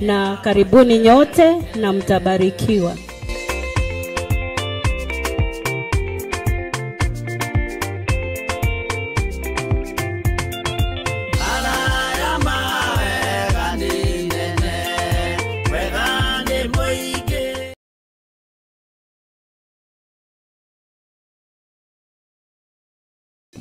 Na karibuni nyote na mtabarikiwa.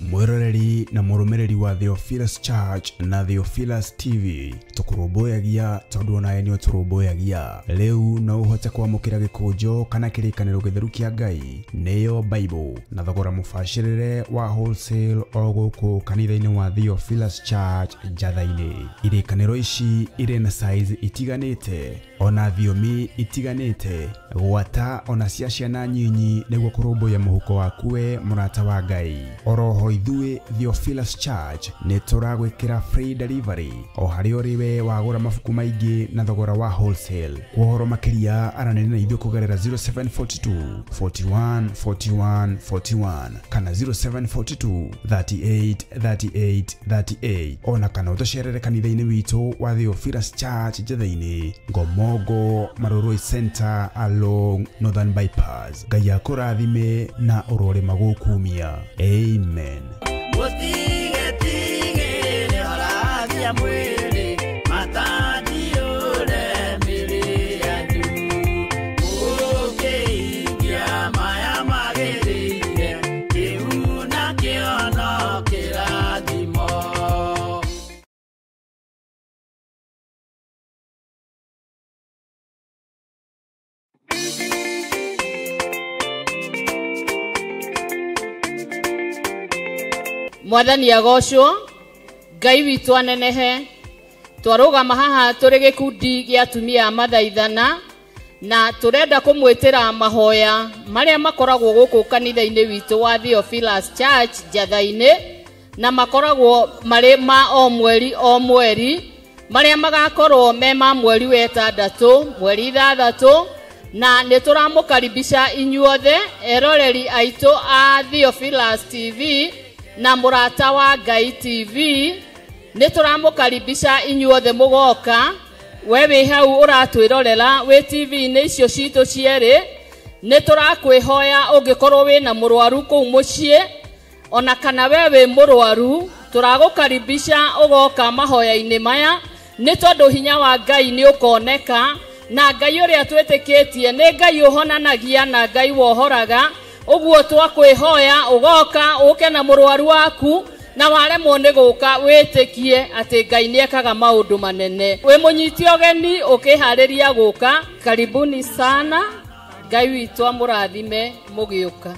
Mwiroreri na murumiriri wa Theophilus Church na Theophilus TV tukurumbuyagia tondu onawe ni uturumbuyagia. Riu no uhote kwamukira gikunjo kana kirikaniro githeru kia Ngai niyo Bible na thogora mubacirire wa wholesale o guku kanitha-ini wa Theophilus Church Njatha-ini. Irikaniro ici iri na size itiganite ona thiomi itiganite gwata ona cia ciana nyinyi niguo kurumbuya muhuko waku we murata wa Ngai. Oroho ithuĩ Theophilus Church nĩ tũragwĩkĩra free delivery o harĩa ũrĩ we wagũra mabuku maingĩ na thogora wa wholesale. Kwa ũhoro makĩria aranĩria na ithuĩ kũgerera 0742 41 41 41 kana 0742 38 38 38 ona kana ũtũcerere kanitha-inĩ witũ wa Theophilus Church Njatha-inĩ, Ngomongo Marurui Center along Northern Bypass. Ngai akũrathime na ũrorĩma gũkumia. Amen. Mwathani agocwo, Ngai witũ anenehe. Twarũgama haha tũrĩ gĩkundi gĩa atumia a mathaithana na tũrenda kũmwĩtĩra mahoya marĩa makoragwo gũkũ kanitha-inĩ witũ wa Theophilus Church Njatha-inĩ, na makoragwo marĩ ma o mweri o mweri, marĩa magakorwo me ma mweri wa ĩtandatũ, mweri ithathatũ, na nĩ tũramũkaribisha inyuothe eroreri aitũ a Theophilus TV na Mũrata wa Ngai TV. Nĩ tũramũkaribisha inyuothe mũgoka. We wĩ hau ũratwĩrorera wĩ TV-inĩ icio citũ cierĩ, nĩ tũrakwĩhoya ũngĩkorwo wĩna mũrwaru kũu mũciĩ ona kana we wĩ mũrwaru, tũragũkaribisha ũgoka mahoya-inĩ maya, nĩ tondũ hinya wa Ngai nĩ ũkoneka, na Ngai ũrĩa twĩtĩkĩtie nĩ Ngai ũhonanagia na Ngai wohoraga. Ũguo twakwĩhoya ũgoka ũke na mũrwaru waku, na waremwo nĩ gũka wĩtĩkie atĩ Ngai nĩekaga maũndũ manene. Wĩ mũnyiti ũgeni ũkĩharĩria gũka, karibuni sana. Ngai witũ amũrathime mũgĩũka.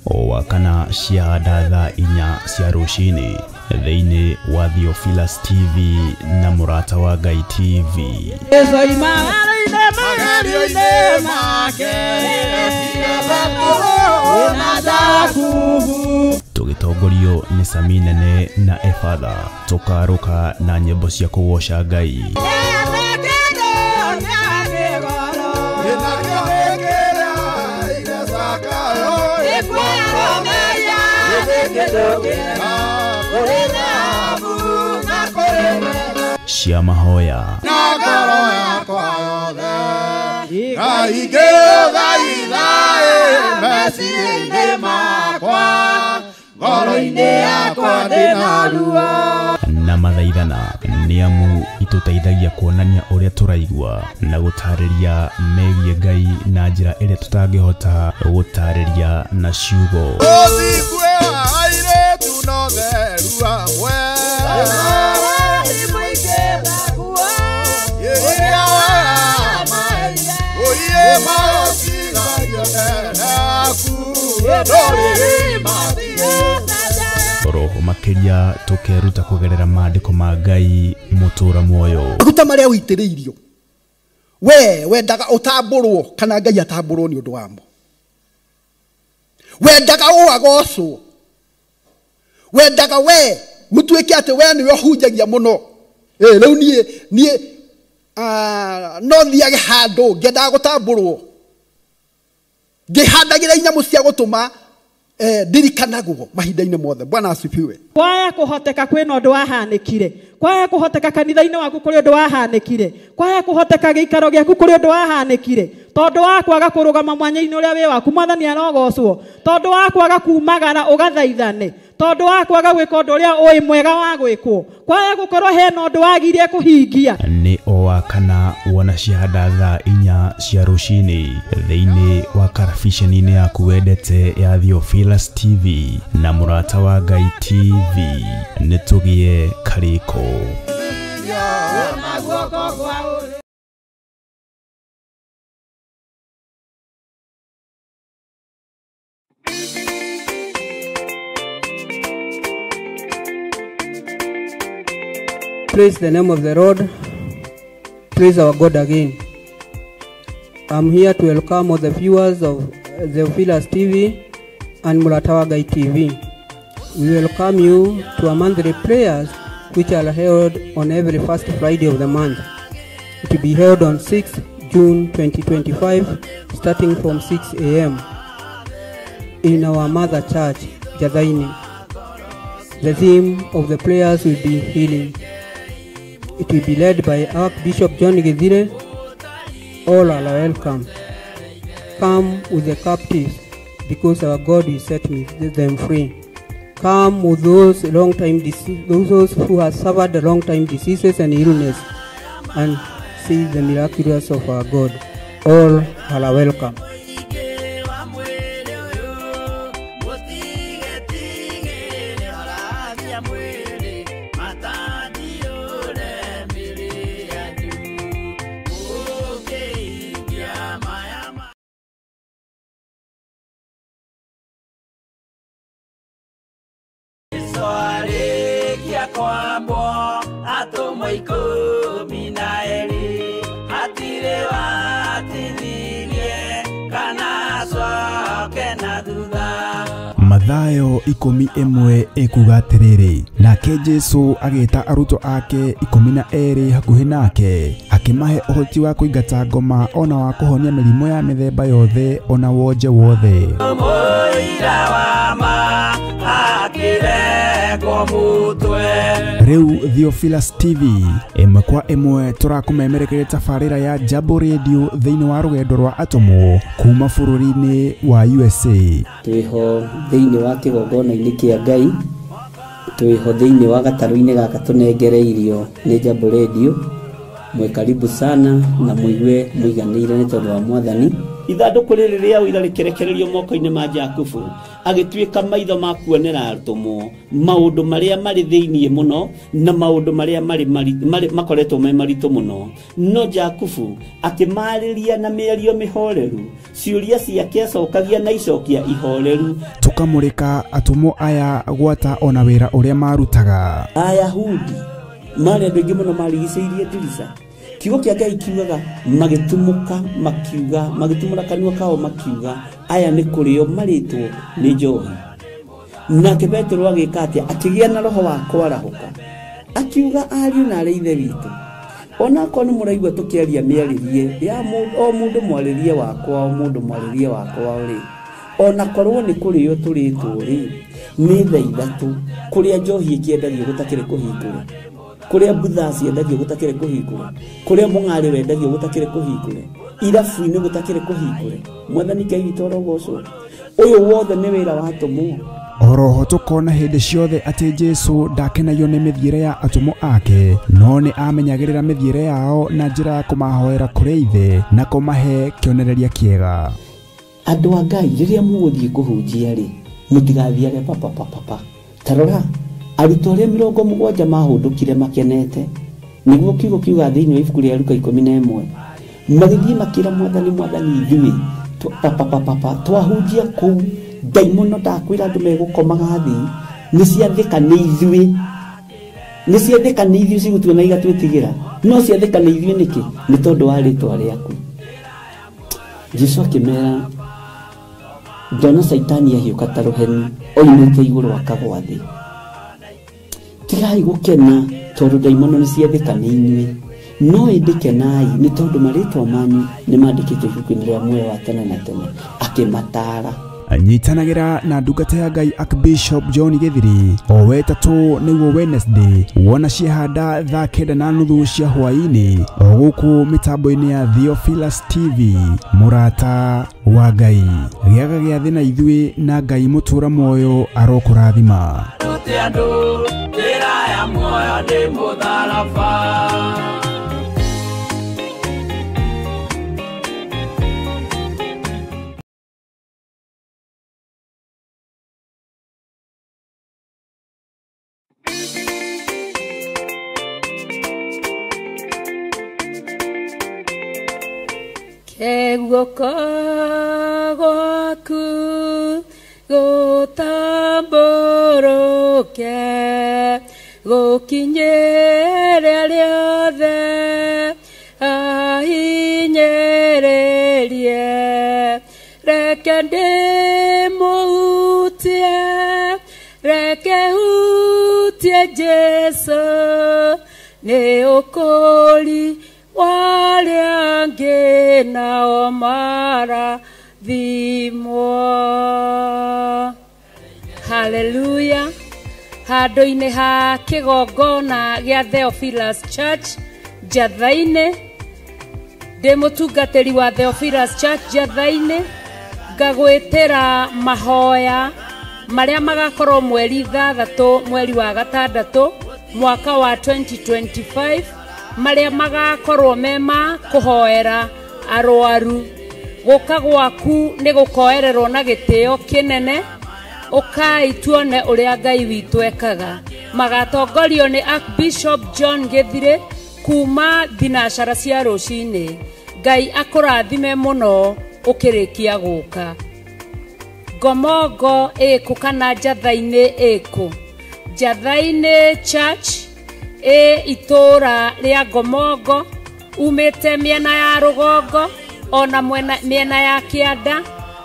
Wakana cia thaa 4 cia rũcinĩ thĩinĩ wa Theophilus TV na Mũrata wa Ngai TV. Tũgĩtongorio nĩ Sami Nene na Efatha, tũkarũka na nyĩmbo cia kũgoca Ngai. Cia mahoya na mathaithana nĩ amu itũteithagia kuonania ũrĩa tũraigua na gũtarĩria megiĩ Ngai na njĩra ĩrĩa tũtangĩhota gũtarĩria na ciugo. Roho makĩria tũkeruta kũgerera maandĩko ma Ngai mũtũra muoyo. Maguta marĩa ũitĩrĩirio we wendaga ũtambũrwo kana Ngai atambũrwo nĩ ũndũ wamo. Wendaga ũagocwo, wendaga we Gutuike ati we niwe hunjagia muno. Riu nie no thiage handu ngendaga gutamburwo. Ngihandagira inyamu cia gutuma ndirikanagwo mahinda-inĩ mothe. Bwana asifiwe. Kwaya kuhoteka kwina undu wahanikire, kwaya kuhoteka kanitha-inĩ waku kuri undu wahanikire, kwaya kuhoteka giikaro giaku kuri undu wahanikire, tondu wa kwaga kurugama mwanya-inĩ uria wi waku Mwathani arogocwo, tondu wa kwaga kumagara ugathaithane, tondu wa kwaga gwika undu uria ui mwega wa gwikwo, kwaya gukorwo hena undu wagirie kuhingia. Nĩ o wa kana wona ciahanda thaa 4 cia rũcinĩ thĩinĩ wa karabiceni-inĩ yaku wendete ya Theophilus TV na Mũrata wa Ngai TV. Nĩ tũgĩe karĩko. Praise the name of the Lord. Praise our God again. I'm here to welcome all the viewers of Theophilus TV and Murata wa Ngai TV. We welcome you to our monthly prayers, which are held on every first Friday of the month. It will be held on 6th June 2025, starting from 6 a.m. in our mother church, Jathaini. The theme of the prayers will be healing. It will be led by Archbishop John Githire. All are welcome. Come with the captives, because our God will set them free. Come with those those who have suffered long time diseases and illness, and see the miraculous of our God. All are welcome. Mathayo 11 ekuga atiriri, nake Jesu agĩta arutwo ake 12 hakuhĩ nake, akĩmahe ũhoti wa kũingata ngoma ona wa kũhonia mĩrimũ ya mĩthemba yothe ona wonje wothe. Rĩu Theophilus TV ĩmwe kwa ĩmwe tũrakũmemerekeria tabarĩra ya Jambo Radio thĩinĩ wa rũgendo rwa atũmwo kuma bũrũri-inĩ wa USA. Twĩho thĩinĩ wa kĩgongona-inĩ kĩa Ngai, twĩho thĩinĩ wa gatarũ-inĩ gaka tũnengereirio nĩ Jambo Radio. Mwe karibu sana na muigue muiganĩire nĩ tondũ wa Mwathani. Ithandũkũ rĩrĩ rĩa ũira rĩkĩrekererio moko-inĩ ma Jakubu, agĩtuĩka maitho ma kuonera atũmwo maũndũ marĩa marĩ thĩinĩ mũno na maũndũ marĩa marĩ makoretwo me maritũ mũno. No Jakubu akĩmarĩria na mĩario mĩhoreru, ciũria ciake acokagia na icokia ihoreru. Tũkamũrĩka atũmwo aya gwata ona wĩra ũrĩa marutaga. Ayahudi marĩ andũ aingĩ mũno marigicĩirie ndirica. Kiugo kĩa Ngai kiugaga magĩtumũka makiuga, magĩtumũra kanua kao makiuga, aya nĩ kũrĩo marĩtwo nĩ njohi. Nake Petero agĩka atĩa? Akĩgĩa na roho wa kwarahũka, akiuga ariũ na arĩ ithe witũ, onakorwo nĩ mũraigua tũkĩaria mĩarĩrie ya o mũndũ mwarĩrie wakwa, o mũndũ mwarĩrie wakwa rĩ, onakorwo nĩ kũrĩo tũrĩtwo rĩ, nĩ thaa 3 kũrĩa njohi ĩkĩendagio gũtakĩrĩ kũhingũre, kuria butha ciendagio gutakire kuhingure, kuria mung'ari wendagio gutakire kuhingure, irabu-inĩ gutakire kuhingure. Mwathani Ngai witũ arogocwo. Ũyũ wothe nĩ wĩra wa atũmwo. Oroho tũkona hĩndĩ ciothe atĩ Jesu ndakenagio nĩ mĩthiĩre ya atũmwo ake, no nĩ amenyagĩrĩra mĩthiĩre yao na njĩra ya kũmahoera kũrĩ Ithe na kũmahe kĩonereria kĩega. Andũ a Ngai rĩrĩa mũgũthiĩ kũhunjia rĩ, mũtigathiage papapapapa. Ta rora arutwo arĩa 70 mahũndũkire makenete, nĩguo kiugo kiuga thĩinĩ wa ibuku rĩa Luka 11, magĩthiĩ makĩra Mwathani, Mwathani ithuĩ papapapapa twahunjia kũu ndaimono ndakwĩra andũ megũkomaga thĩ, nĩ ciathĩka nĩ ithuĩ, nĩ ciathĩka nĩ ithuĩ cigũtuona igatwĩtigĩra, no ciathĩka nĩ ithuĩ nĩkĩ? Nĩ tondũ wa rĩtwa rĩaku. Jesu akĩmera, ndona Caitani ahiũka ta rũheni oimĩte igũrũ akagwa thĩ. Tigai gũkena tondũ ndaimono nĩ ciathĩka nĩ inyuĩ, no ĩndĩ kenai nĩ tondũ marĩtwa manyu nĩ mandĩkĩtwo ibuku-inĩ rĩa muoyo wa tene na tene. Akĩmataara. Nyitanagĩra na ndungata ya Ngai Archbishop John Githiri o wetatũ nĩguo Wednesday wona ciahanda thaa 9:30 cia hwaĩ-inĩ o gũkũ mĩtambo-inĩ ya Theophilus TV. Mũrata wa Ngai, gĩaga gĩathĩ na ithuĩ na Ngai mũtũra muoyo arokũrathima. Guoko gwaku gũtambũrũke gũkinyĩre arĩa othe ahinyĩrĩrie, reke ndĩmũhutie, reke hutie Jesũ, nĩ ũkũũri warĩa angĩ nao marathimwo. Haleluya. Handũ-inĩ ha kĩgongona gĩa Theophilus Church Njatha-inĩ, ndĩ mũtungatĩri wa Theophilus Church Njatha-inĩ, ngagwĩtĩra mahoya marĩa magakorwo mweri 6 mweri wa 6 mwaka wa 2025, marĩa magakorwo mema kũhoera arwaru. Gũka gwaku nĩ gũkoererwo na gĩtĩo kĩnene, ũkai tuone ũrĩa Ngai witũ ekaga. Magatongorio nĩ Archbishop John Githire kuma thinacara cia rũcinĩ. Ngai akũrathime mũno ũkĩrĩkia gũka. Ngomongo ĩkũ kana Njatha-inĩ ĩkũ? Njatha-inĩ Church ĩ itũra rĩa Ngomongo, umĩte mĩena ya rũgongo ona mĩena ya kĩanda,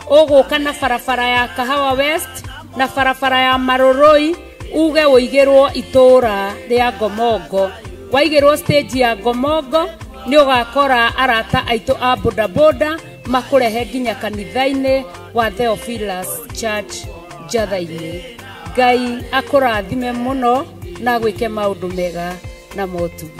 ũgũka na barabara ya Kahawa West na barabara ya Marũrũi, uge ũigĩrwo itũra rĩa Ngomongo. Waigĩrwo stage ya Ngomongo nĩ ũgakora arata aitũ a bodaboda makũrehe nginya kanitha-inĩ wa Theophilus Church Njatha-inĩ. Ngai akũrathime mũno na gwĩke maũndũ mega na motugi.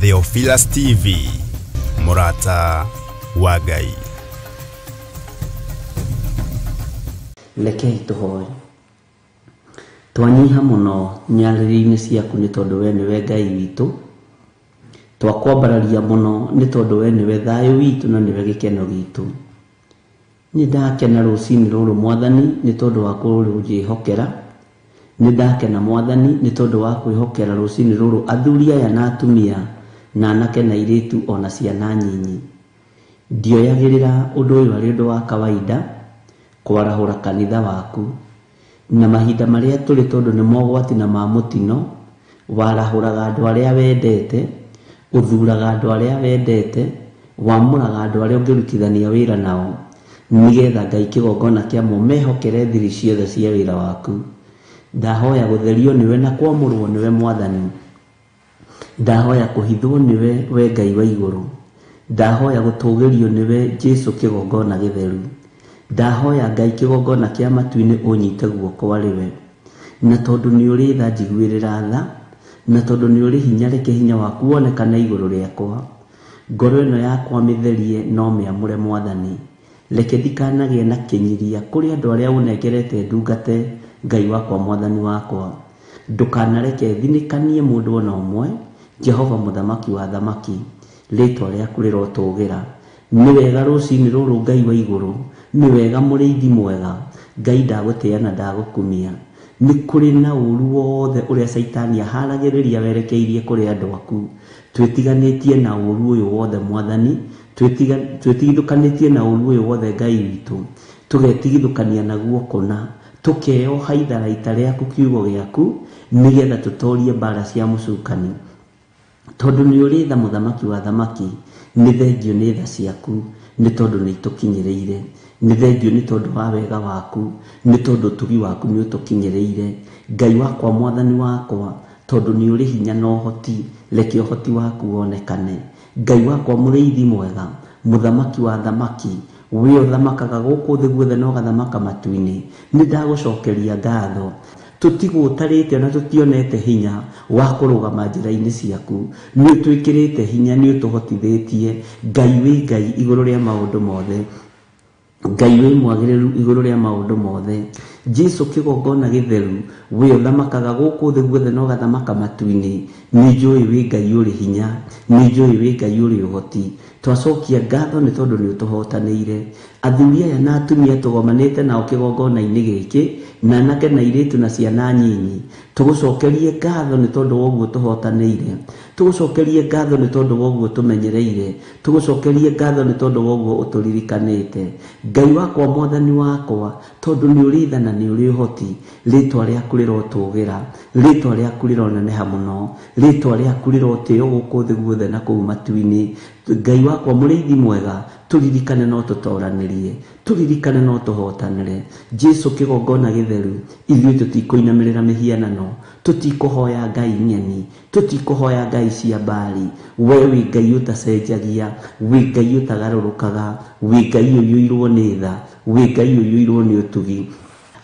Theophilus TV, mũrata wa Ngai. Rekei tũhoe. Twanyiha mũno nyarĩrĩ-inĩ ciaku nĩ tondũ we nĩwe Ngai witũ, twakwambararia mũno nĩ tondũ we nĩwe thayũ witũ na nĩwe gĩkeno gitũ. Nĩ ndakena rũcinĩ rũrũ Mwathani nĩ tondũ wa kũrũnjĩhokera. Nĩ ndakena Mwathani nĩ tondũ wa kwĩhokera rũcinĩ rũrũ athuri aya na atumia na anake na airĩtu ona ciana nyinyi. Ndioyagĩrĩra ũndũ ũyũ arĩ ũndũ wa kawaida kwarahũra kanitha waku, na mahinda marĩa tũrĩ tondũ nĩ mogwati na ma mũtino, warahũraga andũ arĩa wendete, ũthuraga andũ arĩa wendete, wamũraga andũ arĩa ũngĩrutithania wĩra nao, nĩgetha Ngai kĩgongona kĩamo mehokere thiri ciothe cia wĩra waku. Ndahoya gũtherio nĩwe na kwamũrwo nĩwe Mwathani. Ndahoya kũhithwo nĩwe we Ngai wa igũrũ. Ndahoya gũtũgĩrio nĩwe Jesũ kĩgongona gĩtheru. Ndahoya Ngai kĩgongona kĩa matu-inĩ ũnyite guoko arĩ we. Na tondũ nĩ ũrĩ tha njiguĩrĩra tha, na tondũ nĩ ũrĩ hinya reke hinya waku wonekane igũrũ rĩakwa. Ngoro ĩno yakwa mĩtherie no mĩamũre Mwathani. Reke ndikanagĩe na kĩnyiria kũrĩ andũ arĩa ũnengerete ndungate Ngai wakwa Mwathani wakwa. Ndũkanareke thinĩkanie mũndũ ona ũmwe, Jehova mũthamaki wa thamaki, rĩtwa rĩaku rĩrotũgĩra. Nĩ wega rũcinĩ rũrũ Ngai wa igũrũ, nĩ wega mũrĩithi mwega, Ngai ndagũtĩĩa na ndagũkumia. Nĩ kũrĩ na ũru wothe ũrĩa Caitani aharagĩrĩria werekeirie kũrĩ andũ aku. Twĩtiganĩtie na ũru ũyũ wothe Mwathani, twĩtigithũkanĩtie na ũru ũyũ wothe Ngai witũ, tũgetigithũkania naguo kũna, tũkeoha itharaita rĩaku kiugo gĩaku, nĩgetha tũtorie mbara cia mũcukani. Tondũ nĩ ũrĩ tha mũthamaki wa thamaki, nĩ thengio nĩ tha ciaku, nĩ tondũ nĩ itũkinyĩrĩire. Nĩ thengio nĩ tondũ wa wega waku, nĩ tondũ ũtugi waku nĩ ũtũkinyĩrĩire. Ngai wakwa Mwathani wakwa, tondũ nĩ ũrĩ hinya na ũhoti, reke ũhoti waku wonekane. Ngai wakwa mũrĩithi mwega, mũthamaki wa thamaki, we ũthamakaga gũkũ thĩ guothe na ũgathamaka matu-inĩ, nĩ ndagũcokeria ngatho. Tũtigũtarĩte na tũtionete hinya wa kũrũgama njĩra-inĩ ciaku. Nĩ ũtwĩkĩrĩte hinya, nĩ ũtũhotithĩtie. Ngai wĩ Ngai igũrũ rĩa maũndũ mothe. Ngai wĩ mwagĩrĩru igũrũ rĩa maũndũ mothe. Jesu kĩgongona gĩtheru, we ũthamakaga gũkũ thĩ guothe na ũgathamaka matu-inĩ. Nĩ njũĩ wĩ Ngai ũrĩ hinya, nĩ njũĩ wĩ Ngai ũrĩ ũhoti. Twacokia ngatho nĩ tondũ nĩ ũtũhotanĩire. Athuri aya na atumia tũgomanĩte nao kĩgongona-inĩ gĩkĩ, na anake na airĩtu na ciana nyinyi, tũgũcokerie ngatho nĩ tondũ wa ũguo tũhotanĩire. Tũgũcokerie ngatho nĩ tondũ wa ũguo tũmenyereire. Tũgũcokerie ngatho nĩ tondũ wa ũguo ũtũririkanĩte. Ngai wakwa Mwathani wakwa, tondũ nĩ ũrĩ tha na nĩ ũrĩ ũhoti, rĩtwa rĩaku rĩrotũgĩra, rĩtwa rĩaku rĩroneneha mũno, rĩtwa rĩaku rĩrotĩo gũkũ thĩ guothe na kũu matu-inĩ. Ngai wakwa mũrĩithi mwega, tũririkane no tũtoranĩrie, tũririkane no tũhotanĩre. Jesu kĩgongona gĩtheru, ithuĩ tũtikũinamĩrĩra mĩhianano, tũtikũhoya ngai ng'eni, tũtikũhoya ngai cia Baali. We wĩ Ngai ũtacenjagia, wĩ Ngai ũtagarũrũkaga, wĩ Ngai ũiyũirwo nĩ tha, wĩ Ngai ũiyũirwo nĩ ũtugi.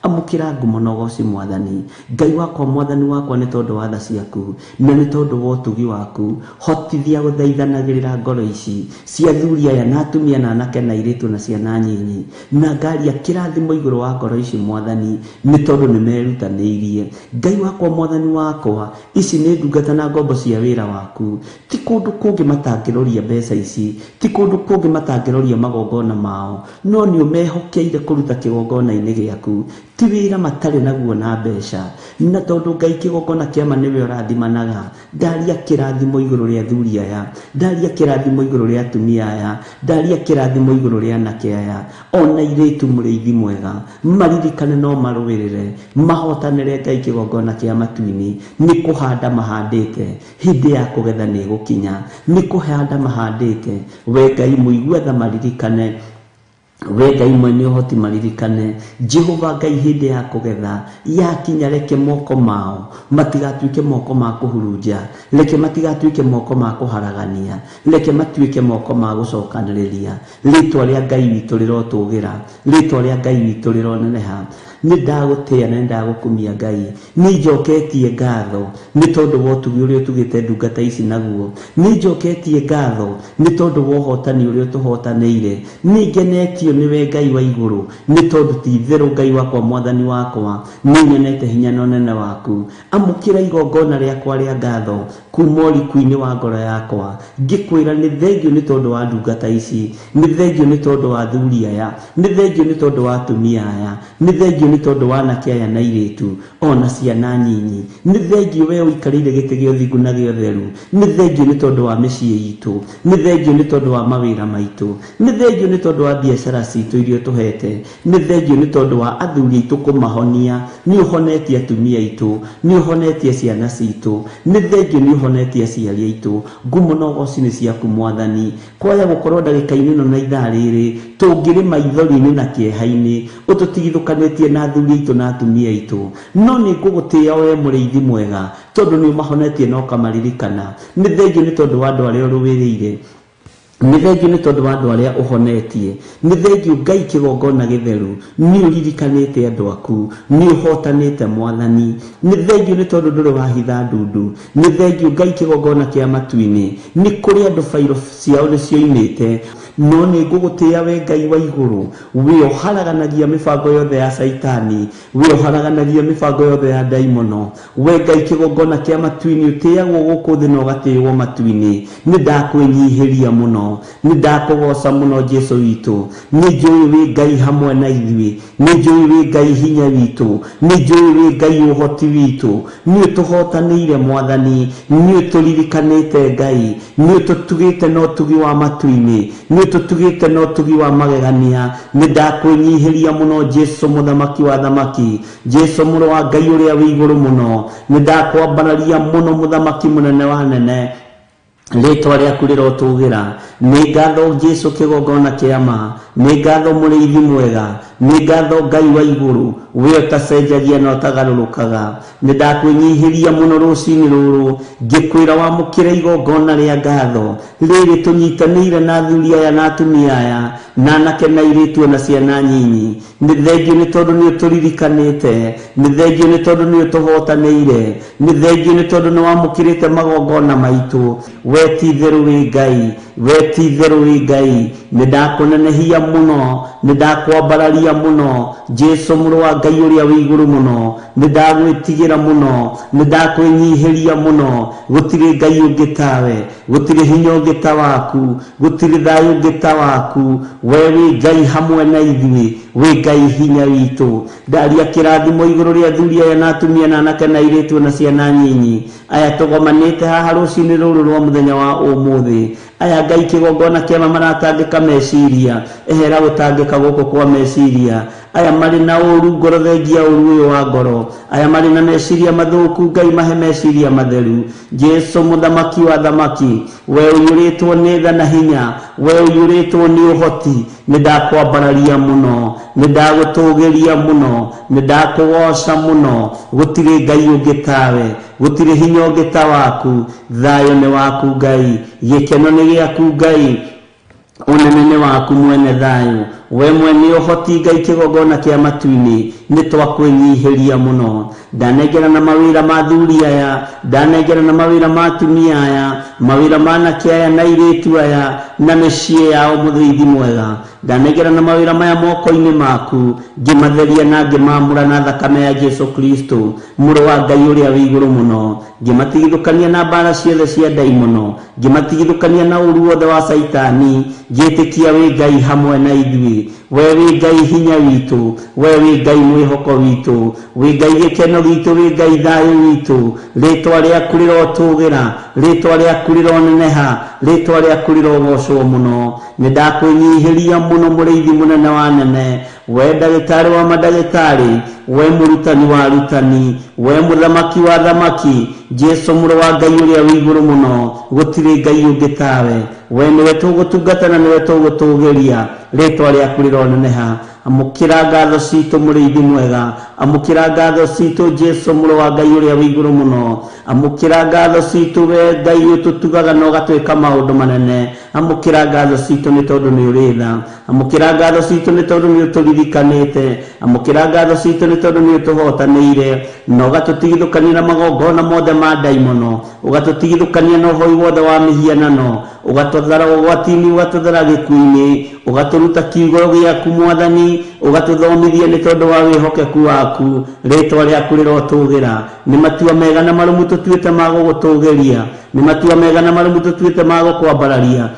Amũkĩra ngumo na ũgoci Mwathani. Ngai wakwa Mwathani wakwa, nĩ tondũ wa tha ciaku na nĩ tondũ wa ũtugi waku, hotithia gũthaithanagĩrĩra ngoro ici cia athuri aya na atumia na anake na airĩtu na ciana nyinyi, na ngaria kĩrathimo igũrũ wa ngoro ici Mwathani, nĩ tondũ nĩ merutanĩirie. Ngai wakwa Mwathani wakwa, ici nĩ ndungata na ngombo cia wĩra waku. Ti kũndũ kũngĩ matangĩroria mbeca ici, ti kũndũ kũngĩ matangĩroria magongona mao, no nĩ ũmehokeire kũruta kĩgongona-inĩ gĩaku. Ti wĩra matarĩ naguo na mbeca, na tondũ Ngai kĩgongona kĩama nĩwe ũrathimanaga, ndaria kĩrathimo igũrũ rĩa athuri aya, ndaria kĩrathimo igũrũ rĩa atumia aya, ndaria kĩrathimo igũrũ rĩa anake aya, ona airĩtu mũrĩithi mwega, maririkane no marũĩrĩre, mahotanĩre Ngai kĩgongona kĩa matu-inĩ. Nĩ kũhanda mahandĩte, hĩndĩ ya kũgetha nĩ ĩgũkinya. Nĩ kũhanda mahandĩte, we Ngai mũigua tha maririkane, we Ngai mwene ũhoti maririkane. Jehova Ngai hĩndĩ ya kũgetha yakinya, reke moko mao matigatuĩke moko ma kũhurunja, reke matigatuĩke moko ma kũharagania, reke matuĩke moko ma gũcokanĩrĩria. Rĩtwa rĩa Ngai witũ rĩrotũgĩra, rĩtwa rĩa Ngai witũ rĩroneneha. Nĩ ndagũtĩĩa na nĩ ndagũkumia Ngai. Nĩ njoketie ngatho nĩ tondũ wa ũtugi ũrĩa ũtugĩte ndungata ici naguo. Nĩ njoketie ngatho nĩ tondũ wa ũhotani ũrĩa ũtũhotanĩire. Nĩ ngenetio nĩwe Ngai wa igũrũ, nĩ tondũ ti itherũ Ngai wakwa Mwathani wakwa, nĩ nyonete hinya na ũnene waku. Amũkĩra igongona rĩakwa rĩa ngatho kuma ũriku-inĩ wa ngoro yakwa, ngĩkwĩra nĩ thengio nĩ tondũ wa ndungata ici, nĩ thengio nĩ tondũ wa athuri aya, nĩ thengio nĩ tondũ wa atumia aya, nĩ thengio nĩ tondũ wa anake aya na airĩtu ona ciana nyinyi. Nĩ thengio we ũikarĩire gĩtĩ gĩa ũthingu na gĩa ũtheru. Nĩ thengio nĩ tondũ wa mĩciĩ itũ, nĩ thengio nĩ tondũ wa mawĩra maitũ, nĩ thengio nĩ tondũ wa biacara citũ iria ũtũhete, nĩ thengio nĩ tondũ wa athuri aitũ kũmahonia. Nĩ ũhonetie atumia aitũ, nĩ ũhonetie ciana citũ, nĩ thengio nĩ ũhonetie aciari aitũ. Ngumo na ũgoci nĩ ciaku Mwathani. Kwaya gũkorwo ndagĩka-inĩ ĩno na ithaa rĩrĩ tũngĩrĩ maithori-inĩ na kĩeha-inĩ, ũtũtigithũkanĩtie na athuri aitũ na atumia aitũ, no nĩ ngũgũtĩĩa we mũrĩithi mwega, tondũ nĩ ũmahonetie na ũkamaririkana. Nĩ thengio nĩ tondũ wa andũ arĩa ũrũĩrĩire, nĩ thengio nĩ tondũ wa andũ arĩa ũhonetie, nĩ thengio Ngai kĩgongona gĩtheru, nĩ ũririkanĩte andũ aku, nĩ ũhotanĩte Mwathani. Nĩ thengio nĩ tondũ ndũrĩ wahitha ndundu. Nĩ thengio Ngai kĩgongona kĩa matu-inĩ, nĩ kũrĩ andũ bairo ciao nĩ cioimĩte, No nĩ ngũgũtĩĩa we Ngai wa igũrũ, we ũharaganagia mĩbango yothe ya Caitani, we ũharaganagia mĩbango yothe ya ndaimono. We Ngai kĩgongona kĩa matu-inĩ, ũtĩagwo gũkũ thĩ na ũgatĩĩwo matu-inĩ. Nĩ ndakwĩnyihĩria mũno, nĩ ndakũgoca mũno Jesu witũ. Nĩ njũĩ wĩ Ngai hamwe na ithuĩ, nĩ njũĩ wĩ Ngai hinya witũ, nĩ njũĩ wĩ Ngai ũhoti witũ. Nĩ ũtũhotanĩire Mwathani, nĩ ũtũririkanĩte Ngai, nĩ ũtũtugĩte na ũtugi wa matu-inĩ, nĩ ũtũtugĩte na ũtugi wa magegania. Nĩ ndakwĩnyihĩria mũno Jesu mũthamaki wa thamaki, Jesu mũrũ wa Ngai ũrĩa wĩ igũrũ mũno. Nĩ ndakwambararia mũno mũthamaki mũnene wa nene, rĩtwa rĩaku rĩrotũgĩra. Nĩ ngatho Jesu kĩgongona kĩa ma, nĩ ngatho mũrĩithi mwega, nĩ ngatho Ngai wa igũrũ, we ũtacenjagia na ũtagarũrũkaga. Nĩ ndakwĩnyihĩria mũno rũcinĩ rũrũ, ngĩkwĩra wamũkĩre igongona rĩa ngatho rĩrĩ tũnyitanĩire na athuri aya na atumia aya, na anake na airĩtu na ciana nyinyi. Nĩ thengio nĩ tondũ nĩ ũtũririkanĩte, nĩ thengio nĩ tondũ nĩ ũtũhotanĩire, nĩ thengio nĩ tondũ nĩ wamũkĩrĩte magongona maitũ. We ti itherũ wĩ Ngai, we ti itherũ wĩ Ngai. Nĩ ndakũnenehia mũno, nĩ ndakwambararia mũno Jesu mũrũ wa Ngai ũrĩa wĩ igũrũ mũno. Nĩ ndagwĩtigĩra mũno, nĩ ndakwĩnyihĩria mũno. Gũtirĩ Ngai ũngĩ tawe, gũtirĩ hinya ũngĩ ta waku, gũtirĩ thayũ ũngĩ ta waku. We wĩ Ngai hamwe na ithuĩ, wĩ Ngai hinya witũ. Ndaria kĩrathimo igũrũ rĩa athuri aya na atumia na anake na airĩtu na ciana nyinyi aya tũgomanĩte haha rũcinĩ rũrũ rwa mũthenya wa ũmũthĩ. Aya Ngai kĩgongona kĩama maratangĩka meciria, ehera gũtangĩka gũkũ kwa meciria. Aya marĩ na ũru ngoro, thengia ũru ũyũ wa ngoro. Aya marĩ na meciria mathũku, Ngai mahe meciria matheru. Jesu mũthamaki wa thamaki, we ũiyũrĩtwo nĩ tha na hinya, we ũiyũrĩtwo nĩ ũhoti, nĩ ndakwambararia mũno, nĩ ndagũtũgĩria mũno, nĩ ndakũgoca mũno. Gũtirĩ Ngai ũngĩ tawe, gũtirĩ hinya ũngĩ ta waku. Thayũ nĩ waku Ngai, gĩkeno nĩ gĩaku Ngai, ũnene nĩ waku mwene thayũ. We mwene ũhoti Ngai kĩgongona kĩa matu-inĩ, nĩ twakwĩnyihĩria mũno. Ndanengera na mawĩra ma athuri aya, ndanengera na mawĩra ma atumia aya, mawĩra ma anake aya na airĩtu aya, na mĩciĩ yao mũthĩithi mwega. Ndanengera na mawĩra maya moko-inĩ maku, ngĩmatheria na ngĩmamũra na thakame ya Jesu Kristo mũrũ wa Ngai ũrĩa wĩ igũrũ mũno. Ngĩmatigithũkania na mbara ciothe cia ndaimono, ngĩmatigithũkania na ũru wothe wa Caitani, ngĩtĩkia wĩ Ngai hamwe na ithuĩ. We wĩ Ngai hinya witũ, we wĩ Ngai mwĩhoko witũ, wĩ Ngai gĩkeno gitũ, wĩ Ngai thayũ witũ. Rĩtwa rĩaku rĩrotũgĩra, rĩtwa rĩaku rĩroneneha, rĩtwa rĩaku rĩrogocwo mũno. Nĩ ndakwĩnyihĩria mũno mũrĩithi mũnene wa nene, we ndagĩtarĩ wa mandagĩtarĩ, we mũrutani wa arutani, we mũthamaki wa thamaki, Jesu mũrũ wa Ngai ũrĩa wĩ igũrũ mũno. Gũtirĩ Ngai ũngĩ tawe, we nĩwe tũgũtungata na nĩwe tũgũtũgĩria. Rĩtwa rĩaku rĩroneneha. Amũkĩra ngatho citũ mũrĩithi mwega, amũkĩra ngatho citũ Jesu mũrũ wa Ngai ũrĩa wĩ igũrũ mũno. Amũkĩra ngatho citũ we Ngai ũtũtugaga na ũgatwĩka maũndũ manene. Amũkĩra ngatho citũ nĩ tondũ nĩ ũrĩ tha. Amũkĩra ngatho citũ nĩ tondũ nĩ ũtũririkanĩte. Amũkĩra ngatho citũ nĩ tondũ nĩ ũtũhotanĩire na ũgatũtigithũkania na magongona mothe ma ndaimono, ũgatũtigithũkania na ũhoi wothe wa mĩhianano, ũgatũthara ũgwati-inĩ, ũgatũthara gĩkuũ-inĩ, ũgatũruta kiugo gĩaku Mwathani, ũgatũthomithia nĩ tondũ wa wĩhokeku waku. Rĩtwa rĩaku rĩrotũgĩra. Nĩ matua mega na marũmu tũtuĩte ma gũgũtũgĩria, nĩ matua mega na marũmu tũtuĩte ma gũkwambararia,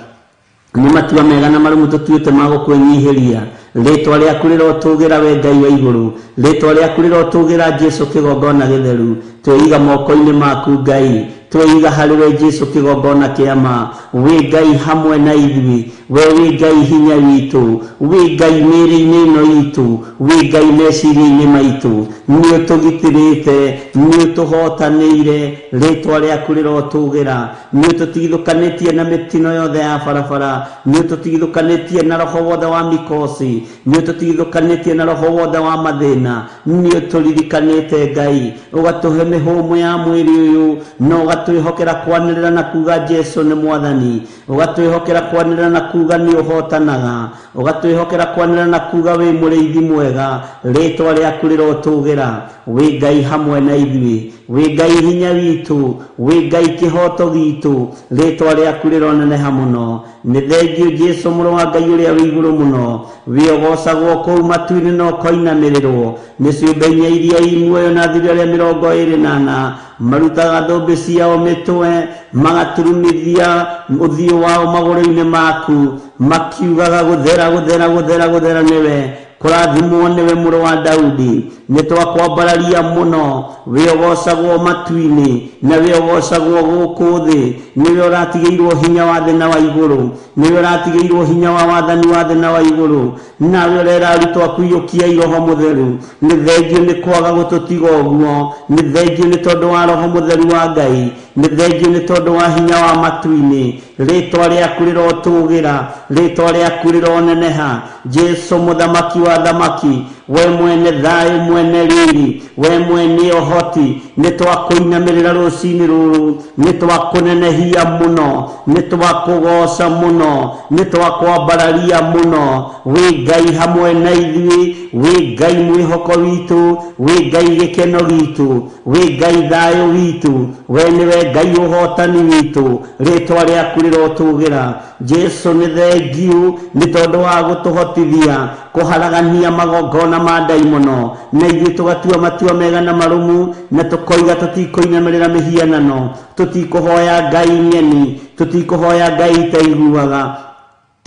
nĩ matua mega na marũmu tũtuĩte ma gũkwĩnyihĩria. Rĩtwa rĩaku rĩrotũgĩra we Ngai wa igũrũ, rĩtwa rĩaku rĩrotũgĩra Jesu kĩgongona gĩtheru. Twĩiga moko-inĩ maku Ngai, twĩiga harĩ we Jesu kĩgongona kĩa ma. Wĩ Ngai hamwe na ithuĩ, we wĩ Ngai hinya witũ, wĩ Ngai mĩĩrĩ-inĩ ĩno itũ, wĩ Ngai meciria-inĩ maitũ. Nĩ ũtũgitĩrĩte, nĩ ũtũhotanĩire, rĩtwa rĩaku rĩrotũgĩra. Nĩ ũtũtigithũkanĩtie na mĩtino yothe ya barabara, nĩ ũtũtigithũkanĩtie na roho wothe wa mikosi, nĩ ũtũtigithũkanĩtie na roho wothe wa mathĩna. Nĩ ũtũririkanĩte Ngai, ũgatũhe mĩhũmũ ya mwĩrĩ ũyũ, na ũgatwĩhokera kwanĩrĩra na kuga Jesu nĩ Mwathani, ũgatwĩhokera kwanĩrĩra na kuga nĩ ũhotanaga, ũgatwĩhokera kwanĩrĩra na kuga wĩ mũrĩithi mwega. Rĩtwa rĩaku rĩrotũgĩra. Wĩ Ngai hamwe na ithuĩ, wĩ Ngai hinya witũ, wĩ Ngai kĩhoto gitũ. Rĩtwa rĩaku rĩroneneha mũno. Nĩ thengio Jesu mũrũ wa Ngai ũrĩa wĩ igũrũ mũno, wĩogocagwo kũu matu-inĩ na ũkoinamĩrĩrwo nĩ ciũmbe inya iria i muoyo na athuri arĩa 24 marutaga thũmbĩ ciao mĩtwe, magaturumithia ũthiũ wao magũrũ-inĩ maku, makiugaga gũthera gũthera gũthera gũthera nĩwe, kũrathimwo nĩwe mũrũ wa Daudi. Nĩ twakwambararia mũno, wĩogocagwo matu-inĩ na wĩogocagwo gũkũ thĩ. Nĩwe ũratigĩirwo hinya wa thĩ na wa igũrũ, nĩwe ũratigĩirwo hinya wa wathani wa thĩ na wa igũrũ, nawe ũrera arutwo aku iyũkiai Roho Mũtheru. Nĩ thengio nĩ kwaga gũtũtiga ũguo, nĩ thengio nĩ tondũ wa Roho Mũtheru wa Ngai, nĩ thengio nĩ tondũ wa hinya wa matu-inĩ. Rĩtwa rĩaku rĩrotũgĩra, rĩtwa rĩaku rĩroneneha. Jesu mũthamaki wa thamaki, we mwene thayũ, mwene riri, we mwene ũhoti, nĩ twakũinamĩrĩra rũcinĩ rũrũ, nĩ twakũnenehia mũno, nĩ twakũgoca mũno, nĩ twakwambararia mũno. Wĩ Ngai hamwe na ithuĩ, wĩ Ngai mwĩhoko witũ, wĩ Ngai gĩkeno gitũ, wĩ Ngai thayũ witũ, we nĩwe Ngai ũhotani witũ. Rĩtwa rĩaku rĩrotũgĩra. Jesu nĩ thengiũ nĩ tondũ wa gũtũhotithia kũharagania magongona ma ndaimono, na ithuĩ tũgatua matua mega na marũmu, na tũkoiga tũtikũinamĩrĩra mĩhianano, tũtikũhoya ngai ng'eni, tũtikũhoya ngai itaiguaga,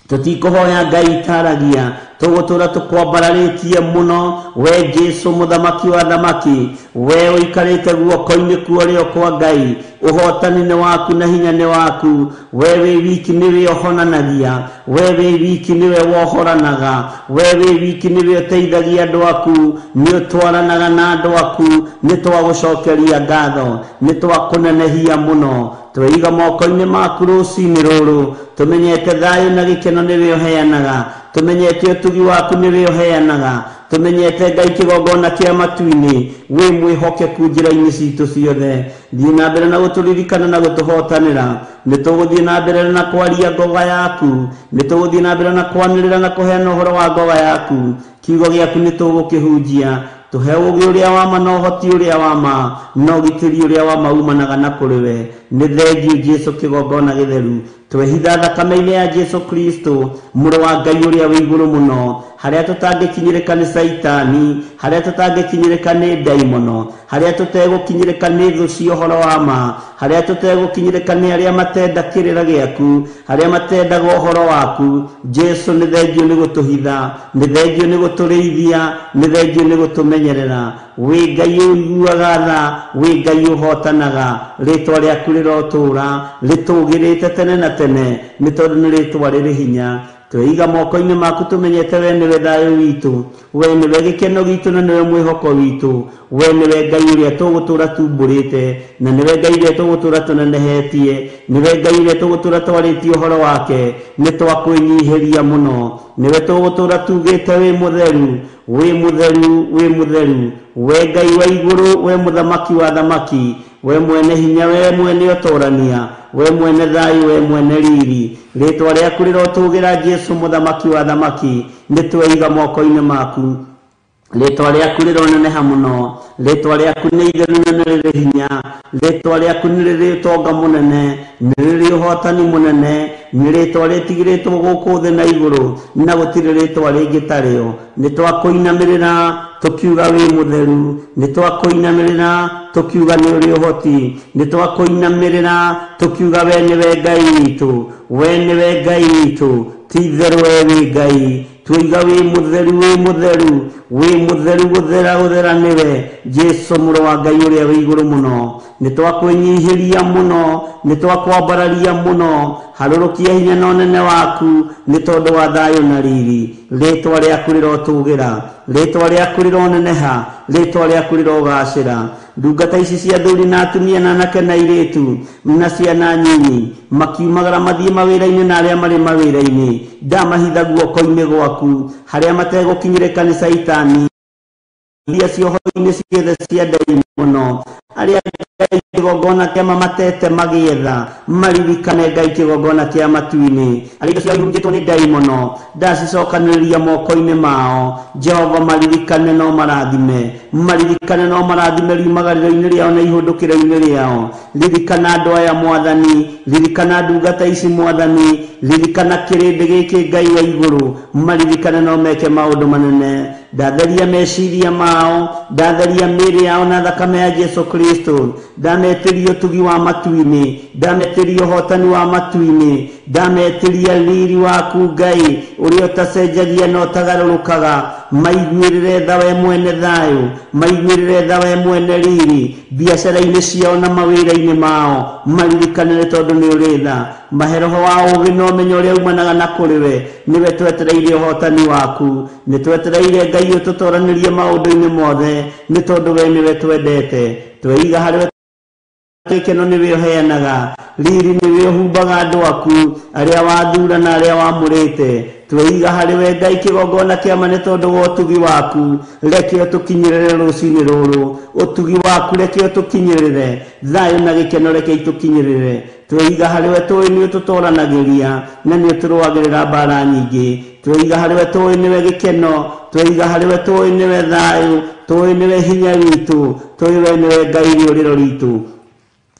tũtikũhoya ngai itaragia, tũgũtũra tũkwambararĩtie mũno. We Jesu mũthamaki wa thamaki, we ũikarĩte guoko-inĩ kwa ũrĩo kwa Ngai, ũhotani nĩ waku na hinya nĩ waku. We wĩ wiki nĩwe ũhonanagia, we wĩ wiki nĩwe wohoranaga, we wĩ wiki nĩwe ũteithagia andũ aku, nĩ ũtwaranaga na andũ aku. Nĩ twagũcokeria ngatho, nĩ twakũnenehia mũno. Tweiga moko-inĩ maku rũcinĩ rũrũ, tũmenyete thayũ na gĩkeno nĩwe ũheanaga, tũmenyete ũtugi waku nĩwe ũheanaga, tũmenyete Ngai kĩgongona kĩa matu-inĩ, wĩ mwĩhokeku njĩra-inĩ citũ ciothe. Thiĩ na mbere na gũtũririkana na gũtũhotanĩra. Nĩ tũgũthiĩ na mbere na kwaria ngoga yaku, nĩ tũgũthiĩ na mbere na kwanĩrĩra na kũheana ũhoro wa ngoga yaku. Kiugo gĩaku nĩ tũgũkĩhunjia. Tũhe ũũgĩ ũrĩa wa ma na ũhoti ũrĩa wa ma na ũgitĩri ũrĩa wa ma umanaga na kũrĩ we. Nĩ thengio Jesu kĩgongona gĩtheru. Twehitha thakame-inĩ ya Jesu Kristo mũrũ wa Ngai ũrĩa wĩ igũrũ mũno, harĩa tũtangĩkinyĩrĩka nĩ Caitani, harĩa tũtangĩkinyĩrĩka nĩ ndaimono, harĩa tũtegũkinyĩrĩka nĩ thũ cia ũhoro wa ma, harĩa tũtegũkinyĩrĩka nĩ arĩa matenda kĩrĩra gĩaku, harĩa matendaga ũhoro waku. Jesu nĩ thengio nĩ gũtũhitha, nĩ thengio nĩ gũtũrĩithia, nĩ thengio nĩ gũtũmenyerera. Wĩ Ngai ũiguaga tha, wĩ Ngai ũhotanaga. Rĩtwa rĩaku rĩrotũra rĩtũgĩrĩte tene na tene, nĩ tondũ nĩ rĩtwa rĩrĩ hinya. Tweiga moko-inĩ maku tũmenyete we nĩwe thayũ witũ, we nĩwe gĩkeno gitũ na nĩwe mwĩhoko witũ, we nĩwe Ngai ũrĩa tũgũtũra tumbũrĩte, na nĩwe Ngai ũrĩa tũgũtũra tũnenehetie, nĩwe Ngai ũrĩa tũgũtũra twarĩtie ũhoro wake. Nĩ twakwĩnyihĩria mũno, nĩwe tũgũtũra tugĩte wĩ mũtheru, wĩ mũtheru, wĩ mũtheru, we Ngai wa igũrũ, we mũthamaki wa thamaki, we mwene hinya, we mwene ũtorania, we mwene thayũ, we mwene riri. Rĩtwa rĩaku rĩrotũgĩra Jesu mũthamaki wa thamaki. Nĩ tweiga moko-inĩ maku. Rĩtwa rĩaku rĩroneneha mũno, rĩtwa rĩaku nĩ itheru na nĩ rĩrĩ hinya, rĩtwa rĩaku nĩ rĩrĩ ũtonga mũnene, nĩ rĩrĩ ũhotani mũnene, nĩ rĩtwa rĩtigĩrĩtwo gũkũ thĩ na igũrũ, na gũtirĩ rĩtwa rĩngĩ tarĩo. Nĩ twakũinamĩrĩra tũkiuga wĩ mũtheru, nĩ twakũinamĩrĩra tũkiuga nĩ ũrĩ ũhoti, nĩ twakũinamĩrĩra tũkiuga we nĩwe Ngai witũ, we nĩwe Ngai witũ, ti itherũ we wĩ Ngai. Tuiga wĩ mũtheru, wĩ mũtheru, wĩ mũtheru, gũthera gũthera nĩwe Jesu mũrũ wa Ngai ũrĩa wĩ igũrũ mũno. Nĩ twakwĩnyihĩria mũno, nĩ twakwambararia mũno. Harũrũkia hinya na ũnene waku nĩ tondũ wa thayũ na riri. Rĩtwa rĩaku rĩrotũgĩra, rĩtwa rĩaku rĩroneneha, rĩtwa rĩaku rĩrogacĩra. Ndungata ici cia athuri na atumia na anake na airĩtu na ciana nyinyi makiumagara mathiĩ mawĩra-inĩ na arĩa marĩ mawĩra-inĩ, ndamahitha guoko-inĩ gwaku, harĩa mategũkinyĩrĩka nĩ Caitani, iria cioho-inĩ ciothe cia ndaimono, arĩa Ngai Kĩgongona kĩa mamatete magĩetha, maririkane Ngai kĩgongona kĩa matu-inĩ. Arĩa indo ciao ihurunjĩtwo nĩ ndaimono, ndacicokanĩrĩria moko-inĩ mao. Jehova maririkane no marathime, maririkane no marathime riumagarĩro-inĩ rĩao na ihũndũkĩro-inĩ rĩao. Ririkana andũ aya Mwathani, ririkana ndungata ici Mwathani, ririkana kĩrĩndĩ gĩkĩ Ngai wa igũrũ, maririkane no meke maũndũ manene. Ndatheria meciria mao, ndatheria mĩĩrĩ yao na thakame ya Jesu Kristo. Ndametĩria ũtugi wa matu-inĩ, ndametĩria ũhotani wa matu-inĩ, ndametĩria riri waku Ngai ũrĩa ũtacenjagia na ũtagarũrũkaga. Maiguĩrĩre tha we mwene thayũ, maiguĩrĩre tha we mwene riri, biacara-inĩ ciao na mawĩra-inĩ mao, maririkane nĩ tondũ nĩ ũrĩ tha. Mahe roho wa ũũgĩ na ũmenyo ũrĩa umanaga na kũrĩ we, nĩwe twetereire ũhotani waku, nĩ twetereire Ngai ũtũtoranĩrie maũndũ-inĩ mothe, nĩ tondũ we nĩwe twendete. Tweiga harĩ we gĩkeno nĩwe ũheanaga, riri nĩwe ũhumbaga andũ aku arĩa wathura na arĩa wamũrĩte. Tweiga harĩ we Ngai kĩgongona kĩa ma nĩ tondũ wa ũtugi waku, reke ũtũkinyĩrĩre rũcinĩ rũrũ. Ũtugi waku reke ũtũkinyĩrĩre, thayũ na gĩkeno reke itũkinyĩrĩre. Tweiga harĩ we tũĩ nĩ ũtũtoranagĩria na nĩ ũtũrũagĩrĩra mbara nyingĩ. Tweiga harĩ we tũĩ nĩwe gĩkeno, tweiga harĩ we tũĩ nĩwe thayũ, tũĩ nĩwe hinya witũ, tũĩ we nĩwe Ngai rĩũrĩro ritũ.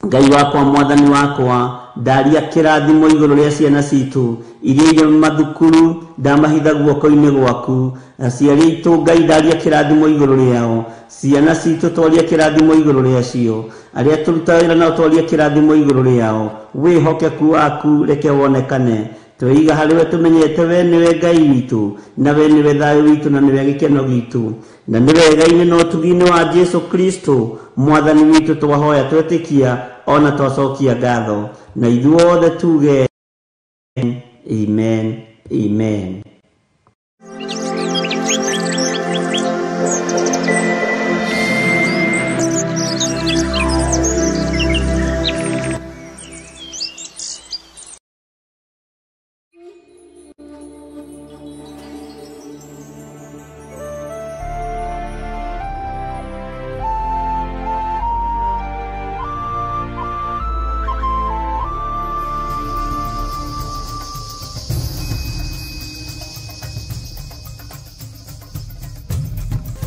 Ngai wakwa, Mwathani wakwa, ndaria kĩrathimo igũrũ rĩa ciana citũ iria irĩ mathukuru, ndamahitha guoko-inĩ gwaku. Aciari aitũ Ngai, ndaria kĩrathimo igũrũ rĩao. Ciana citũ twaria kĩrathimo igũrũ rĩacio. Arĩa tũrutaga wĩra nao twaria kĩrathimo igũrũ rĩao. Wĩhokeku waku reke wonekane. Tweiga harĩ we tũmenyete we nĩwe Ngai witũ, na we nĩwe thayũ witũ, na nĩwe gĩkeno gitũ, na nĩ wega-inĩ na ũtugi-inĩ wa Jesu Kristo Mwathani witũ twahoya twetĩkia ona twacokia ngatho, na ithuothe tuge amen, amen.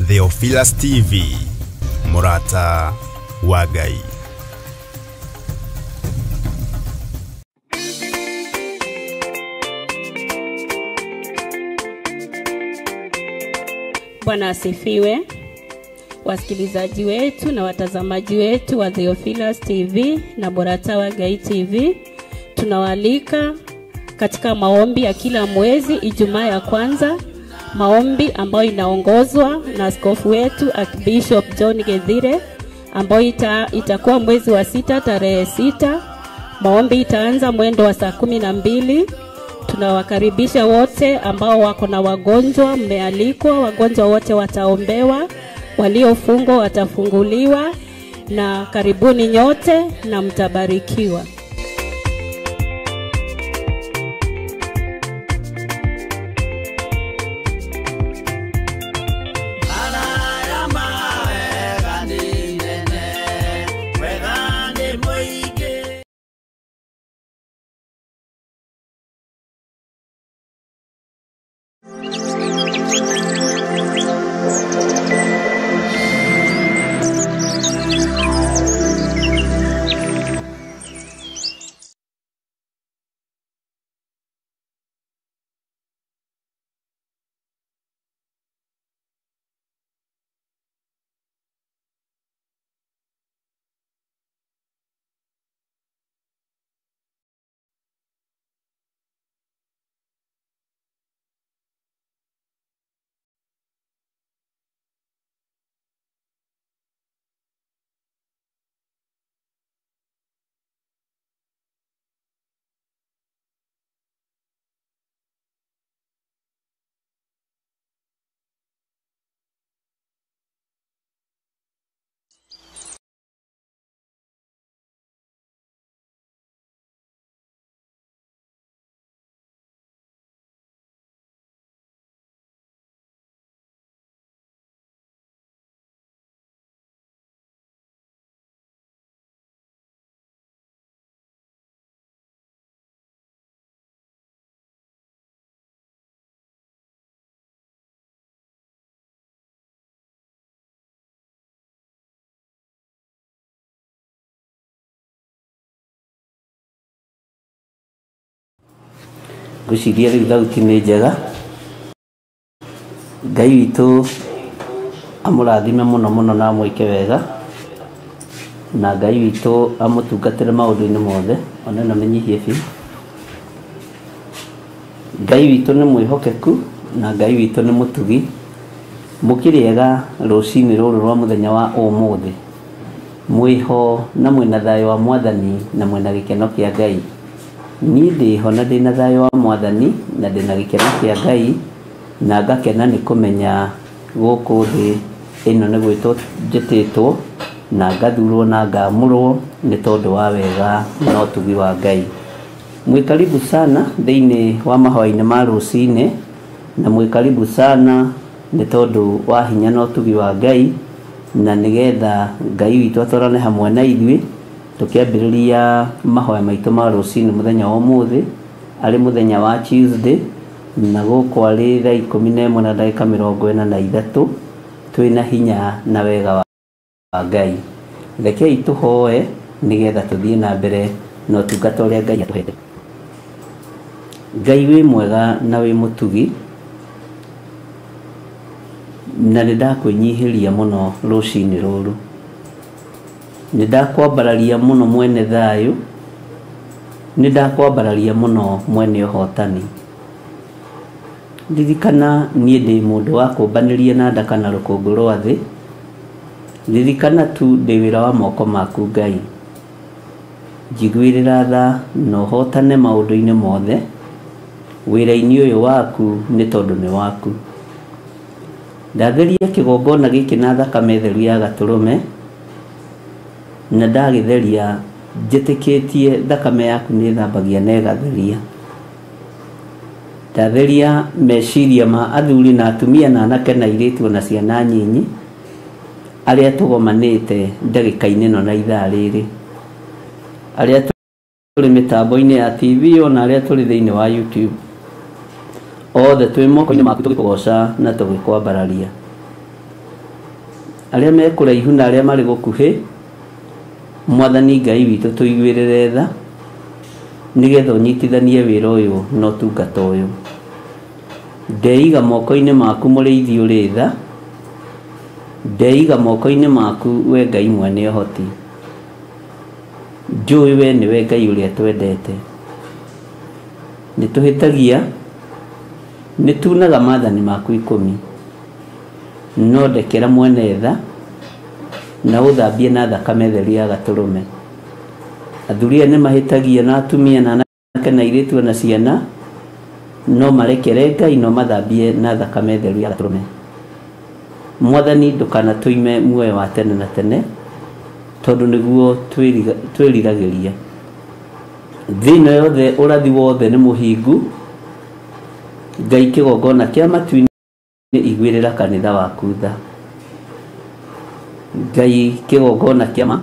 Theophilus TV, Murata wa Ngai. Bwana asifiwe. Wasikilizaji wetu na watazamaji wetu wa Theophilus TV na Murata wa Ngai TV, tunawaalika katika maombi ya kila mwezi Ijumaa ya kwanza, maombi ambayo inaongozwa na askofu wetu Archbishop John Gethire, ambayo itakuwa mwezi wa 6 tarehe 6. Maombi itaanza mwendo wa saa 12. Tunawakaribisha wote ambao wako na wagonjwa, mmealikwa, wagonjwa wote wataombewa, waliofungwa watafunguliwa, na karibuni nyote na mtabarikiwa. Ngwĩciria rĩu thauti nĩ njega. Ngai witũ amũrathime mũno mũno na amwĩke wega, na Ngai witũ amũtungatĩre maũndũ-inĩ mothe, ona ĩno mĩnyihie biũ. Ngai witũ nĩ mwĩhokeku na Ngai witũ nĩ mũtugi. Mũkĩrĩega rũcinĩ rũrũ rwa mũthenya wa ũmũthĩ, mwĩho na mwĩna thayũ wa Mwathani na mwĩna gĩkeno kĩa Ngai. Niĩ ndĩho na ndĩna thayũ wa Mwathani na ndĩna gĩkeno kĩa Ngai, na ngakena nĩ kũmenya gũkũ thĩ ĩno nĩ gwĩtwo njĩtĩtwo na ngathurwo na ngamũrwo nĩ tondũ wa wega na ũtugi wa Ngai. Mwĩ karibu sana thĩinĩ wa mahoya-inĩ ma rũcinĩ, na mwĩ karibu sana nĩ tondũ wa hinya na ũtugi wa Ngai, na nĩgetha Ngai witũ atwarane hamwe na ithuĩ tũkĩambĩrĩria mahoya maitũ ma rũcinĩ mũthenya wa ũmũthĩ, arĩ mũthenya wa Tuesday, na gũkũ arĩ thaa 11 na ndagĩka 43, twĩna hinya na wega wa Ngai. Rekei tũhoe nĩgetha tũthiĩ na mbere na ũtungata ũrĩa Ngai atũhete. Ngai wĩ mwega na wĩ mũtugi, na nĩ ndakwĩnyihĩria mũno rũcinĩ rũrũ. Nĩ ndakwambararia mũno mwene thayũ, nĩ ndakwambararia mũno mwene ũhotani. Ririkana niĩ ndĩ mũndũ wa kũmbanĩria na ndaka na rũkũngũ rwa thĩ. Ririkana tu ndĩ wĩra wa moko maku Ngai. Njiguĩrĩra tha na ũhotane maũndũ-inĩ mothe wĩra-inĩ ũyũ waku, nĩ tondũ nĩ waku. Ndatheria kĩgongona gĩkĩ na thakame theru ya gatũrũme, na ndagĩtheria njĩtĩkĩtie thakame yaku nĩ ĩthambagia na ĩgatheria. Ndatheria meciria ma athuri na atumia na anake na airĩtu na ciana nyinyi arĩa tũgomanĩte ndagĩka-inĩ ĩno na ithaa rĩrĩ, arĩa tũrĩ mĩtambo-inĩ ya TV ona arĩa tũrĩ thĩinĩ wa YouTube, othe twĩ moko-inĩ maku tũgĩkũgoca na tũgĩkwambararia. Arĩa me kũraihu na arĩa marĩ gũkuhĩ, Mwathani Ngai witũ tũiguĩrĩre tha, nĩgetha ũnyitithanie wĩra ũyũ na ũtungata ũyũ. Ndeiga moko-inĩ maku mũrĩithi ũrĩ tha, ndeiga moko-inĩ maku we Ngai mwene ũhoti. Njũĩ we nĩwe Ngai ũrĩa twendete. Nĩ tũhĩtagia, nĩ tunaga maathani maku 10, no ndekera mwene tha na ũthambie na thakame theru ya gatũrũme. Athuri aya nĩ mahĩtagia na atumia na anake na airĩtu na ciana, no marekere Ngai no mathambie na thakame theru ya gatũrũme. Mwathani ndũkanatũime muoyo wa tene na tene, tondũ nĩguo twĩriragĩria. Thĩ ĩno yothe ũrathi wothe nĩ mũhingu. Ngai kĩgongona kĩa matu-inĩ iguĩrĩra kanitha waku tha. Ngai kĩgongona kĩa ma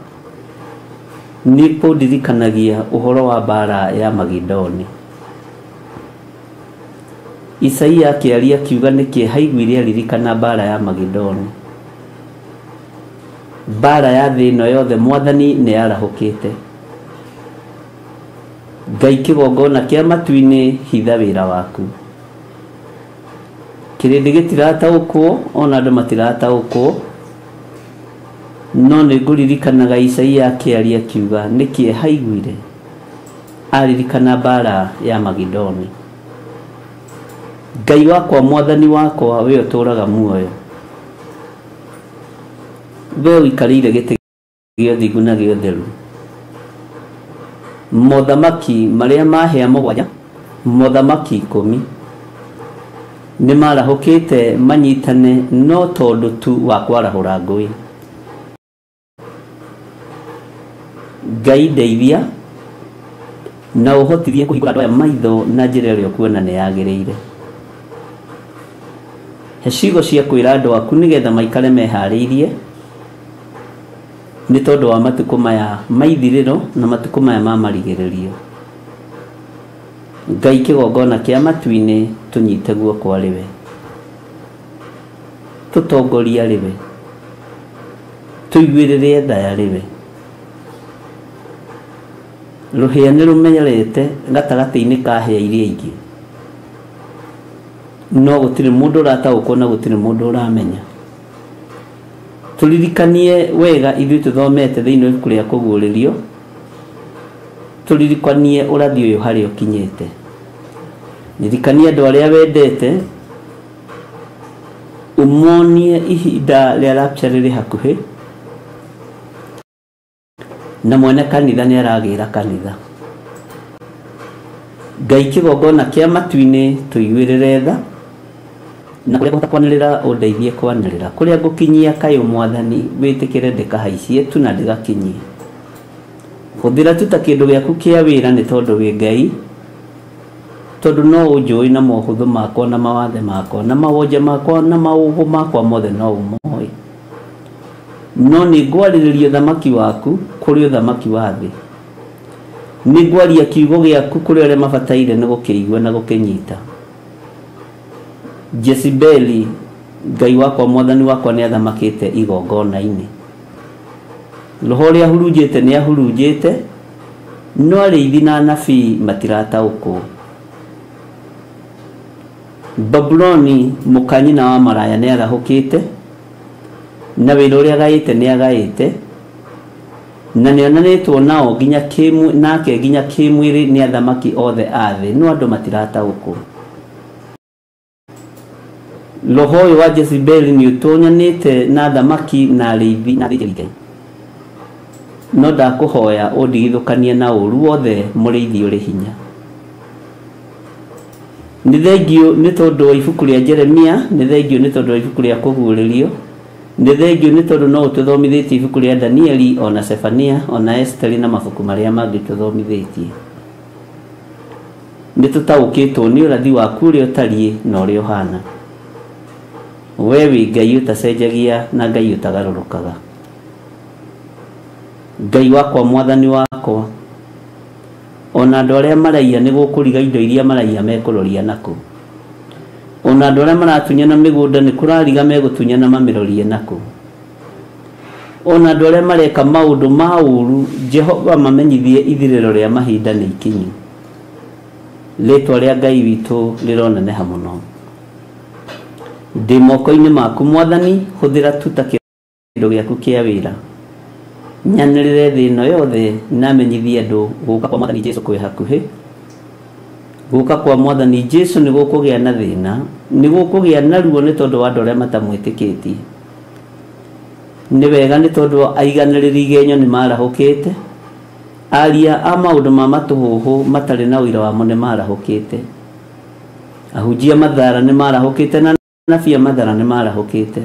nĩ kũndirikanagia ũhoro wa mbara ya Magidoni. Isaia akĩaria akiuga nĩ kĩeha aiguire aririkana mbara ya Magidoni. Mbara ya thĩ ĩno yothe Mwathani nĩ yarahũkĩte. Ngai kĩgongona kĩa matu-inĩ hitha wĩra waku. Kĩrĩndĩ gĩtirataũkwo ona andũ matirataũkwo, no nĩ ngũririkanaga Isaia akĩaria akiuga nĩ kĩeha aiguire aririkana mbara ya Magidoni. Ngai wakwa Mwathani wakwa we ũtũũraga muoyo, we ũikarĩire gĩtĩ gĩa ũthingu na gĩa ũtheru. Mothamaki marĩa mahĩa 7, mothamaki 10 nĩ marahũkĩte manyitane no tondũ tu wa kwarahũra ngũĩ. Ngai ndeithia na ũhotithie kũhingũra andũ aya maitho na njĩra ĩrĩa ũkuona nĩ yagĩrĩire. He ciugo cia kwĩra andũ aku nĩgetha maikare meharĩirie nĩ tondũ wa matukũ maya ma ithirĩro na matukũ maya ma marigĩrĩrio. Ngai kĩgongona kĩa matu-inĩ tũnyite guoko arĩ we, tũtongorie arĩ we, tũiguĩrĩre tha arĩ we. Rũhĩa nĩ rũmenyerete gatagatĩ-inĩ ka hĩa iria ingĩ, No gũtirĩ mũndũ ũrataũkwo na gũtirĩ mũndũ ũramenya. Tũririkanie wega ithuĩ tũthomete thĩinĩ wa ibuku rĩa kũguũrĩrio, tũririkanie ũrathi ũyũ harĩa ũkinyĩte. Ririkania andũ arĩa wendete, ũmonie ihinda rĩa rapture rĩrĩ hakuhĩ, na mwene kanitha nĩ aragĩra kanitha. Ngai kĩgongona kĩa matu-inĩ tũiguĩrĩre tha, na kũrĩa ngũhota kwanĩrĩra ũndeithie kwanĩrĩra, kũrĩa ngũkinyia kayũ mwathani wĩtĩkĩre ndĩkahaicie tu na ndĩgakinyie. Hũthĩra tu ta kĩndũ gĩaku kĩa wĩra nĩ tondũ wĩ Ngai, tondũ no ũnjũĩ na mohũthũ makwa na mawathe makwa na mawonje makwa na maũgũ makwa mothe no ũmoĩ. No nĩ ngwarĩrĩria ũthamaki waku kũrĩ ũthamaki wa thĩ, nĩ ngwaria kiugo gĩaku kũrĩ arĩa mabataire nĩ gũkĩigua na gũkĩnyita. Jezebeli Ngai wakwa mwathani wakwa nĩ athamakĩte igongona-inĩ. Roho ũrĩa ahurunjĩte nĩ ahurunjĩte, no arĩithi na anabii matirataũkwo. Babuloni mũkanyina wa maraya nĩ arahũkĩte, na wĩra ũrĩa agaĩte nĩ agaĩte, na nĩ onanĩtwo nao nginya nake nginya kĩmwĩrĩ nĩ athamaki othe a thĩ, no andũ matirataũkwo. Roho ũyũ wa Jezebeli nĩ ũtonyanĩte na athamaki na arĩithi na athĩnjĩri Ngai. No ndakũhoya ũndigithũkanie na ũru wothe mũrĩithi ũrĩ hinya. Nĩ thengiũ nĩ tondũ wa ibuku rĩa Jeremia, nĩ thengiũ nĩ tondũ wa ibuku rĩa kũguũrĩrio, nĩ thengiũ nĩ tondũ no ũtũthomithĩtie ibuku rĩa Danieli ona Sefania ona Esteri na mabuku marĩa mangĩ tũthomithĩtie. Nĩ tũtaũkĩtwo nĩ ũrathi waku ũrĩa ũtariĩ na ũrĩa ũhana. We wĩ Ngai ũtacenjagia na Ngai ũtagarũrũkaga. Ngai wakwa mwathani wakwa, ona andũ arĩa maraiya nĩ gũkũriga indo iria maraiya mekũroria nakũ, ona andũ arĩa maratunyana mĩgũnda nĩ kũrariga megũtunyana mamĩrorie nakũ, ona andũ arĩa mareka maũndũ ma ũru Jehova mamenyithie ithirĩro rĩa mahinda nĩ ikinyu. Rĩtwa rĩa Ngai witũ rĩroneneha mũno. Ndĩ moko-inĩ maku mwathani, hũthĩra tu ta kĩndũ gĩaku kĩa wĩra. Nyanĩrĩre thĩ ĩno yothe na menyithie andũ gũka kwa mwathani Jesũ kwĩ hakuhĩ. Gũka kwa mwathani Jesũ nĩ gũkũgĩa na thĩna, nĩ gũkũgĩa na ruo nĩ tondũ wa andũ arĩa matamwĩtĩkĩtie. Nĩ wega nĩ tondũ aiganĩrĩri igenyo nĩ marahũkĩte, aria a maũndũ ma matũhũhũ matarĩ na ũira wamo nĩ marahũkĩte, ahunjia mathara nĩ marahũkĩte na anabii a mathara nĩ marahũkĩte,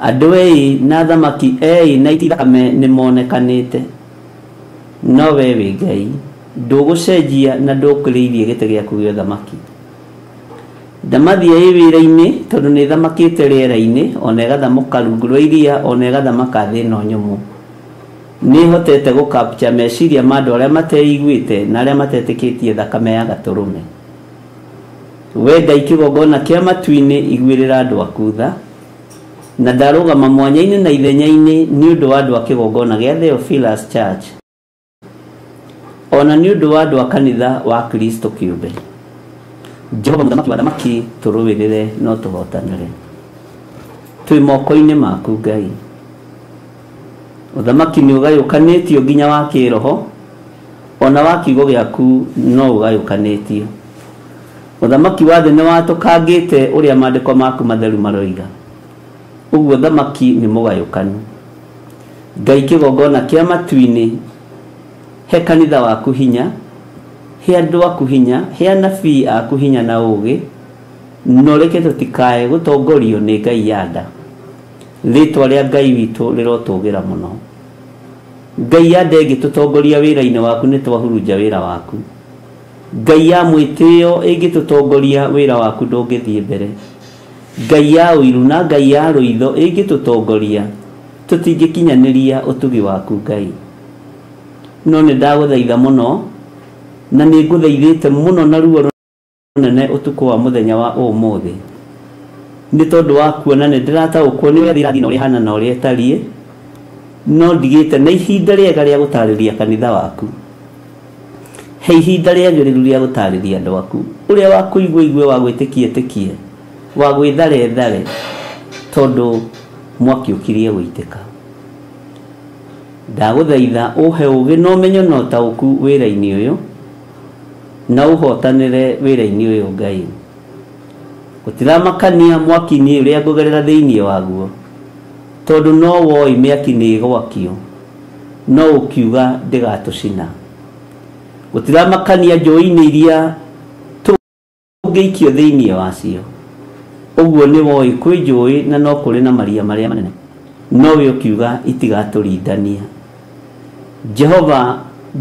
andũ ei na athamaki ei na ithakame nĩ monekanĩte. No we wĩ Ngai, ndũgũcenjia na ndũkĩrĩirie gĩtĩ gĩaku gĩa ũthamaki. Ndamathia ĩ wĩra-inĩ tondũ nĩ ĩthamakĩte rĩera-inĩ, ona ĩgathamũka rungu rwa iria, ona ĩgathamaka thĩ ĩno nyũmũ. Nĩ ĩhotete gũkapcha meciria ma andũ arĩa mateiguĩte na arĩa matetĩkĩtie thakame ya gatũrũme. We Ngai kĩgongona kĩa matu-inĩ, iguĩrĩra andũ aku tha, na ndarũgama mwanya-inĩ na ithenya-inĩ nĩ ũndũ wa andũ a kĩgongona gĩa Theophilus Church, ona nĩ ũndũ wa andũ a kanitha wa Kristo kĩũmbe. Jehova mũthamaki wa athamaki, tũrũĩrĩre no tũhotanĩre. Twĩ moko-inĩ maku Ngai. Ũthamaki nĩ ũgayũkanĩtio nginya wa kĩroho, ona wa kiugo gĩaku no ũgayũkanĩtio. Ũthamaki wa thĩ nĩ watũkangĩte ũrĩa maandĩko maku matheru maroiga. Ũguo ũthamaki nĩ mũgayũkanu. Ngai kĩgongona kĩa matu-inĩ, he kanitha waku hinya, he andũ aku hinya, he anabii aku hinya na ũũgĩ, na ũreke tũtikae gũtongorio nĩ Ngai ya nda. Rĩtwa rĩa Ngai witũ rĩrotũgĩra mũno. Ngai ya nda ĩngĩtũtongoria wĩra-inĩ waku nĩ twahurunja wĩra waku. Ngai ya mwĩtĩo ĩngĩtũtongoria wĩra waku ndũngĩthiĩ mbere. Ngai ya ũiru na Ngai ya rũitho ĩngĩtũtongoria tũtingĩkinyanĩria ũtugi waku Ngai. No nĩ ndagũthaitha mũno, na nĩ ngũthaithĩte mũno na ruo rũnene ũtukũ wa mũthenya wa ũmũthĩ, nĩ tondũ wa kuona nĩ ndĩrataũkwo nĩ ũrĩa thĩ ĩrathiĩ na ũrĩa ĩhana na ũrĩa ĩtariĩ, no ndigĩte na ihinda rĩega rĩa gũtarĩria kanitha waku. He ihinda rĩagĩrĩru rĩa gũtarĩria andũ aku ũrĩa wa kũigua igue, wa gwĩtĩkia ĩtĩkie, wa gwĩthare ethare, tondũ mwaki ũkirie gũitĩka. Ndagũthaitha ũhe ũgĩ na ũmenyo na ũtaũku wĩra-inĩ ũyũ, na ũhotanĩre wĩra-inĩ ũyũ Ngai. Gũtiramakania mwaki-inĩ ũrĩa ngũgerera thĩinĩ waguo, tondũ no woi mĩaki nĩ ĩgwakio, no ũkiuga ndĩgatũcina. Gũtiramakania njũĩ-inĩ iria tũngĩikio thĩinĩ wacio, ũguo nĩ woi kwĩ njũĩ na no kũrĩ na maria marĩa manene, no we ũkiuga itigatũrindania. Jehova,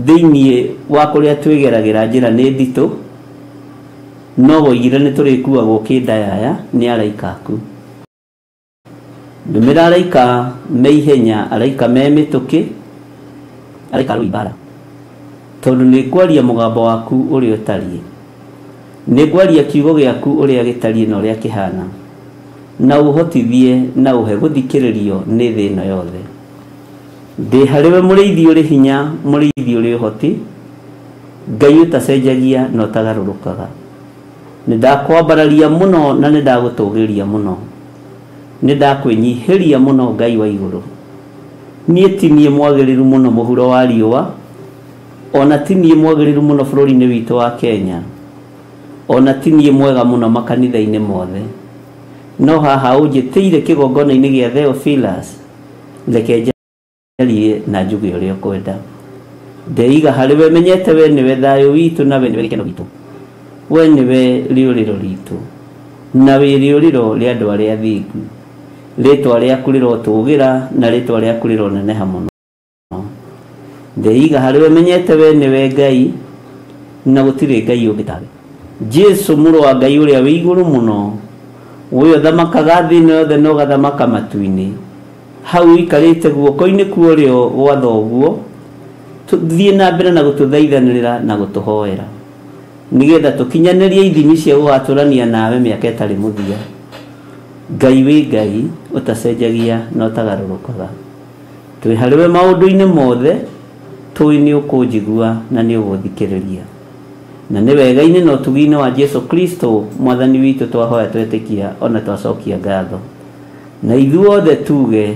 thĩinĩ wa kũrĩa twĩgeragĩra njĩra nĩ nditũ, no woigire nĩ tũrĩkuagwo kĩndayaya nĩ araika aku. Ndũmĩra araika me ihenya, araika me mĩtũkĩ, araika arũi mbara, tondũ nĩ ngwaria mũgambo waku ũrĩa ũtariĩ, nĩ ngwaria kiugo gĩaku ũrĩa gĩtariĩ na ũrĩa kĩhana, na ũhotithie na ũhe gũthikĩrĩrio nĩ thĩ ĩno yothe. Ndĩ harĩwe mũrĩithi ũrĩ hinya, mũrĩithi ũrĩ ũhoti, Ngai ũtacenjagia na ũtagarũrũkaga. Nĩ ndakwambararia mũno na nĩ ndagũtũgĩria mũno, nĩ ndakwĩnyihĩria mũno Ngai wa igũrũ. Niĩ ti niĩ mwagĩrĩru mũno mũhuro wa riũa, ona ti niĩ mwagĩrĩru mũno bũrũri-inĩ witũ wa Kenya, ona ti niĩ mwega mũno makanitha-inĩ mothe, no haha ũnjĩtĩire kĩgongona-inĩ gĩa Theophilus, reke njarie na njuge ũrĩa ũkwenda. Ndeiga harĩ we, menyete we nĩwe thayũ witũ na we nĩwe gĩkeno gitũ, we nĩwe rĩũrĩro ritũ na wĩ rĩũrĩro rĩa andũ arĩa athingu. Rĩtwa rĩaku rĩrotũgĩra na rĩtwa rĩaku rĩroneneha mũno. Ndeiga harĩ we, menyete we nĩwe Ngai na gũtirĩ Ngai ũngĩ tawe. Jesu mũrũ wa Ngai ũrĩa wĩ igũrũ mũno, ũyũ ũthamakaga thĩ ĩno yothe na ũgathamaka matu-inĩ, hau ũikarĩte guoko-inĩ kwa ũrĩo gwa thoguo, tũthiĩ na mbere na gũtũthaithanĩrĩra na gũtũhoera, nĩgetha tũkinyanĩrie ithimi cia gũgatũrania nawe mĩaka ĩtarĩ mũthia. Ngai wĩ Ngai ũtacenjagia na ũtagarũrũkaga. Twĩ harĩwe maũndũ-inĩ mothe, tũĩ nĩ ũkũnjigua na nĩ ũgũthikĩrĩria. Na nĩ wega-inĩ na ũtugi-inĩ wa Jesu Kristo mwathani witũ twahoya twetĩkia ona twacokia ngatho. Na ithuothe tuge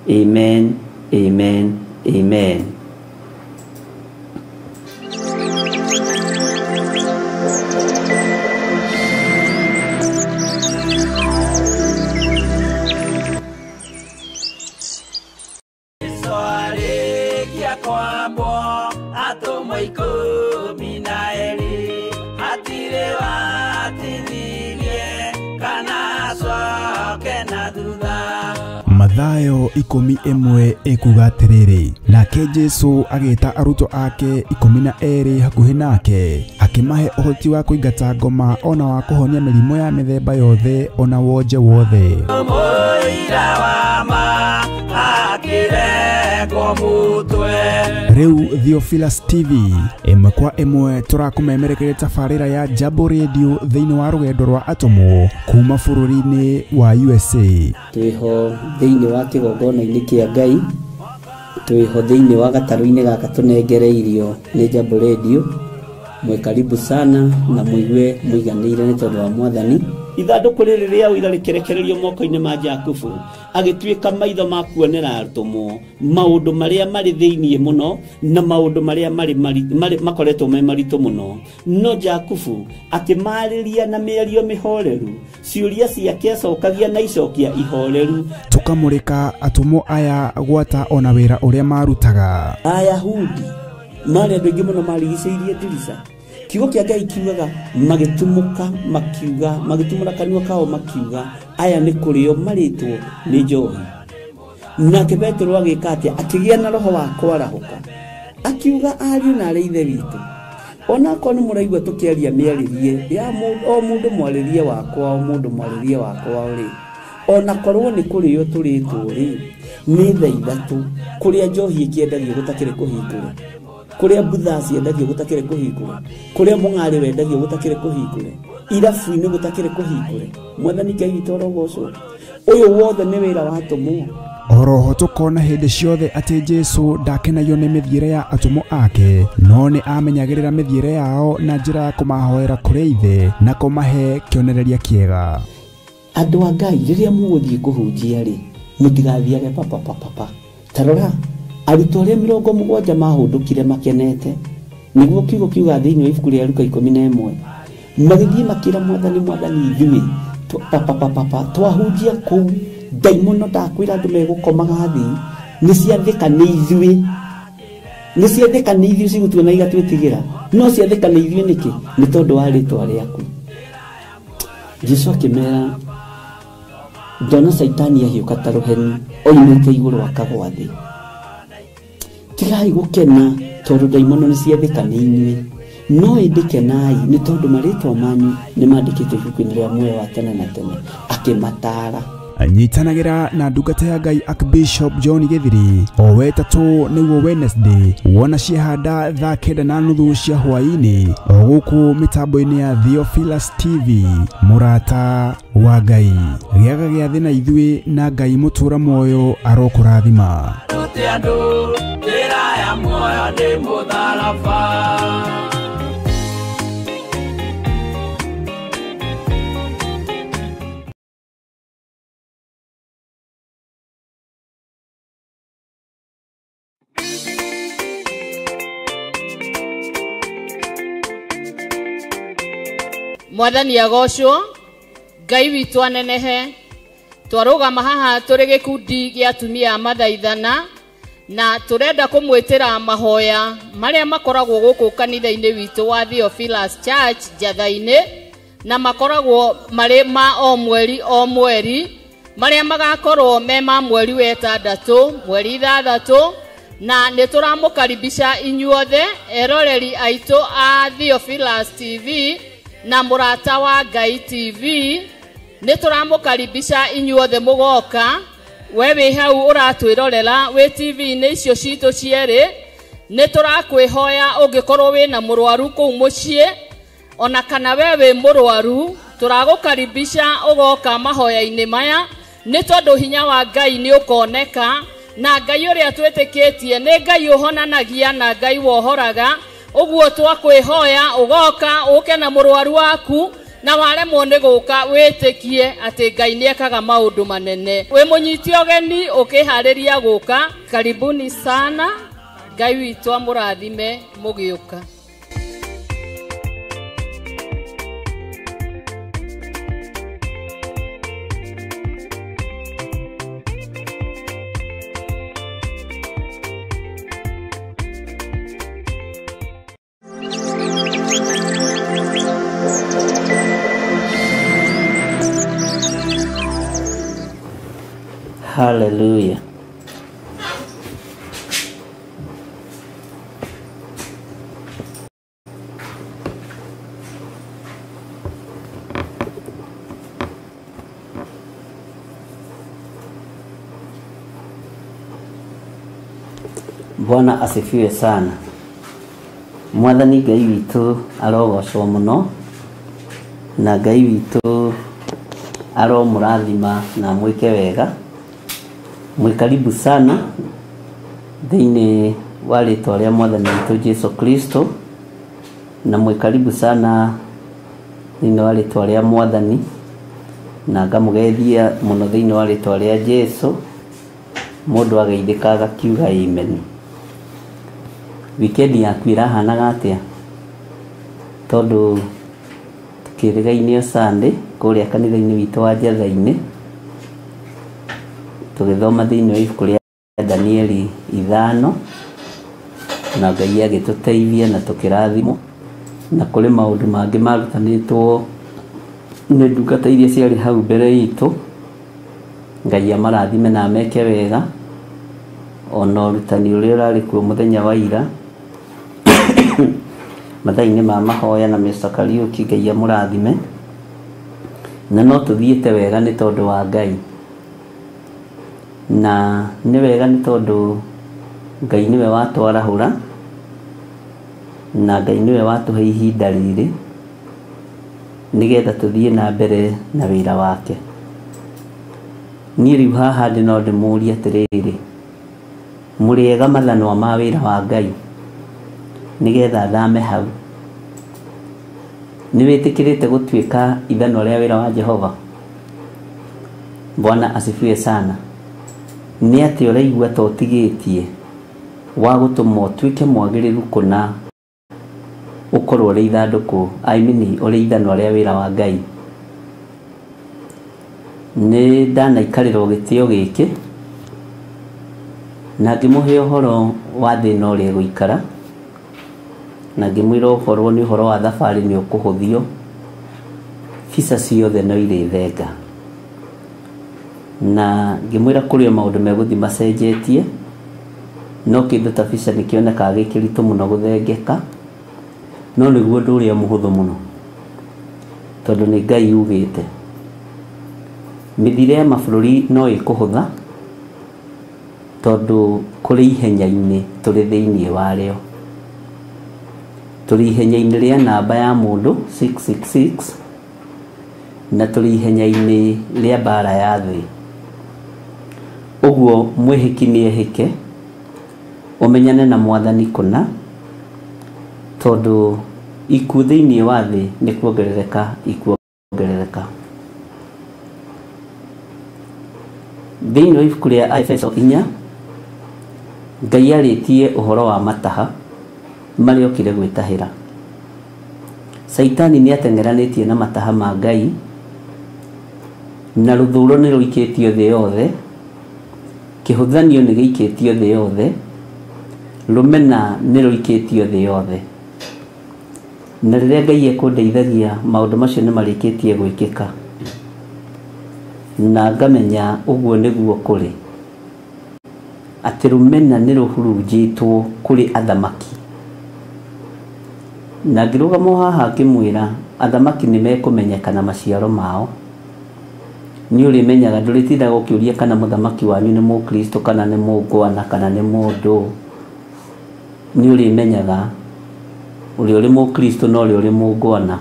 amen, amen, amen. Mathayo 11 ĩkuga atĩrĩrĩ, nake Jesu agĩta arutwo ake 12 hakuhĩ nake, akĩmahe ũhoti wa kũingata ngoma ona wa kũhonia mĩrimũ ya mĩthemba yothe ona wonje wothe. Rĩu Theophilus TV ĩmwe kwa ĩmwe tũrakũmemerekeria tabarĩra ya Jambo Radio thĩinĩ wa rũgendo rwa atũmwo kuma bũrũri-inĩ wa USA. Twĩho thĩinĩ wa kĩgongona-inĩ kĩa Ngai, twĩho thĩinĩ wa gatarũ-inĩ gaka tũnengereirio nĩ Jambo Radio. Mwĩ karibu sana na mũigue mũiganĩire nĩ tondũ wa mwathani. Ithandũkũ rĩrĩ rĩa ũira rĩkĩrekererio moko-inĩ ma Jakubu, agĩtuĩka maitho ma kuonera atũmwo maũndũ marĩa marĩ thĩinĩ mũno na maũndũ marĩa marĩ makoretwo me maritũ mũno. No Jakubu akĩmarĩria na mĩario mĩhoreru, ciũria ciake acokagia na icokia ihoreru. Tũkamũrĩka atũmwo aya gwata ona wĩra ũrĩa marutaga. Ayahudi marĩ andũ aingĩ mũno marigicĩirie ndirica. Kiugo kĩa Ngai kiugaga magĩtumũka makiuga, magĩtumũra kanua kao makiuga, aya nĩ kũrĩo marĩtwo nĩ njohi. Nake Petero agĩka atĩa? Akĩgĩa na roho wa kwarahũka, akiuga ariũ na arĩ ithe witũ, onakorwo nĩ mũraigua tũkĩaria mĩarĩrie ya o mũndũ mwarĩrie wakwa, o mũndũ mwarĩrie wakwa rĩ, onakorwo nĩ kũrĩo tũrĩtwo rĩ, nĩ thaa 3 kũrĩa njohi ĩkĩendagio gũtakĩrĩ kũhingũre, kũrĩa mbutha ciendagio gũtakĩrĩ kũhingũre, kũrĩa mũng'arĩ wendagio gũtakĩrĩ kũhingũre, irabu-inĩ gũtakĩrĩ kũhingũre. Mwathani Ngai witũ arogocwo. Ũyũ wothe nĩ wĩra wa atũmwo. Oroho tũkona hĩndĩ ciothe atĩ Jesu ndakenagio nĩ mĩthiĩre ya atũmwo ake, no nĩ amenyagĩrĩra mĩthiĩre yao na njĩra ya kũmahoera kũrĩ ithe na kũmahe kĩonereria kĩega. Andũ a Ngai rĩrĩa mũgũthiĩ kũhunjia rĩ, mũtigathiage papapapapa. Ta rora, arutwo arĩa 70 mahũndũkire makenete, nĩguo kiugo kiuga thĩinĩ wa ibuku rĩa Luka 11, magĩthiĩ makĩra Mwathani, Mwathani ithuĩ papapapapa twahunjia kũu ndaimono ndakwĩra andũ megũkomaga thĩ, nĩ ciathĩka nĩ ithuĩ, nĩ ciathĩka nĩ ithuĩ cigũtuona igatwĩtigĩra, no ciathĩka nĩ ithuĩ nĩkĩ? Nĩ tondũ wa rĩtwa rĩaku. Jesu akĩmera, ndona Caitani ahiũka ta rũheni oimĩte igũrũ akagwa thĩ. Tigai gũkena tondũ ndaimono nĩ ciathĩka nĩ inyuĩ, no ĩndĩ kenai nĩ tondũ marĩtwa manyu nĩ mandĩkĩtwo ibuku-inĩ rĩa muoyo wa tene na tene. Akĩmataara. Nyitanagĩra na ndungata ya Ngai Archbishop John Githiri o wetatũ nĩguo Wednesday, wona ciahanda thaa 9:30 cia hwaĩ-inĩ o gũkũ mĩtambo-inĩ ya Theophilus TV. Mũrata wa Ngai, gĩaga gĩathĩ na ithuĩ na Ngai mũtũra muoyo arokũrathima. Mwathani agocwo, Ngai witũ anenehe. Twarũgama haha tũrĩ gĩkundi gĩa atumia a mathaithana na tũrenda kũmwĩtĩra mahoya marĩa makoragwo gũkũ kanitha-inĩ witũ wa Theophilus Church Njatha-inĩ, na makoragwo marĩ ma o mweri o mweri, marĩa magakorwo me ma mweri wa 6, mweri 6, na nĩ tũramũkaribisha inyuothe eroreri aitũ a Theophilus TV na Mũrata wa Ngai TV. Nĩ tũramũkaribisha inyuothe mũgoka. We wĩ hau ũratwĩrorera wĩ TV-inĩ icio citũ cierĩ, nĩ tũrakwĩhoya ũngĩkorwo wĩna mũrwaru kũu mũciĩ, ona kana we wĩ mũrwaru, tũragũkaribisha ũgoka mahoya-inĩ maya, nĩ tondũ hinya wa Ngai nĩ ũkoneka, na Ngai ũrĩa twĩtĩkĩtie nĩ Ngai ũhonanagia na Ngai wohoraga. Ũguo twakwĩhoya ũgoka ũke na mũrwaru waku, na waremwo nĩ gũka wĩtĩkie atĩ Ngai nĩ ekaga maũndũ manene. Wĩ mũnyiti ũgeni ũkĩharĩria gũka, karibuni sana. Ngai witũ amũrathime mũgĩũka. Hallelujah. Bwana asifiwe sana. Mwathani Ngai witũ arogocwo mũno, na Ngai witũ aromũrathima na mwĩke wega. Mwĩ karibu sana thĩinĩ wa rĩtwa rĩa Mwathani witũ Jesu Kristo, na mwĩ karibu sana thĩinĩ wa rĩtwa rĩa Mwathani, na ngamũgeithia mũno thĩinĩ wa rĩtwa rĩa Jesu. Mũndũ ageithĩka agakiuga amen. Wikendi yaku ĩrahanaga atĩa? Tondũ tũkĩrĩgainio Sunday kũrĩa kanitha-inĩ witũ wa Njatha-inĩ, tũgĩthoma thĩinĩ wa ibuku rĩa Danieli 5, na Ngai agĩtũteithia na tũkĩrathimwo, na kũrĩ maũndũ mangĩ marutanĩtwo nĩ ndungata iria ciarĩ hau mbere itũ. Ngai amarathime na ameke wega, ona ũrutani ũrĩa ũrarĩ kuo mũthenya wa ira mathaa-inĩ ma mahoya na Mr. Kariuki, Ngai amũrathime. Na no tũthiĩte wega nĩ tondũ wa Ngai, na nĩ wega nĩ tondũ Ngai nĩwe watwarahũra, na Ngai nĩwe watũhe ihinda rĩrĩ nĩgetha tũthiĩ na mbere na wĩra wake. Niĩ rĩu haha ndĩ no ndĩmũrie atĩrĩrĩ, mũrĩega mathanwa ma wĩra wa Ngai nĩgetha thame hau. Nĩ wĩtĩkĩrĩte gũtuĩka ithanwa rĩa wĩra wa Jehova? Bwana asifiwe sana. Nĩ atĩ ũraigua ta ũtigĩtie wa gũtũma ũtuĩke mwagĩrĩru kũna ũkorwo ũrĩ ithandũkũ, I mean ũrĩ ithanwa rĩa wĩra wa Ngai. Nĩ ndanaikarĩrwo gĩtĩo gĩkĩ na ngĩmũhe ũhoro wa thĩna ũrĩa ĩgũikara, na ngĩmwĩra ũkorwo nĩ ũhoro wa thabarĩ nĩ ũkũhũthio, visa ciothe no irĩthenga. Na ngĩmwĩra kũrĩ o maũndũ megũthiĩ macenjetie, no kĩndũ ta visa nĩ kĩonekaga gĩ kĩritũ mũno gũthengeka, no nĩguo ũndũ ũrĩa mũhũthũ mũno tondũ nĩ Ngai ugĩte. Mĩthiĩre ya mabũrũri no ĩkũhũtha tondũ kũrĩ ihenya-inĩ tũrĩ thĩinĩ warĩo. Tũrĩ ihenya-inĩ rĩa namba ya mũndũ 666 na tũrĩ ihenya-inĩ rĩa mbara ya thĩ. Ũguo mwĩhĩki nĩ ehĩke, ũmenyane na mwathani kũna, tondũ ikuũ thĩinĩ wa thĩ nĩ kuongerereka ikuongerereka. Thĩinĩ wa ibuku rĩa Efeso 4, Ngai arĩtie ũhoro wa mataha marĩa okire gwĩtahĩra. Caitani nĩ ateng'eranĩtie na mataha ma Ngai, na rũthũro nĩ rũikĩtio thĩ yothe, kĩhũthanio nĩ gĩikĩtio thĩ yothe, rũmena nĩ rũikĩtio thĩ yothe. Na rĩrĩa Ngai ekũndeithagia maũndũ macio nĩ marĩkĩtie gwĩkĩka, na ngamenya ũguo nĩguo kũrĩ, atĩ rũmena nĩ rũhurunjĩtwo kũrĩ athamaki. Na ngĩrũgama haha ngĩmwĩra athamaki nĩ mekũmenyeka na maciaro mao. Nĩ ũrĩmenyaga, ndũrĩtindaga ũkĩũria kana mũthamaki wanyu nĩ mũkristo kana nĩ mũngwana kana nĩ mũndũ. Nĩ ũrĩmenyaga ũrĩa ũrĩ mũkristo na ũrĩa ũrĩ mũngwana.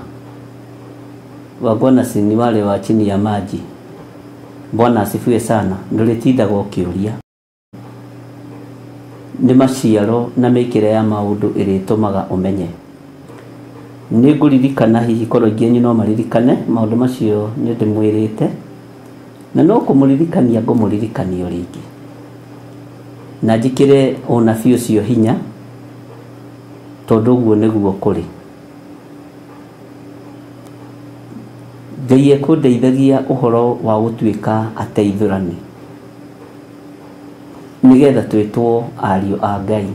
Wangwana si ni wale wa chini ya maji. Bwana asifiwe sana. Ndũrĩtindaga ũkĩũria. Nĩ maciaro na mĩkĩre ya maũndũ ĩrĩtũmaga ũmenye. Nĩ ngũririkana, hihi korwo aingĩ anyu no maririkane maũndũ macio nĩ ndĩmwĩrĩte, na no kũmũririkania ngũmũririkania o rĩngĩ, na njĩkĩre ũnabii ũcio hinya tondũ ũguo nĩguo kũrĩ. Ngai ekũndeithagia ũhoro wa gũtuĩka ateithũrani nĩgetha twĩtwo ariũ a Ngai.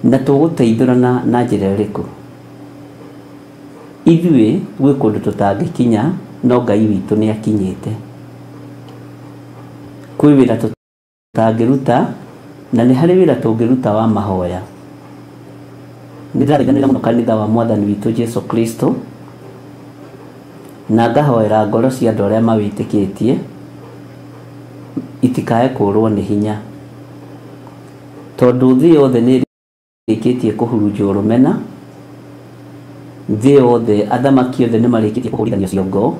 Na tũgũteithũrana na njĩra ĩrĩkũ? Ithuĩ gwĩ kũndũ tũtangĩkinya, no Ngai witũ nĩ akinyĩte. Kwĩ wĩra tũtangĩruta, na nĩ harĩ wĩra tũngĩruta wa mahoya. Nĩ ndĩrathaithanĩra mũno kanitha wa mwathani witũ Jesu Kristo, na ngahoera ngoro cia andũ arĩa mawĩtĩkĩtie itikae kũrwo nĩ hinya, tondũ thĩ yothe nĩ ĩrĩkĩtie kũhurunjwo rũmena. Thĩ yothe, athamaki othe nĩ marĩkĩtie kũhũrithanio ciongo,